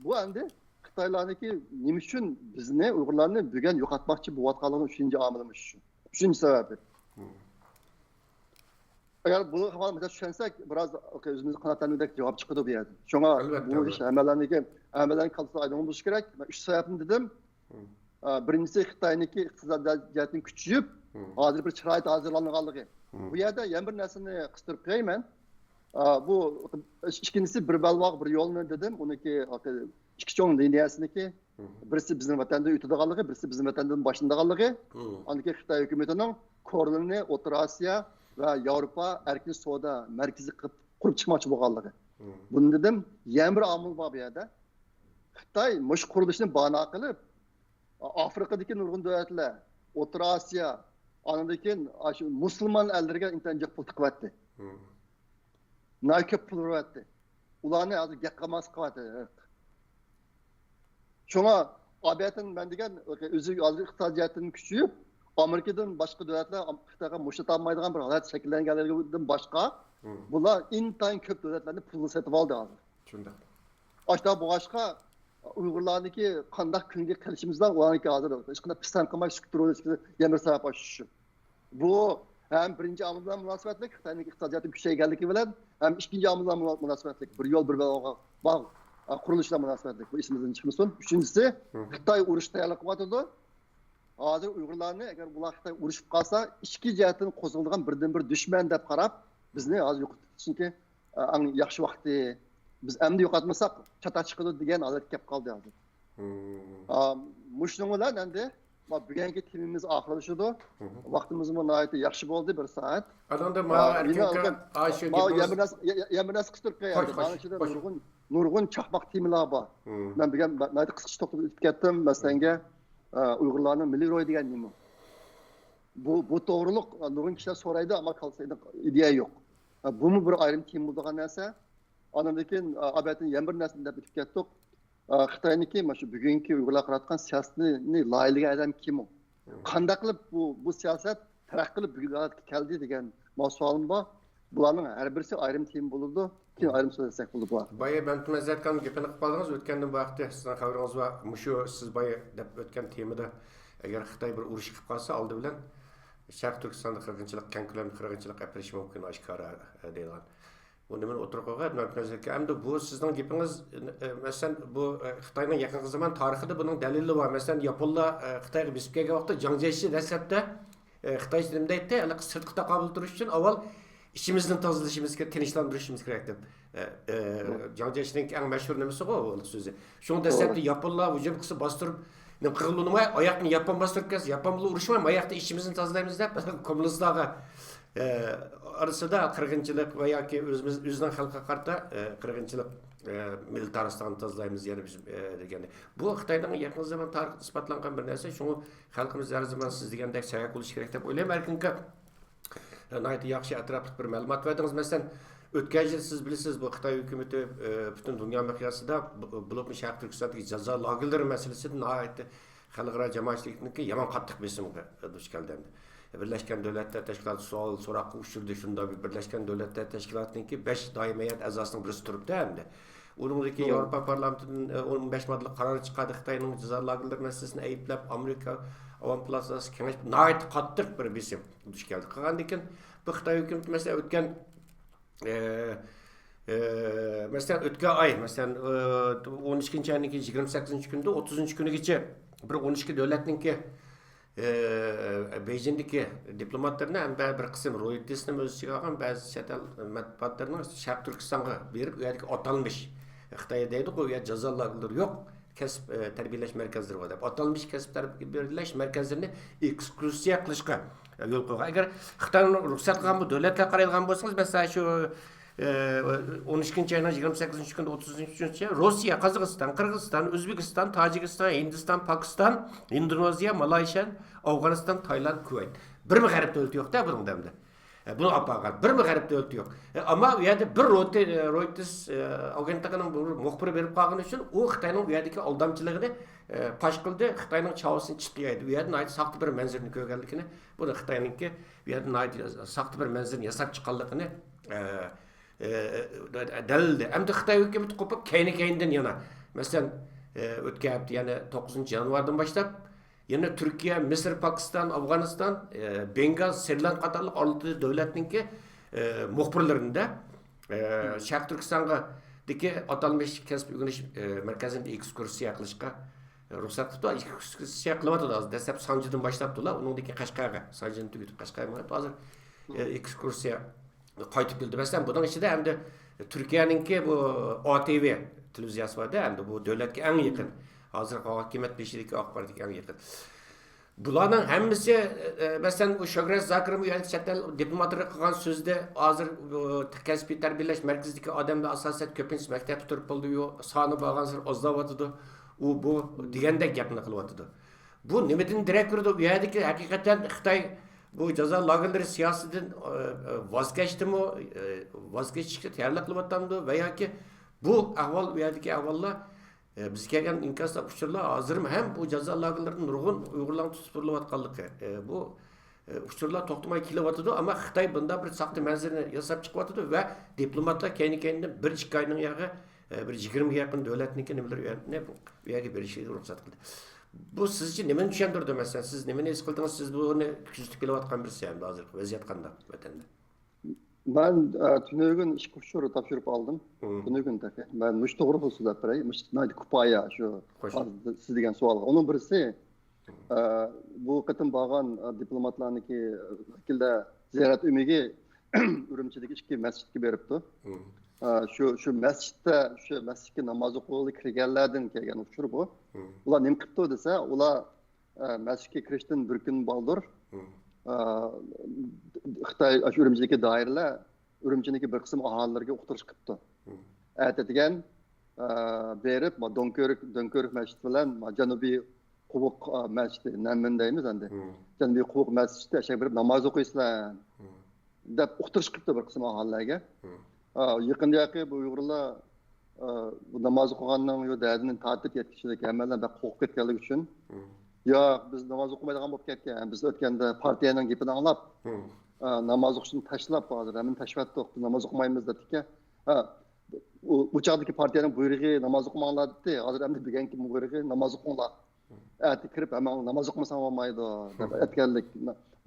بۇ ئەمدى خىتايلارنىڭكى نېمە ئۈچۈن بىزنى، ئۇيغۇرلارنى بۈگۈن يوقاتماقچى بولۇۋاتقانلىقىنىڭ ئۈچىنچى ئامىلى مۇشۇ. ئۈچىنچى سەۋەبى. ئەگەر بۇ خەۋەرنى چۈشەنسەك، بىراز ئۆزىمىزنى قانائەتلەندۈرگۈدەك جاۋاب چىقىدۇ بۇ يەردىن. شۇڭا بۇ ئىش ھەممەيلەننىڭكى، ھەممەيلەننىڭ كاللىسىدا ئايدىڭ بولۇشى كېرەك. مەن ئۈچ سەۋەبنى دېدىم. ئا، بىرىنچىسى، خىتاينىڭكى ئىقتىسادىي جەھەتتىن كۈچىيىپ، ھازىر بىر شارائىت ھازىرلانغانلىقى. بۇ يەردە يەنە بىر نەرسىنى قىستۇرۇپ قوياي مەن. ئا، بۇ ئىككىنچىسى، بىر بەلباغ، بىر يول دېدىم. ئۇنىڭكى ئىككى چوڭ لىنىيەسىنىڭكى بىرسى بىزنىڭ ۋەتەندىن ئۆتىدىغانلىقى، بىرسى بىزنىڭ ۋەتەندىن باشلىنىدىغانلىقى، ئاندىن كېيىن خىتاي ھۆكۈمىتىنىڭ كورلىنى ئوتتۇرا ئاسىيا ۋە ياۋروپا ئەركىن سودا مەركىزى قىلىپ، قۇرۇپ چىقماقچى بولغانلىقى. بۇنى دېدىم، يەنە بىر ئامىل بار بۇ يەردە. خىتاي مۇشۇ قۇرۇلۇشنى بانا قىلىپ، ئافرىقىدىكى نۇرغۇن دۆلەتلەر، ئوتتۇرا ئاسىيا، ئاندىن كېيىن ئاشۇ مۇسۇلمان ئەللىرىگە ئىنتايىن جىق پۇل تىقىۋەتتى. ناھايىتى كۆپ پۇل بېرىۋەتتى. ئۇلارنى ھازىر گەپ قىلماسلىق قىلىۋاتىدۇ. شۇڭا ئابەتىن مەن دېگەن ئۆزى ھازىر ئىقتىسادىي جەھەتتىن كۈچىيىپ، ئامېرىكىدىن باشقا دۆلەتلەر ئام-، خىتايغا مۇشتلىتالمايدىغان بىر ھالەت شەكىللەنگەنلىكىدىن باشقا، بۇلار ئىنتايىن كۆپ دۆلەتلەرنى پۇلغا سېتىۋالدى ھازىر. شۇنداق. ئاشۇنداق بولغاچقا، ئۇيغۇرلارنىڭكى قانداق كۈنگە قېلىشىمىزدا ئۇلارنىڭكى ھازىر ھېچقانداق پىسەنت قىلماي سۈكۈت تۇرۇۋېلىشى يەنە بىر سەۋەب ئاشۇ. بۇ ھەم بىرىنچى ئامىل بىلەن مۇناسىۋەتلىك، خىتاينىڭ ئىقتىسادىياتى كۈچەيگەنلىكى بىلەن، ھەم ئىككىنچى ئامىل بىلەن مۇنا-، مۇناسىۋەتلىك، بىر يول، بىر بەلباغ، باغ، ئا، قۇرۇلۇشى بىلەن مۇناسىۋەتلىك. بۇ ئېسىمىزدىن چىقمىسۇن. ئۈچىنچىسى، خىتاي ئۇرۇش تەييارلىق قىلىۋاتىدۇ. ھازىر ئۇيغۇرلارنى، ئەگەر بۇلار خىتاي ئۇرۇشۇپ قالسا، ئىچكى جەھەتتىن قوزغىلىدىغان بىردىنبىر دۈشمەن دەپ قاراپ، بىزنى ھازىر يوقىتىشنىڭكى، ئا، ئەڭ ياخشى ۋاقتى. بىز ئەمدى يوقاتمىساق، چاتاق چىقىدۇ دېگەن ھالەتكە كەپ قالدى ھازىر. ئا، مۇشۇنىڭ بىلەن ئەمدى ما بۈگۈنكى تېمىمىز ئاخىرلىشىدۇ. ۋاقتىمىزمۇ ناھايىتى ياخشى بولدى، بىر سائەت. ئاندىڭدا ماڭا ئا، ئەركىن يەنە ئاكا، ئايشە ماڭا گېپىڭىز يەنە بىر نەرسە، يە-، يە-، يەنە بىر نەرسە قىستۇرۇپ قوياي. خوش، خوش، مانا ئىچىدە خوش. نۇرغۇن، نۇرغۇن چاقماق تېمىلار بار. مەن بۈگۈن ناھايىتى قىسقىچە توختىلىپ ئۆتۈپ كەتتىم. مەسىلەنگە، ئا، ئۇيغۇرلارنىڭ مىللىي روھى دېگەن نېمە؟ بۇ، بۇ توغرۇلۇق نۇرغۇن كىشىلەر سورايدۇ، ئەمما كاللىسىدا ئىدىيە يوق. بۇمۇ بىر ئايرىم تېما بولىدىغان نەرسە. ئاندىن كېيىن، ئا، ئابەتتىن يەنە بىر نەرسىنى دەپ ئۆتۈپ كەتتۇق. ئا، خىتاينىڭكى مانا شۇ بۈگۈنكى ئۇيغۇرلار قىلىۋاتقان سىياسىتىنى لايىھەلىگەن ئادەم كىم ئۇ؟ قانداق قىلىپ بۇ، بۇ سىياسەت تەرەققىي قىلىپ بۈگۈنكى ھالەتكە كەلدى دېگەن مانا سوئالىم بار. بۇلارنىڭ ھەر بىرسى ئايرىم تېما بولىدۇ. كېيىن ئايرىم سۆزلەشسەك بولىدۇ بۇ ھەقتە. بايا مەمتىمىن ئەزەتكان گېپىنى قىلىپ قالدىڭىز. ئۆتكەندىن بۇ ھەقتە سىزنىڭ خەۋىرىڭىز بار. مۇشۇ سىز بايا دەپ ئۆتكەن تېمىدا، ئەگەر خىتاي بىر ئۇرۇش قىلىپ قالسا، ئالدى بىلەن شەرقىي تۈركىستاندا قىرغىنچىلىق، كەڭ كۆلەمدە قىرغىنچىلىق ئەپ بېرىشى مۇمكىن، ئاشكارا، دەيدىغان. بۇ نېمىنى ئوتتۇرىغا قويغان؟ ئەمدى بۇ سىزنىڭ گېپىڭىز، ئە، مەسىلەن، بۇ، ئە، خىتاينىڭ يېقىنقى زامان تارىخىدا بۇنىڭ دەلىلى بار. مەسىلەن، ياپونلار، ئە، خىتايغا بېسىپ كەلگەن ۋاقىتتا جاڭ جيېشى دەسلەپتە، ئە، خىتايچە نېمە دەيتتى؟ ھېلىقى سىرتقا تاقابىل تۇرۇش ئۈچۈن ئاۋۋال ئىچىمىزنى تازىلىشىمىز كېرەك، تىنچلاندۇرۇشىمىز كېرەك دەپ. ئە، ئە، جاڭ جيېشىنىڭ ئەڭ مەشھۇر نېمىسىغۇ ئۇ سۆزى. شۇڭا دەسلەپتە ياپونلار ھۇجۇم قىلسا باستۇرۇپ، نېمە قىلغىلى ئۇنىماي، ئاياقتىن ياپون باستۇرۇپ كەلسە، ياپون بىلەن ئۇرۇشماي، ما ياقتا ئىچىمىزنى تازىلايمىز دەپ، كوممۇنىستلارغا، ئە، ئارىسىدا قىرغىنچىلىق ۋە ياكى ئۆزىمىز، ئۆزىنىڭ خەلقىگە قارىتا، ئە، قىرغىنچىلىق، ئە، مىللىتارىستاننى تازىلايمىز يەنە بىز، ئە، دېگەندەك. بۇ خىتاينىڭ يېقىنقى زامان تارىخىدا ئىسپاتلانغان بىر نەرسە. شۇڭا خەلقىمىز ھەر زامان سىز دېگەندەك سەۋەب بولۇشى كېرەك دەپ ئويلايمەن. ئەركىنكا ناھايىتى ياخشى ئەتراپلىق بىر مەلۇمات بەردىڭىز. مەسىلەن، ئۆتكەن يىل سىز بىلىسىز، بۇ خىتاي ھۆكۈمىتى، ئە، پۈتۈن دۇنيا مىقياسىدا، بۇ-، بولۇپمۇ شەرقىي تۈركىستاندىكى جازا لاگېرلىرى مەسىلىسىدە ناھايىتى خەلقئارا جامائەتچىلىكنىڭكى يامان قاتتىق بېسىمىغا دۇچ كەلدى ئەمدى. بىرلەشكەن دۆلەتلەر تەشكىلاتى سوئال سوراققا ئۇچرىدى، شۇنداق بىر بىرلەشكەن دۆلەتلەر تەشكىلاتىنىڭكى بەش دائىمىي ھەيئەت ئەزاسىنىڭ بىرسى تۇرۇپتۇ ئەمدى. ئۇنىڭدىكى ياۋروپا پارلامېنتىدىن، ئە، ئون بەش ماددىلىق قارار چىقاردى، خىتاينىڭ جازا لاگېرلىرى مەسىلىسىنى ئەيىبلەپ، ئامېرىكا ئاۋام پالاتاسى كېڭەش ناھايىتى قاتتىق بىر بېسىم دۇچ كەلدى. قىلغاندىن كېيىن بۇ خىتاي ھۆكۈمىتى، مەسىلەن، ئۆتكەن، ئە، ئە، مەسىلەن، ئۆتكەن ئاي، مەسىلەن، ئە، ئون ئىككىنچى ئاينىڭ يىگىرمە سەككىزىنچى كۈنىدىن ئوتتۇزىنچى كۈنىگىچە بىر ئون ئىككى دۆلەتنىڭكى، ئە، بېيجىڭدىكى دىپلوماتلىرىنى ھەم بە-، بىر قىسىم رويتېرنى ئۆز ئىچىگە ئالغان بەزى چەت ئەل مەتبۇئاتلىرىنىڭ شەرقىي تۈركىستانغا بېرىپ، ئۇ يەردىكى ئاتالمىش، خىتاي دەيدىغۇ، ئۇ يەردە جازا لاگېرلىرى يوق، كەسىپ، ئە، تەربىيەلەش مەركەزلىرى بار دەپ، ئاتالمىش كەسىپ تەربىيەلەش مەركەزلىرىنى ئېكسكۇرسىيە قىلىشقا، ئە، يول قويغان. ئەگەر خىتاينىڭ رۇخسەت قىلغان بۇ دۆلەتلەرگە قارايدىغان بولسىڭىز، مەسىلەن، شۇ، ئە، ئون ئىككىنچى ئاينىڭ يىگىرمە سەككىزىنچى كۈنى، ئوتتۇزىنچى كۈنىچە روسىيە، قازاقىستان، قىرغىزىستان، ئۆزبېكىستان، تاجىكىستان، ھىندىستان، پاكىستان، ئىندونېزىيە، مالايشىيا، ئافغانىستان، تايلاند، كۇۋەيت. بىرمۇ غەرب دۆلىتى يوق-دە بۇنىڭدا ئەمدى. ئە، بۇنى ئاپارغان بىرمۇ غەرب دۆلىتى يوق. ئە، ئەمما ئۇ يەردە بىر رويتې-، ئە، رويتېرس، ئە، ئاگېنتلىقىنىڭ بىر مۇخبىرى بېرىپ قالغىنى ئۈچۈن ئۇ خىتاينىڭ ئۇ يەردىكى ئالدامچىلىقىنى، ئە، پاش قىلدى، خىتاينىڭ چاۋىسىنى چىتقا يايدى. ئۇ يەردە ناھايىتى ساختا بىر مەنزىرىنى كۆرگەنلىكىنى، بۇنى خىتاينىڭكى ئۇ يەردە ناھايىتى ساختا بىر مەنزىرىنى ياساپ چىققانلىقىنى، ئە، ئە، دەلىللىدى. ئەمدى خىتاي ھۆكۈمىتى قوپۇپ، كەينى-كەينىدىن يەنە، مەسىلەن، ئە، ئۆتكەن ھەپتە، يەنى توققۇزىنچى يانۋاردىن باشلاپ، يەنە تۈركىيە، مىسىر، پاكىستان، ئافغانىستان، ئە، بېنگال، سرى لانكا قاتارلىق ئالتە دۆلەتنىڭكى، ئە، مۇخبىرلىرىنى، ئە، شەرقىي تۈركىستانغا دىكى ئاتالمىش كەسىپ ئۆگىنىش، ئە، مەركەزىنى ئېكسكۇرسىيە قىلىشقا، ئە، رۇخسەت قىلىپتۇ. ئېكسكۇرسىيە قىلىۋاتىدۇ ھازىر. دەسلەپ سانجىدىن باشلاپتۇلا، ئۇنىڭدىن كېيىن قەشقەرگە، سانجىدىن تۈگىتىپ قەشقەرگە مېڭىپ، ھازىر، ئە، ئېكسكۇرسىيە قايتىپ كېلىدۇ. مەسىلەن، بۇنىڭ ئىچىدە ئەمدى تۈركىيەنىڭكى بۇ ئا تىۋى تېلېۋىزىيەسى بار-دە، ئەمدى بۇ دۆلەتكە ئەڭ يېقىن، ھازىرقى ھاكىمىيەت بېشىدىكى ئاق پارتىيەگە ئەڭ يېقىن. بۇلارنىڭ ھەممىسى، ئە، ئە، مەسىلەن، ئۇ شۆھرەت زاكىرمۇ يەنە چەت ئەل دىپلوماتلىرىغا قىلغان سۆزىدە، ھازىر، ئۇ، كەسپىي تەربىيەلەش مەركىزىدىكى ئادەملەر ئاساسەن كۆپىنچىسى مەكتەپكە تۇرۇپ بولدى، يو-، سانى بارغانسېرى ئازلاۋاتىدۇ، ئۇ، بۇ دېگەندەك گەپنى قىلىۋاتىدۇ. بۇ نېمىدىن دېرەك بېرىدۇ؟ ئۇ يەردىكى ھەقىقەتەن خىتاي بۇ جازا لاگېرلىرى سىياسىتىدىن، ئە، ئە، ۋاز كەچتىمۇ، ئە، ۋاز كېچىشكە تەييارلىق قىلىۋاتامدۇ ۋە ياكى بۇ ئەھۋال، ئۇ يەردىكى ئەھۋاللار، ئە، بىز كەلگەن ئىنكاستا ئۇچۇرلار ھازىرمۇ ھەم بۇ جازا لاگېرلىرىدا نۇرغۇن ئۇيغۇرلارنىڭ تۇتۇپ تۇرۇلۇۋاتقانلىقى، ئە، بۇ، ئە، ئۇچۇرلار توختىماي كېلىۋاتىدۇ، ئەمما خىتاي بۇنداق بىر ساختا مەنزىرىنى ياساپ چىقىۋاتىدۇ ۋە دىپلوماتلار كەينى-كەينىدىن بىر ئىككى ئاينىڭ ياغى، ئە، بىر يىگىرمىگە يېقىن دۆلەتنىڭكى نېمىلىرى ئۇ يەرگە بېرىشىگە رۇخسەت قىلدى. بۇ سىزچە نېمىنى چۈشەندۈرىدۇ؟ مەسىلەن، سىز نېمىنى ھېس قىلدىڭىز؟ سىز بۇنى كۆزىتىپ كېلىۋاتقان بىرسى ئەمدى ھازىرقى ۋەزىيەت قانداق ۋەتەندە؟ مەن، ئە، تۈنۈگۈن ئىككى ئۇچۇر تاپشۇرۇپ ئالدىم. مم. تۈنۈگۈن تېخى. مەن مۇشۇ توغرىلىق سۆزلەپ بېرەي. مۇشۇ ناھايىتى كۇپايە شۇ. خوش. ھازىر سىز دېگەن سوئالغا. ئۇنىڭ بىرسى، مم. ئە، بۇ قېتىم بارغان، ئە، دىپلوماتلارنىڭكى، ئە، ۋەكىللەر زىيارەت ئۆمىكى ئۈرۈمچىدىكى ئىككى مەسچىتكە بېرىپتۇ. مم. ئە، شۇ، شۇ مەسچىتتە، شۇ مەسچىتكە ناماز ئوقۇغىلى كىرگەنلەردىن كەلگەن ئۇچۇر بۇ. مم. ئۇلار نېمە قىپتۇ دېسە، ئۇلار ئە، مەسچىتكە كىرىشتىن بىر كۈن بالدۇر، مم. ئە، خىتاي، ئاشۇ ئۈرۈمچىدىكى دائىرىلەر ئۈرۈمچىنىڭكى بىر قىسىم ئاھالىلىرىگە ئۇقتۇرۇش قىپتۇ. مم. ئەتىگەن، ئە، بېرىپ، ما، دۆڭكۆۋرۈك، دۆڭكۆۋرۈك مەسچىتى بىلەن، ما، جەنۇبىي قوۋۇق، ئە، مەسچىتى، نەنمىن دەيمىز ئەمدى. مم. جەنۇبىي قوۋۇق مەسچىتى، ئەشەگە بېرىپ ناماز ئوقۇيسىلەر. مم. دەپ ئۇقتۇرۇش قىپتۇ بىر قىسىم ئاھالىلەرگە. مم. ئا، يېقىندىياقى بۇ ئۇيغۇرلار، ئا، بۇ ناماز ئوقۇغاننىڭ يو دەردىنى تارتىپ يەتكۈچىلىك ھەممەيلەن بەك قورقۇپ كەتكەنلىكى ئۈچۈن، مم. ياق، بىز ناماز ئوقۇمايدىغان بولۇپ كەتكەن، بىز ئۆتكەندە پارتىيەنىڭ گېپىنى ئاڭلاپ، مم. ئا، ناماز ئوقۇشنى تاشلاپ، ھازىر ھەممىنى تاشلىۋەتتۇق، بىز ناماز ئوقۇمايمىز دەپتىكەن. ھە، ئۇ، ئۇ چاغدىكى پارتىيەنىڭ بۇيرۇقى ناماز ئوقۇماڭلار دېدى، ھازىر ئەمدى بۈگۈنكى بۇيرۇقى ناماز ئوقۇڭلار. ئەتە كىرىپ ھەممەڭلار ناماز ئوقۇمىساڭ بولمايدۇ دەپ ئېيتكەنلىك،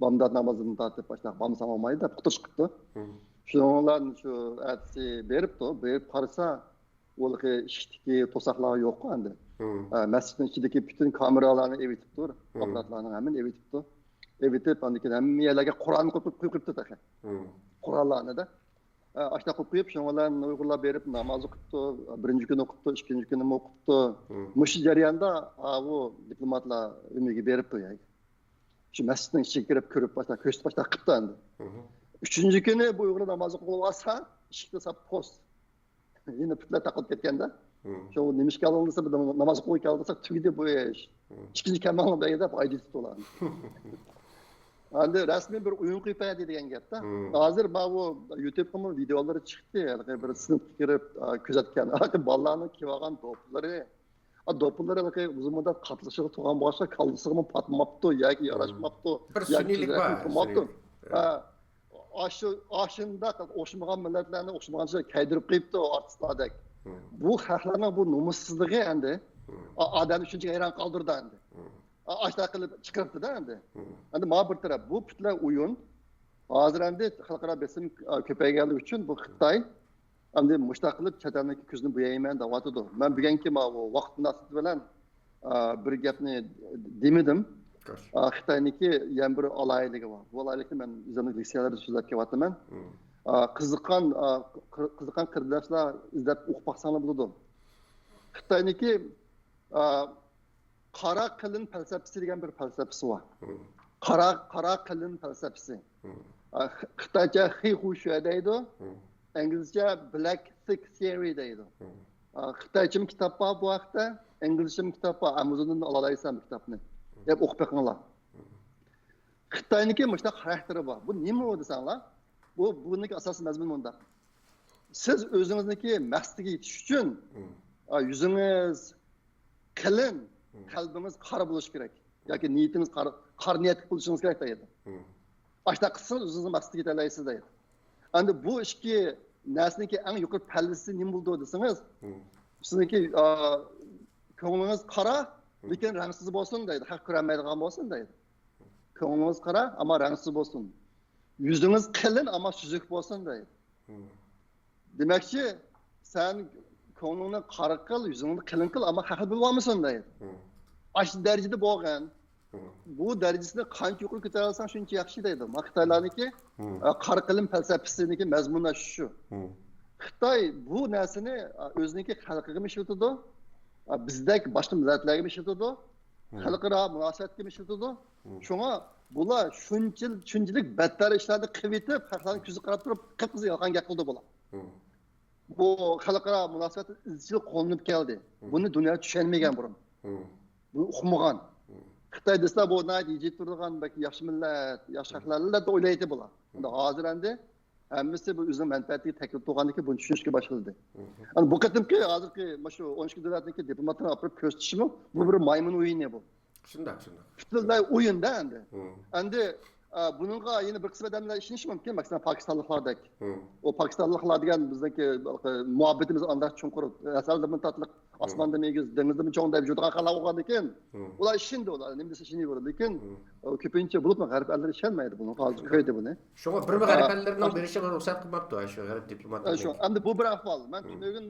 بامدات نامازىدىن تارتىپ باشلاپ بامساڭ بولمايدۇ دەپ ئۇقتۇرۇش قىپتۇ. شۇنىڭ بىلەن شۇ ئەتىسى بېرىپتۇ. بېرىپ قارىسا، ئۇ ئىشىكتىكى توساقلار يوققۇ ئەمدى. مەسچىتنىڭ ئىچىدىكى پۈتۈن كامېرالارنى ئېۋىتىپتۇ، ئاپپاراتلارنىڭ ھەممىنى ئېۋىتىپتۇ. ئېۋىتىپ، ئاندىن كېيىن ھەممە يەرلەرگە قورالنى قويۇپ قويۇپتۇ تېخى. قوراللارنى-دە. ئاشۇنداق قويۇپ قويۇپ، شۇنىڭ بىلەن ئۇيغۇرلار بېرىپ ناماز ئوقۇپتۇ. بىرىنچى كۈنى ئوقۇپتۇ، ئىككىنچى كۈنىمۇ ئوقۇپتۇ. مۇشۇ جەرياندا ئاۋۇ دىپلوماتلار ئۆمىگە بېرىپتۇ يەرگە. شۇ مەسچىتنىڭ ئىچىگە كىرىپ، كۆرۈپ باشلاپ، كۆرسىتىپ باشلاپ قىپتۇ ئەمدى. ئۈچىنچى كۈنى بۇ ئۇيغۇرلار ناماز ئوقۇپ بولۇۋالسا، ئىشىكتە ساپ پوست. يەنە پۈتلەر تاقىلىپ كەتكەندە. شۇ نېمە ئىش كەلدىڭ دېسە، بىر ناماز ئوقۇپ كەلدىڭ دېسە، تۈگىدى بۇ ئىش. ئىككىنچى كەلمەڭلار بەرگەن دەپ ھايدىتىپتۇ ئۇلارنى. ئەمدى رەسمىي بىر ئويۇن قويۇپ بەردى دېگەن گەپتە. ھازىر ماۋۇ يۇتۇبقىمۇ ۋىدېئولىرى چىقتى. ھېلىقى بىر سىنىپقا كىرىپ، ئا، كۆزەتكەن. بالىلارنىڭ كىيىۋالغان دوپپىلىرى. ئا، دوپپىلىرى ھېلىقى ئۇزۇن مۇددەت قاتلىشىغا تۇرغان بولغاچقا، كاللىسىغىمۇ پاتماپتۇ ياكى ياراشماپتۇ، بىر ياكى سۈنئىيلىك بار، تۈزەكمۇ تۇرماپتۇ. سۈنئىيلىك. ھە. ئاشۇ، ئاشۇنداق ئوخشىمىغان مىللەتلەرنى ئوخشىمىغانچە كىيدۈرۈپ قويۇپتۇ ئارتىسلاردەك. بۇ خەقلەرنىڭ بۇ نومۇسسىزلىقى ئەمدى ئا-، ئادەمنى شۇنچە ھەيران قالدۇرىدۇ ئەمدى. ئا-، ئاشۇنداق قىلىپ چىقىرىپتۇ-دە ئەمدى. ئەمدى مانا بىر تەرەپ، بۇ پۈتلەر ئويۇن. ھازىر ئەمدى خەلقئارا بېسىم، ئا، كۆپەيگەنلىكى ئۈچۈن بۇ خىتاي ئەمدى مۇشۇنداق قىلىپ چەت ئەلنىڭكى كۆزىنى بويايمەن دەۋاتىدۇ. مەن بۈگۈنكى ماۋۇ ۋاقىت مۇناسىۋىتى بىلەن ئا، بىر گەپنى دېمىدىم. ئا، خىتاينىڭكى يەنە بىر ئالاھىدىلىكى بار. بۇ ئالاھىدىلىكنى مەن ئۆزۈمنىڭ لېكسىيەلىرىدە سۆزلەپ كېلىۋاتىمەن. ئا، قىزىققان، ئا، قىر-، قىزىققان قېرىنداشلار ئىزدەپ ئوقۇپ باقساڭلار بولىدۇ. خىتاينىڭكى، ئا، قارا قېلىن پەلسەپىسى دېگەن بىر پەلسەپىسى بار. قارا، قارا قېلىن پەلسەپىسى. ئا، خ-، خىتايچە خىي خۇ شۈە دەيدۇ. ئىنگلىزچە بلەك سىك تىئورى دەيدۇ. ئا، خىتايچىمۇ كىتاب بار بۇ ھەقتە، ئىنگلىزچىمۇ كىتاب بار، ئامازوندىن ئالالايسەن بۇ كىتابنى. دەپ ئوقۇپ بېقىڭلار. خىتاينىڭكى مۇشۇنداق خاراكتېرى بار. بۇ نېمە ئۇ دېسەڭلار، بۇ، بۇنىڭكى ئاساسىي مەزمۇنى مۇنداق. سىز ئۆزىڭىزنىڭكى مەقسىتىگە يېتىش ئۈچۈن، ئا، يۈزىڭىز قېلىن، قەلبىڭىز قارا بولۇشى كېرەك. ياكى نىيىتىڭىز قارا، قارا نىيەتلىك بولۇشىڭىز كېرەك دەيدۇ. ئاشۇنداق قىلسىڭىز ئۆزىڭىزنىڭ مەقسىتىگە يېتەلەيسىز دەيدۇ. ئەمدى بۇ ئىككى نەرسىنىڭكى ئەڭ يۇقىرى پەللىسى نېمە بولىدۇ دېسىڭىز، سىزنىڭكى، ئا، كۆڭلىڭىز قارا، لېكىن رەڭسىز بولسۇن دەيدۇ. خەق كۆرەلمەيدىغان بولسۇن دەيدۇ. كۆڭلىڭىز قارا، ئەمما رەڭسىز بولسۇن. يۈزىڭىز قېلىن، ئەمما سۈزۈك بولسۇن دەيدۇ. دېمەكچى، سەن كۆڭلۈڭنى قارا قىل، يۈزۈڭنى قېلىن قىل، ئەمما خەق بىلىۋالمىسۇن دەيدۇ. ئاشۇ دەرىجىدە بولغان. بۇ دەرىجىسىنى قانچە يۇقىرى كۆتۈرەلىسەڭ، شۇنچە ياخشى دەيدۇ. ما خىتايلارنىكى، ئە، قارا قېلىن پەلسەپىسىنىڭكى مەزمۇنى شۇ. خىتاي بۇ نەرسىنى، ئە، ئۆزىنىڭكى خەلقىگىمۇ ئىشلىتىدۇ، ئە، بىزدەك باشقا مىللەتلەرگىمۇ ئىشلىتىدۇ، خەلقئارا مۇناسىۋەتكىمۇ ئىشلىتىدۇ. شۇڭا بۇلار شۇنچىل-، شۇنچىلىك بەتتەر ئىشلارنى قىلىۋېتىپ، خەقلەرنىڭ كۆزىگە قاراپ تۇرۇپ، قىپقىزىل يالغان گەپ قىلىدۇ بۇلار. بۇ خەلقئارا مۇناسىۋەتتە ئىزچىل قوللىنىپ كەلدى. بۇنى دۇنيا چۈشەنمىگەن بۇرۇن. بۇنى ئۇقمىغان. خىتاي دېسىلا، بۇ ناھايىتى يېتىلىپ تۇرىدىغان، بەك ياخشى مىللەت، ياخشى خەقلەر دەپ ئويلايتتى بۇلار. ئەمدى ھازىر ئەمدى ھەممىسى بۇ ئۆزىنىڭ مەنپەئەتىگە تەكلىپ تۇرغاندىكىن بۇنى چۈشىنىشكە باشلىدى. ئەمدى بۇ قېتىمقى ھازىرقى مۇشۇ ئون ئىككى دۆلەتنىڭكى دىپلوماتلىرىنى ئاپىرىپ كۆرسىتىشىمۇ، بۇ بىر مايمۇن ئويۇنى بۇ. شۇنداق، شۇنداق. پۈتۈنلەي ئويۇندا ئەمدى. ئەمدى، ئا، بۇنىڭغا يەنە بىر قىسىم ئادەملەر ئىشىنىشى مۇمكىن، مەسىلەن، پاكىستانلىقلاردەك. ئۇ پاكىستانلىقلار دېگەن بىزنىڭكى مۇھەببىتىمىز ئانداق چوڭقۇر، ھەسەلدىمۇ تاتلىق، ئاسماندىمۇ ئېگىز، دېڭىزدىمۇ چوڭ دەپ يۈرىدىغان خەقلەر بولغاندىكىن، ئۇلار ئىشىنىدۇ، ئۇلار نېمە دېسە ئىشىنىۋېرىدۇ. لېكىن، ئۇ كۆپىنچە بولۇپمۇ غەرب ئەللىرى ئىشەنمەيدۇ بۇنىڭغا، ھازىر كۆردى بۇنى. شۇڭا بىرمۇ غەرب ئەللىرىنىڭ بېرىشىغا رۇخسەت قىلماپتۇ، شۇ غەرب دىپلوماتلىرىنى. شۇ، ئەمدى بۇ بىر ئەھۋال. مەن تۈنۈگۈن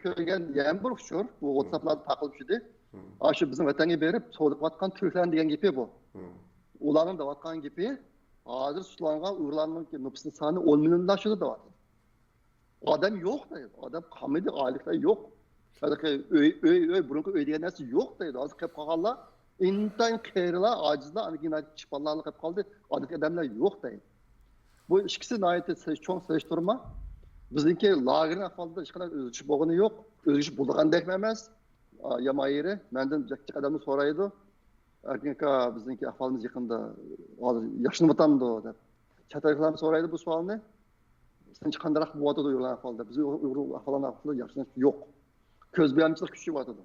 كۆرگەن يەنە بىر ئۇچۇر، بۇ ۋاتساپلاردا تارقىلىپ يۈردى. ئاشۇ بىزنىڭ ۋەتەنگە بېرىپ سودا قىلىۋاتقان تۈركلەرنىڭ دېگەن گېپى بۇ. ئۇلارنىڭ دەۋاتقان گېپى، ھازىر سۇلانغان ئۇيغۇرلارنىڭ نوپۇسنىڭ سانى ئون مىليوندىن ئاشىدۇ دەۋاتىدۇ. ئادەم يوق دەيدۇ. ئادەم قالمىدى، ئائىلىلەر يوق. ھېلىقى ئۆي، ئۆي، ئۆي، بۇرۇنقى ئۆي دېگەن نەرسە يوق دەيدۇ. ھازىر قېلىپ قالغانلار ئىنتايىن قېرىلار، ئاجىزلار، ئاندىن كېيىن كىچىك بالىلار قېلىپ قالدى. ئادەتتىكى ئادەملەر يوق دەيدۇ. بۇ ئىككىسى ناھايىتى سېلىش-، چوڭ سېلىشتۇرما. بىزنىڭكى لاگېرنىڭ ئەھۋالىدا ھېچقانداق ئۆزگىرىش بولغىنى يوق. ئۆزگىرىش بولىدىغاندەكمۇ ئەمەس. ئا، يامان يېرى، مەندىن جىق ئادەممۇ سورايدۇ. ئەركىن ئاكا، بىزنىڭكى ئەھۋالىمىز يېقىندا ھازىر ياخشىلىنىۋاتامدۇ دەپ. چەت ئەللىكلەرمۇ سورايدۇ بۇ سوئالنى. سىزنىڭچە قانداق بولۇۋاتىدۇ ئۇيغۇر ئەھۋالىدا؟ بىز ئۇيغۇر ئەھۋالىنىڭ ئەھۋالىدا ياخشىلىنىش يوق. كۆز بويامچىلىق كۈچىيىۋاتىدۇ.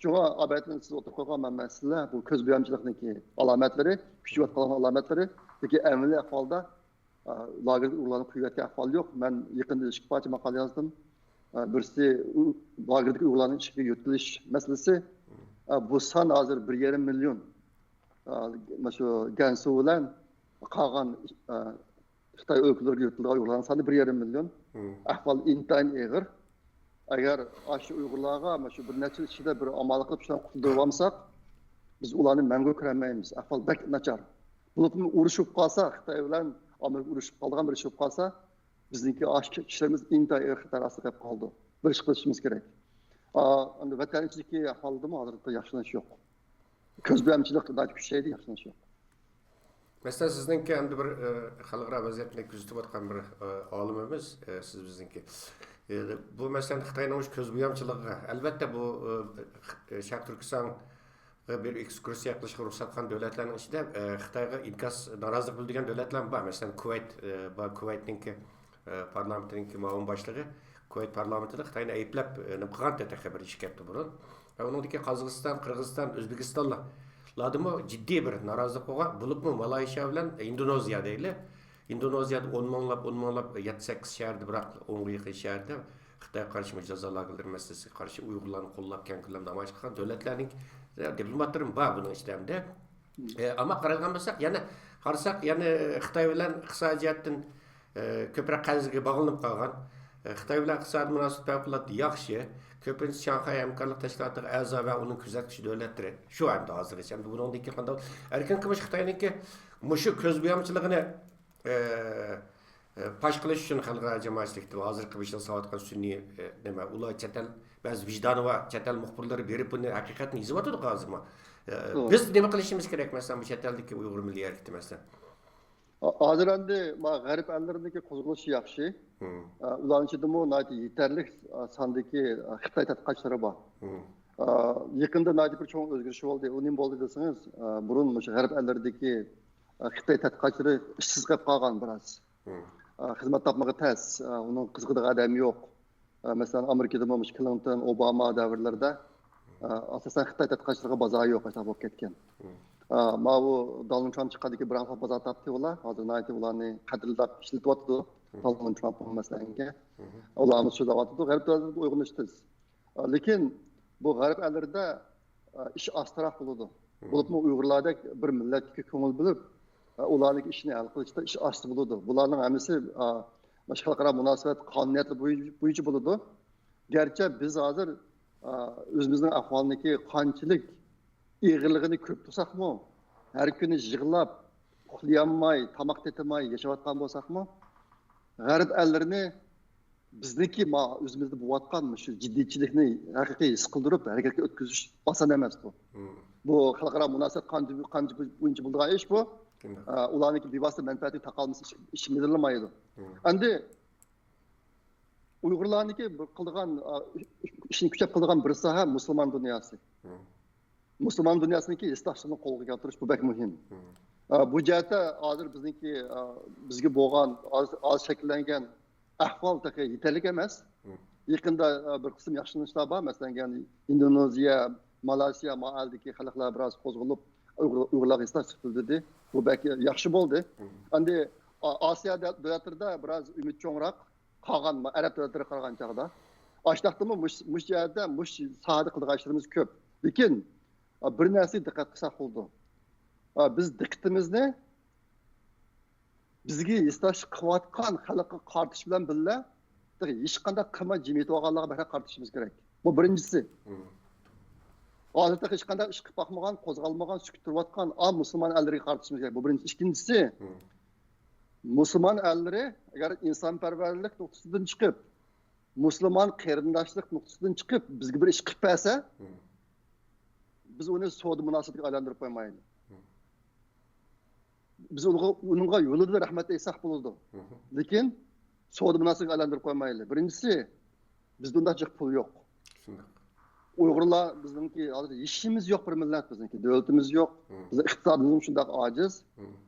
شۇڭا ئابەتىن سىز ئوتتۇرىغا قويغان مەسىلە بۇ كۆز بويامچىلىقنىڭكى ئالامەتلىرى، كۈچىيىۋاتقان ئالامەتلىرى. لېكىن ئەمەلىي ئەھۋالدا ئا، لاگېردىكى ئۇيغۇرلارنى قويۇۋەتكەن ئەھۋال يوق. مەن يېقىندا ئىككى پارچە ماقالە يازدىم. ئا، بىرسى ئۇ لاگېردىكى ئۇيغۇرلارنىڭ ئىشىغا يۆتكىلىش مەسىلىسى. ئا، بۇ سان ھازىر بىر يېرىم مىليون. ئا، مانا شۇ گەنسۇ بىلەن قالغان، ئا، خىتاي ئۆلكىلىرىگە يۆتكىلىدىغان ئۇيغۇرلارنىڭ سانى بىر يېرىم مىليون. ئەھۋال ئىنتايىن ئېغىر. ئەگەر ئاشۇ ئۇيغۇرلارغا مانا شۇ بىر نەچچە يىل ئىچىدە بىر ئامال قىلىپ شۇنى قۇتۇلدۇرۇۋالمىساق، بىز ئۇلارنى مەڭگۈ كۆرەلمەيمىز. ئەھۋال بەك ناچار. بولۇپمۇ ئۇرۇش بولۇپ قالسا، خىتاي بىلەن ئامېرىكا ئۇرۇشۇپ قالىدىغان بىر ئىش بولۇپ قالسا، بىزنىڭكى ئاش كىشىلىرىمىز ئىنتايىن ئېغىر خەتەر ئاستىدا قېلىپ قالىدۇ. بىر ئىش قىلىشىمىز كېرەك. ئا، ئەمدى ۋەتەن ئىچىدىكى ئەھۋالدىمۇ ھازىردا ياخشىلىنىش يوق. كۆز بويامچىلىق ناھايىتى كۈچەيدى، ياخشىلىنىش يوق. مەسىلەن، سىزنىڭكى ئەمدى بىر، ئە، خەلقئارا ۋەزىيەتنى كۆزىتىۋاتقان بىر، ئە، ئالىمىمىز، ئە، سىز بىزنىڭكى. ئە، بۇ مەسىلەن خىتاينىڭ مۇشۇ كۆز بويامچىلىقىغا، ئەلۋەتتە، بۇ، ئە، شەرقىي تۈركىستانغا بىر ئېكسكۇرسىيە قىلىشقا رۇخسەت قىلغان دۆلەتلەرنىڭ ئىچىدە، ئە، خىتايغا ئىنكاس، نارازىلىق بىلدۈرگەن دۆلەتلەرمۇ بار. مەسىلەن، كۇۋەيت، ئە، بار، كۇۋەيتنىڭكى، ئە، پارلامېنتىنىڭكى مۇئاۋىن باشلىقى كۇۋەيت پارلامېنتىدا خىتاينى ئەيىبلەپ، ئە، نېمە قىلغانتى تېخى بىر ئىككى ھەپتە بۇرۇن. ۋە ئۇنىڭدىكى قازاقىستان، قىرغىزىستان، ئۆزبېكىستانلاردىمۇ جىددىي بىر نارازىلىق بولغان، بولۇپمۇ مالايشىيا بىلەن ئىندونېزىيە دەيلى. ئىندونېزىيەدە ئون مىڭلاپ، ئون مىڭلاپ، يەتتە، سەككىز شەھەردە، بىراق ئونغا يېقىن شەھەردە خىتايغا قارشى مۇشۇ جازا لاگېرلىرى مەسىلىسىگە قارشى ئۇيغۇرلارنى قوللاپ كەڭ كۆلەمدە نامايىش قىلغان دۆلەتلەرنىڭ دىپلوماتلىرىمۇ بار بۇنىڭ ئىچىدە ئەمدى. ئە، ئەمما قارايدىغان بولساق، يەنە قارىساق، يەنە خىتاي بىلەن ئىقتىسادىي جەھەتتىن، ئە، كۆپرەك قەرزگە باغلىنىپ قالغان. ئە، خىتاي بىلەن ئىقتىسادىي مۇناسىۋەت پەۋقۇلئاددە ياخشى. كۆپىنچە شاڭخەي ھەمكارلىق تەشكىلاتىغا ئەزا ۋە ئۇنىڭ كۆزەتكۈچى دۆلەتلىرى. شۇ ئەمدى ھازىرغىچە. ئەمدى بۇنىڭدىن كېيىن قانداق؟ ئەركىن كۈمۈش خىتاينىڭكى مۇشۇ كۆز بويامچىلىقىنى، ئە، ئە، پاش قىلىش ئۈچۈن خەلقئارا جامائەتچىلىكتە ھازىرقى بېشىدا ساۋاتقان سۈنئىي، ئە، نېمە، ئۇلار چەت ئەل، بەزى ۋىجدانى بار چەت ئەل مۇخبىرلىرى بېرىپ بۇنى ھەقىقەتنى يېزىۋاتىدۇ ھازىرمۇ. ئە، بىز نېمە قىلىشىمىز كېرەك، مەسىلەن، بۇ چەت ئەلدىكى ئۇيغۇر مىللىي ھەرىكىتى، مەسىلەن؟ ھازىر ئەمدى ما غەرب ئەللىرىنىڭكى قوزغىلىشى ياخشى. ئۇلارنىڭ ئىچىدىمۇ ناھايىتى يېتەرلىك ساندىكى خىتاي تەتقىقاتچىلىرى بار. يېقىندا ناھايىتى بىر چوڭ ئۆزگىرىش بولدى. ئۇ نېمە بولدى دېسىڭىز، بۇرۇن مۇشۇ غەرب ئەللىرىدىكى خىتاي تەتقىقاتچىلىرى ئىشسىز قېلىپ قالغان بىراز. خىزمەت تاپمىغى تەس، ئۇنىڭ قىزىقىدىغان ئادەم يوق. مەسىلەن، ئامېرىكىدىمۇ مۇشۇ كلىنتون، ئوباما دەۋرلىرىدە ئاساسەن خىتاي تەتقىقاتچىلىرىغا بازار يوق، ئاشۇنداق بولۇپ كەتكەن. ماۋۇ دونالد ترامپ چىققاندىن كېيىن بىر ھازا بازار تاپتى ئۇلار. ھازىر ناھايىتى ئۇلارنى قەدىرلەپ ئىشلىتىۋاتىدۇ. دونالد ترامپ مەسىلەن. ئۇلارمۇ سۆزلەۋاتىدۇ. غەرب دۆلەتلىرىدە ئويغىنىش تېز. لېكىن بۇ غەرب ئەللىرىدە ئىش ئاستىراق بولىدۇ. بولۇپمۇ ئۇيغۇرلاردەك بىر مىللەتكە كۆڭۈل بۆلۈپ، ئۇلارنىڭ ئىشىنى ھەل قىلىشتا ئىش ئاستا بولىدۇ. بۇلارنىڭ ھەممىسى خەلقئارا مۇناسىۋەت قانۇنىيەتلىرى بويىچە بولىدۇ. گەرچە بىز ھازىر ئۆزىمىزنىڭ ئەھۋالىنىڭكى قانچىلىك ئېغىرلىقىنى كۆرۈپ تۇرساقمۇ، ھەر كۈنى يىغلاپ، ئۇخلىيالماي، تاماق تېتىماي ياشاۋاتقان بولساقمۇ، غەرب ئەللىرىنى بىزنىڭكى ما ئۆزىمىزدە بولۇۋاتقان مۇشۇ جىددىيچىلىكنى ھەقىقىي ھېس قىلدۇرۇپ ھەرىكەتكە ئۆتكۈزۈش ئاسان ئەمەس بۇ. بۇ خەلقئارا مۇناسىۋەت قانۇن بويىچە بولىدىغان ئىش بۇ. ئۇلارنىڭكى بىۋاسىتە مەنپەئەتىگە تاقالمىسا ئىش مىدىرلىمايدۇ. ئەمدى ئۇيغۇرلارنىڭكى بىر قىلىدىغان، ئىشنى كۈچەپ قىلىدىغان بىر ساھە مۇسۇلمان دۇنياسى. مۇسۇلمان دۇنياسىنىڭكى ھېسداشلىقىنى قولغا كەلتۈرۈش، بۇ بەك مۇھىم. بۇ جەھەتتە ھازىر بىزنىڭكى، بىزگە بولغان ھازىر شەكىللەنگەن ئەھۋال تېخى يېتەرلىك ئەمەس. يېقىندا بىر قىسىم ياخشىلىنىشلار بار. مەسىلەن، ئىندونېزىيە، مالايسىيا، مائەلدىكى خەلقلەر بىراز قوزغىلىپ، ئۇيغۇرلارغا ھېسداشلىق بىلدۈردى. بۇ بەك ياخشى بولدى. ئەمدى ئاسىيا دۆلەتلىرىدە بىراز ئۈمىد چوڭراق، قالغان ئەرەب دۆلەتلىرىگە قارىغان چاغدا. ئاشۇنداقتىمۇ مۇش، مۇش جەھەتتە، مۇش ساھەدە قىلىدىغان ئىشلىرىمىز كۆپ. لېكىن بىر نەرسىگە دىققەت قىلساق بولىدۇ. بىز دىققىتىمىزنى بىزگە ھېسداشلىق قىلىۋاتقان خەلققە قارىتىش بىلەن بىللە، ھېچقانداق قىلماي جىم يېتىۋالغانلارغا بەكرەك قارىتىشىمىز كېرەك. بۇ بىرىنچىسى. ھازىرتېخى ھېچقانداق ئىش قىلىپ باقمىغان، قوزغالمىغان، سۈكۈت تۇرۇۋاتقان ئا مۇسۇلمان ئەللىرىگە قارىتىشىمىز كېرەك. بۇ بىرىنچى. ئىككىنچىسى، مۇسۇلمان ئەللىرى ئەگەر ئىنسانپەرۋەرلىك نۇقتىسىدىن چىقىپ، مۇسۇلمان قېرىنداشلىق نۇقتىسىدىن چىقىپ بىزگە بىر ئىش قىلىپ بەرسە، بىز ئۇنى سودا مۇناسىۋىتىگە ئايلاندۇرۇپ قويمايلى. بىز ئۇنىڭغا، ئۇنىڭغا يولىدا رەھمەت ئېيتساق بولىدۇ. لېكىن سودا مۇناسىۋىتىگە ئايلاندۇرۇپ قويمايلى. بىرىنچىسى، بىزدە ئۇنداق جىق پۇل يوق. ئۇيغۇرلار بىزنىڭكى ھازىر ھېچنېمىمىز يوق، بىر مىللەت بىزنىڭكى، دۆلىتىمىز يوق. بىزنىڭ ئىقتىسادىمىزمۇ شۇنداق ئاجىز.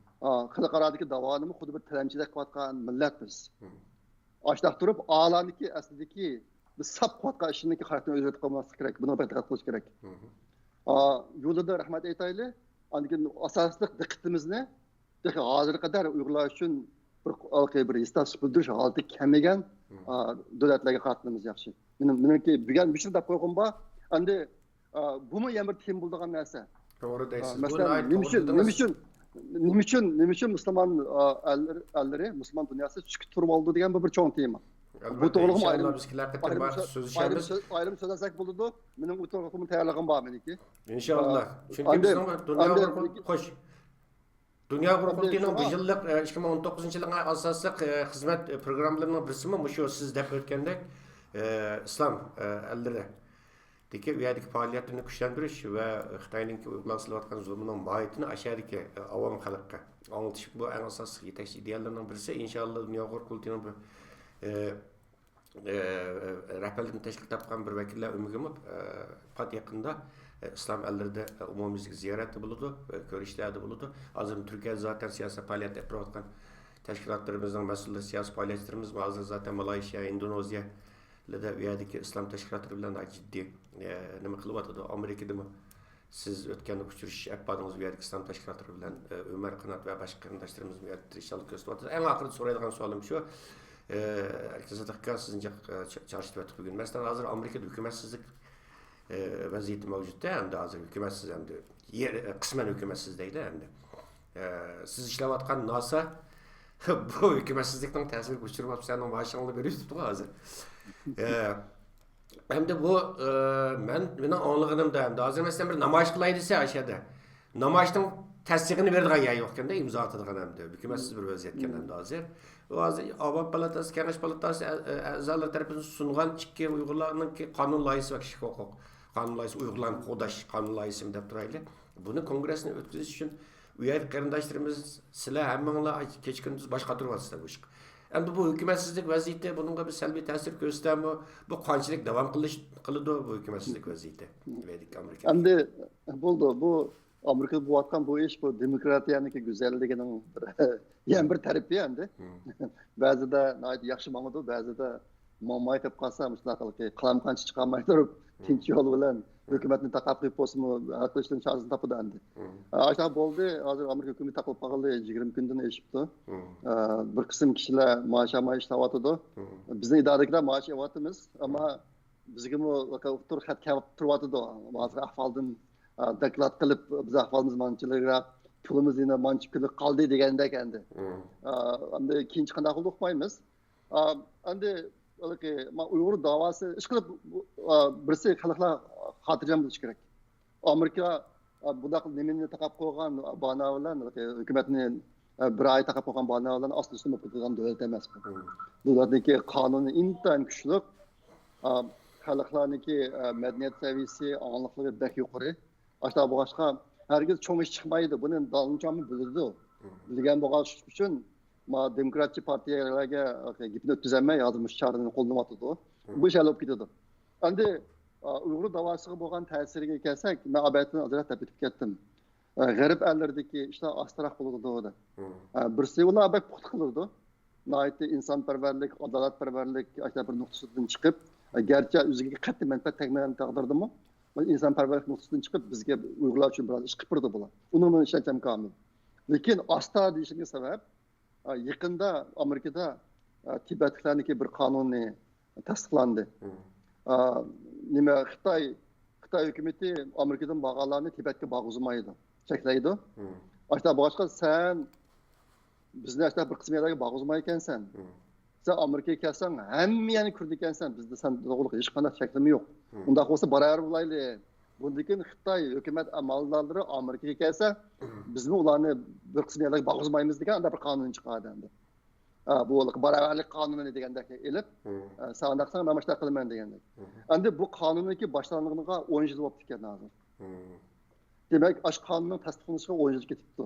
خەلقئارادىكى داۋانىمۇ خۇددى بىر تىلەمچىلەك قىلىۋاتقان مىللەت بىز. ئاشۇنداق تۇرۇپ، ئالانىكى ئەسلىدىكى بىز ساپ قىلىۋاتقان ئىشىمىزنىڭكى خاراكتېرىنى ئۆزگەرتىپ قويماسلىق كېرەك. بۇنىڭغا بەك دىققەت قىلىش كېرەك. يولىدا رەھمەت ئېيتايلى. ئاندىن كېيىن ئاساسلىق دىققىتىمىزنى تېخى ھازىرغا قەدەر ئۇيغۇرلار ئۈچۈن بىر، بىر ھېسداشلىق بىلدۈرۈش ھالىتىگە كەلمىگەن، ئا، دۆلەتلەرگە قاراتقىنىمىز ياخشى. مېنىڭ، مېنىڭكى بۈگۈن مۇشۇ دەپ قويغۇم بار. ئەمدى، ئا، بۇمۇ يەنە بىر تېما بولىدىغان نەرسە. توغرا دەيسىز. مەسىلەن، نېمە ئۈچۈن، نېمە ئۈچۈن، نېمە ئۈچۈن، نېمە ئۈچۈن مۇسۇلمان، ئا، ئەللىرى، ئەللىرى، مۇسۇلمان دۇنياسى سۈكۈت تۇرۇۋالىدۇ دېگەن بۇ بىر چوڭ تېما. بۇ توغرىلىقمۇ ئايرىم، ئايرىم، سۆ-، ئايرىم سۆ-، ئايرىم سۆزلەشسەك بولىدۇ. مېنىڭ ئۇ توغرىلىقمۇ تەييارلىقىم بار مېنىڭكى. ئىنشاللا. چۈنكى بىزنىڭ دۇنيا ئۇيغۇر قۇرۇلتىيىنىڭ بۇ يىللىق، ئىككى مىڭ ئون توققۇزىنچى يىللىق ئاساسلىق خىزمەت پروگراممىلىرىنىڭ بىرسىمۇ مۇشۇ سىز دەپ ئۆتكەندەك، ئىسلام ئەللىرى دىكى ئۇ يەردىكى پائالىيەتلىرىنى كۈچلەندۈرۈش ۋە خىتاينىڭكى ئۇيغۇرلارغا سېلىۋاتقان زۇلمىنىڭ ماھىيىتىنى ئاشۇ يەردىكى ئاۋام خەلققە ئاڭلىتىش، بۇ ئەڭ ئاساسلىق يېتەكچى ئىدىيەلىرىنىڭ بىرسى. ئىنشاللا، دۇنيا ئۇيغۇر قۇرۇلتىيىنىڭ بۇ، ئە، ئە، رەھبەرلىكىدىن تەشكىل تاپقان بىر ۋەكىللەر ئۆمىكىمۇ، ئە، پات يېقىندا، ئە، ئىسلام ئەللىرىدە، ئە، ئومۇميۈزلۈك زىيارەتتە بولىدۇ، ئە، كۆرۈشلەردە بولىدۇ. ھازىر تۈركىيەدە زاتەن سىياسىي پائالىيەت ئېلىپ بېرىۋاتقان تەشكىلاتلىرىمىزنىڭ مەسئۇللىرى، سىياسىي پائالىيەتچىلىرىمىز ھازىر زاتەن مالايشىيا، ئىندونېزىيە، لەردە ئۇ يەردىكى ئىسلام تەشكىلاتلىرى بىلەن جىددىي، ئە، نېمە قىلىۋاتىدۇ. ئامېرىكىدىمۇ سىز ئۆتكەندە ئۇچرىشىش ئەپ باردىڭىز، ئۇ يەردىكى ئىسلام تەشكىلاتلىرى بىلەن، ئە، ئۆمەر قانات ۋە باشقا قېرىنداشلىرىمىز بۇ يەردە تىرىشچانلىق كۆرسىتىۋاتىدۇ. ئەڭ ئاخىرىدا سورايدىغان سوئالىم شۇ، ئە، ئەركىن سىدىق ئاكا، سىزنى جىق، ئە، چا-، چارچىتىۋەتتۇق بۈگۈن. مەسىلەن، ھازىر ئامېرىكىدا ھۆكۈمەتسىزلىك، ئە، ۋەزىيىتى مەۋجۇتتا، ئەمدى ھازىر ھۆكۈمەتسىز، ئەمدى يەر-، قىسمەن ھۆكۈمەتسىز دەيلى ئەمدى. ئە، سىز ئىشلەۋاتقان ناسا بۇ ھۆكۈمەتسىزلىكنىڭ تەسىرىگە ئۇچرىماپتۇ، سەننىڭ مائاشىڭنى بېرىۋېتىپتىغۇ ھازىر. ئە، ئەمدى بۇ، ئە، مەن، مېنىڭ ئاڭلىغىنىمدا، ئەمدى ھازىر مەسىلەن بىر نامايىش قىلاي دېسە، ئاشۇ يەردە نامايىشنىڭ تەستىقىنى بېرىدىغان يەر يوقكەندە، ئىمزا ئاتىدىغان ئەمدى ھۆكۈمەتسىز بىر ۋەزىيەتكەن ئەمدى ھازىر. ئۇ ھازىر ئاۋام پالاتاسى، كېڭەش پالاتاسى ئە-، ئە-، ئەزالىرى تەرىپىدىن سۇنغان ئىككى ئۇيغۇرلارنىڭكى قانۇن لايىھىسى ۋە كىشىلىك ھوقۇق قانۇن لايىھىسى، ئۇيغۇرلارنى قوغداش قانۇن لايىھىسىمۇ دەپ تۇرايلى. بۇنى كونگرېسنى ئۆتكۈزۈش ئۈچۈن ئۇ يەردىكى قېرىنداشلىرىمىز، سىلەر ھەممىڭلار كېچە-كۈندۈز باش قاتۇرۇۋاتىسىلەر بۇ ئىشقا. ئەمدى بۇ ھۆكۈمەتسىزلىك ۋەزىيىتى بۇنىڭغا بىر سەلبىي تەسىر كۆرسىتەرمۇ؟ بۇ قانچىلىك داۋام قىلىش، قىلىدۇ بۇ ھۆكۈمەتسىزلىك ۋەزىيىتى؟ ئەمدى بولدى، بۇ ئامېرىكىدا بولۇۋاتقان بۇ ئىش، بۇ دېموكراتىيەنىڭكى گۈزەللىكىنىڭ بىر، يەنە بىر تەرىپى ئەمدى. بەزىدە ناھايىتى ياخشى ماڭىدۇ، بەزىدە ماڭماي قېلىپ قالسا، مۇشۇنداق قىلىپ قالايمىقانچە چىقارماي تۇرۇپ، تىنچ يول بىلەن ھۆكۈمەتنى تاقاپ قويۇپ بولسىمۇ، ھەل قىلىشتىن چارىسىنى تاپىدۇ ئەمدى. ئاشۇنداق بولدى، ھازىر ئامېرىكا ھۆكۈمىتى تاقىلىپ قالغىلى يىگىرمە كۈندىن ئېشىپتۇ. بىر قىسىم كىشىلەر مائاش ئالماي ئىشلەۋاتىدۇ. بىزنىڭ ئىدارىدىكىلەر مائاش ئېلىۋاتىمىز، ئەمما بىزگىمۇ ئوتتۇرا خەت كېلىپ تۇرۇۋاتىدۇ. ھازىر ئەھۋالدىن، ئە، دوكلات قىلىپ، بىز ئەھۋالىمىز مانچىلىكراق، پۇلىمىز يەنە مانچە كۈنلۈك قالدى دېگەندەك ئەمدى. ئە، ئەمدى كېيىنچە قانداق بولىدۇ ئۇقمايمىز. ئە، ئەمدى ھېلىقى، ما-، ئۇيغۇر داۋاسى، ئىشقىلىپ، بۇ، ئە، بىرسى خەلقلەر خاتىرجەم بولۇشى كېرەك. ئامېرىكا، ئە، بۇنداق نېمىنى تاقاپ قويغان بانا بىلەن، ھېلىقى ھۆكۈمەتنى، ئە، بىر ئاي تاقاپ قويغان بانا بىلەن ئاستىن ئۈستۈن بولۇپ كېتىدىغان دۆلەت ئەمەس. دۆلەتنىڭكى قانۇنى ئىنتايىن كۈچلۈك. ئا، خەلقلەرنىڭكى، ئا، مەدەنىيەت سەۋىيەسى، ئاڭلىقلىقى بەك يۇقىرى. ئاشۇنداق بولغاچقا، ھەرگىز چوڭ ئىش چىقمايدۇ. بۇنى دونالد ترامپ بىلىدۇ. بىلگەن بولغان ئۈچۈن، ما، دېموكراتچى پارتىيەلەرگە گېپىنى ئۆتكۈزەلمەي، ھازىر مۇشۇ چارىنى قوللىنىۋاتىدۇ. بۇ ئىش ھەل بولۇپ كېتىدۇ. ئەمدى، ئا، ئۇيغۇر داۋاسىغا بولغان تەسىرىگە كەلسەك، مەن ئابەتتىن ئازراق دەپ ئۆتۈپ كەتتىم. ئا، غەرب ئەللىرىدىكى ئىشلار ئاستىراق بولىدۇ، دەپ. ئا، بىرسى، ئۇلار بەك پۇختا قىلىدۇ. ناھايىتى ئىنسانپەرۋەرلىك، ئادالەتپەرۋەرلىك، ئاشۇنداق بىر نۇقتىسىدىن چىقىپ، گەرچە ئۆزىگە قەتئىي مەنپەئەت تەگمىگەن تەقدىردىمۇ، ئىنسانپەرۋەرلىك نۇقتىسىدىن چىقىپ، بىزگە، ئۇيغۇرلار ئۈچۈن بىرئاز ئىش قىلىپ بېرىدۇ بۇلار. ئۇنىڭغا ئىشەنچىم كامىل. لېكىن ئاستا دېيىشىمگە سەۋەب، يېقىندا ئامېرىكىدا تىبەتلىكلەرنىڭكى بىر قانۇنى تەستىقلاندى. نېمە، خىتاي، خىتاي ھۆكۈمىتى ئامېرىكىدىن بارغانلارنى تىبەتكە بارغۇزمايدۇ، چەكلەيدۇ. ئاشۇنداق بولغاچقا، سەن بىزنى ئاشۇنداق بىر قىسىم يەرلەرگە بارغۇزمايدىكەنسەن. سەن ئامېرىكىغا كەلسەڭ، ھەممە يەرنى كۆرىدىكەنسەن، بىزدە سەن توغرۇلۇق ھېچقانداق چەكلىمە يوق. ئۇنداق بولسا، باراۋەر بولايلى. بۇندىن كېيىن خىتاي ھۆكۈمەت ئەمەلدارلىرى ئامېرىكىغا كەلسە، بىزمۇ ئۇلارنى بىر قىسىم يەرلەرگە بارغۇزمايمىز دېگەن ئانداق بىر قانۇن چىقاردى ئەمدى. ئا، بۇ باراۋەرلىك قانۇنى دېگەندەك ئېلىپ، ئا، سەن ئانداق قىلساڭ، مەن مۇشۇنداق قىلىمەن دېگەندەك. ئەمدى بۇ قانۇننىڭكى باشلانغىنىغا ئون يىل بوپتىكەن ھازىر. دېمەك، ئاشۇ قانۇننىڭ تەستىقلىنىشىغا ئون يىل كېتىپتۇ.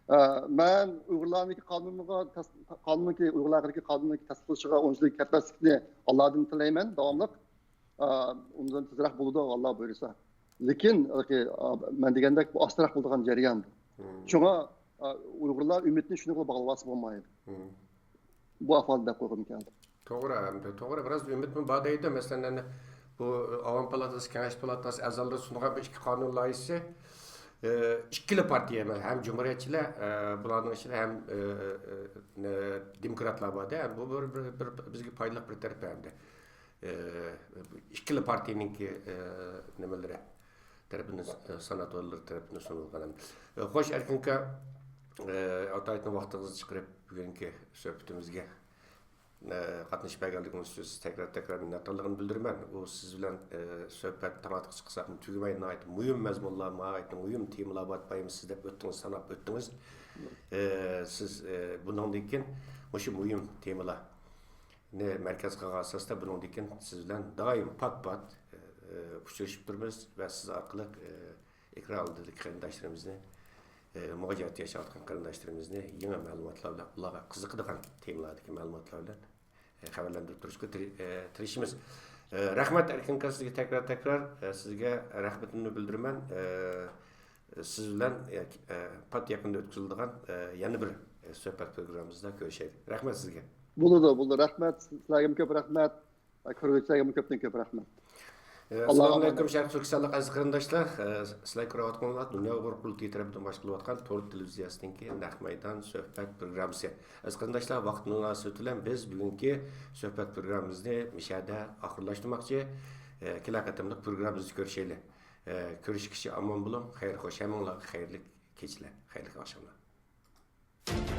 ئا، مەن ئۇيغۇرلارنىڭكى قانۇنىغا تەس-، قانۇننىڭكى، ئۇيغۇرلار ھەققىدىكى قانۇننىڭكى تەستىقلىنىشىغا ئون يىل كەتمەسلىكنى ئاللادىن تىلەيمەن داۋاملىق. ئا، ئۇنىڭدىن تېزرەك بولىدۇ، ئاللا بۇيرۇسا. لېكىن، ئا، مەن دېگەندەك، بۇ ئاستىراق بولىدىغان جەريان. شۇڭا، ئا، ئۇيغۇرلار ئۈمىدىنى شۇنىڭغا باغلىۋالسا بولمايدۇ. بۇ ئەھۋالدا دەپ قويغۇم كەلدى. توغرا، ئەمدى توغرا، بىراز ئۈمىدمۇ بار دەيدۇ. مەسىلەن، ئەنە بۇ ئاۋام پالاتاسى، كېڭەش پالاتاسى ئەزالىرى سۇنغان بۇ ئىككى قانۇن لايىھىسى، ئە، ئىككىلا پارتىيە، ھەم جۇمھۇرىيەتچىلەر، ئە، بۇلارنىڭ ئىچىدە ھەم، ئە، ئە، دېموكراتلار بار-دە. بۇ بىر، بىر، بىر بىزگە پايدىلىق بىر تەرىپى ئەمدى. ئە، ئىككىلا پارتىيەنىڭكى، ئە، نېمىلىرى تەرىپىدىن، ئە، سېناتورلىرى تەرىپىدىن سۇنۇلغان. ئە، خوش، ئەركىن ئاكا، ئاتا ۋاقتىڭىزنى چىقىرىپ بۈگۈنكى سۆھبىتىمىزگە قاتنىشىپ بەرگەنلىكىڭىز ئۈچۈن سىزگە تەكرار تەكرار مىننەتدارلىقىمنى بىلدۈرىمەن. ئۇ سىز بىلەن سۆھبەت تاماتىغا چىقساقمۇ تۈگىمەي، ناھايىتى مۇھىم مەزمۇنلار، ناھايىتى مۇھىم تېمىلار بار، بايام سىز دەپ ئۆتتىڭىز، ساناپ ئۆتتىڭىز. سىز بۇنىڭدىن كېيىن مۇشۇ مۇھىم تېمىلارنى مەركەز قىلغان ئاساستا بۇنىڭدىن كېيىن سىز بىلەن دائىم پات پات ئۇچرىشىپ تۇرىمىز ۋە سىز ئارقىلىق ئېكران ئالدىدىكى قېرىنداشلىرىمىزنى، مۇھاجىرەتتە ياشاۋاتقان قېرىنداشلىرىمىزنى يېڭى مەلۇماتلار بىلەن، ئۇلارغا قىزىقىدىغان تېمىلاردىكى مەلۇماتلار بىلەن خەۋەرلەندۈرۈپ تۇرۇشقا تىرىشىمىز. رەھمەت، ئەركىن ئاكا، سىزگە تەكرار تەكرار سىزگە رەھمىتىمنى بىلدۈرىمەن. سىز بىلەن پات يېقىندا ئۆتكۈزۈلىدىغان يەنە بىر سۆھبەت پروگراممىمىزدا كۆرۈشەيلى. رەھمەت سىزگە. بولىدۇ، بولىدۇ. رەھمەت، سىلەرگىمۇ كۆپ رەھمەت. كۆرگۈچىلەرگىمۇ كۆپتىن كۆپ رەھمەت. ئەسسالامۇ ئەلەيكۇم، شەرقىي تۈركىستانلىق ئەزىز قېرىنداشلار. سىلەر كۆرۈۋاتقىنىڭلار دۇنيا ئۇيغۇر قۇرۇلتىيى تەرىپىدىن باشقۇرۇلۇۋاتقان تور تېلېۋىزىيەسىنىڭكى نەق مەيدان سۆھبەت پروگراممىسى. ئەزىز قېرىنداشلار، ۋاقىت مۇناسىۋىتى بىلەن بىز بۈگۈنكى سۆھبەت پروگراممىمىزنى مۇشۇ يەردە ئاخىرلاشتۇرماقچى. كېلەر قېتىملىق پروگراممىمىزدا كۆرۈشەيلى. كۆرۈشكىچە ئامان بولۇڭ. خەير خوش، ھەممىڭلارغا خەيرلىك كېچىلەر، خەيرلىك ئاخشاملار.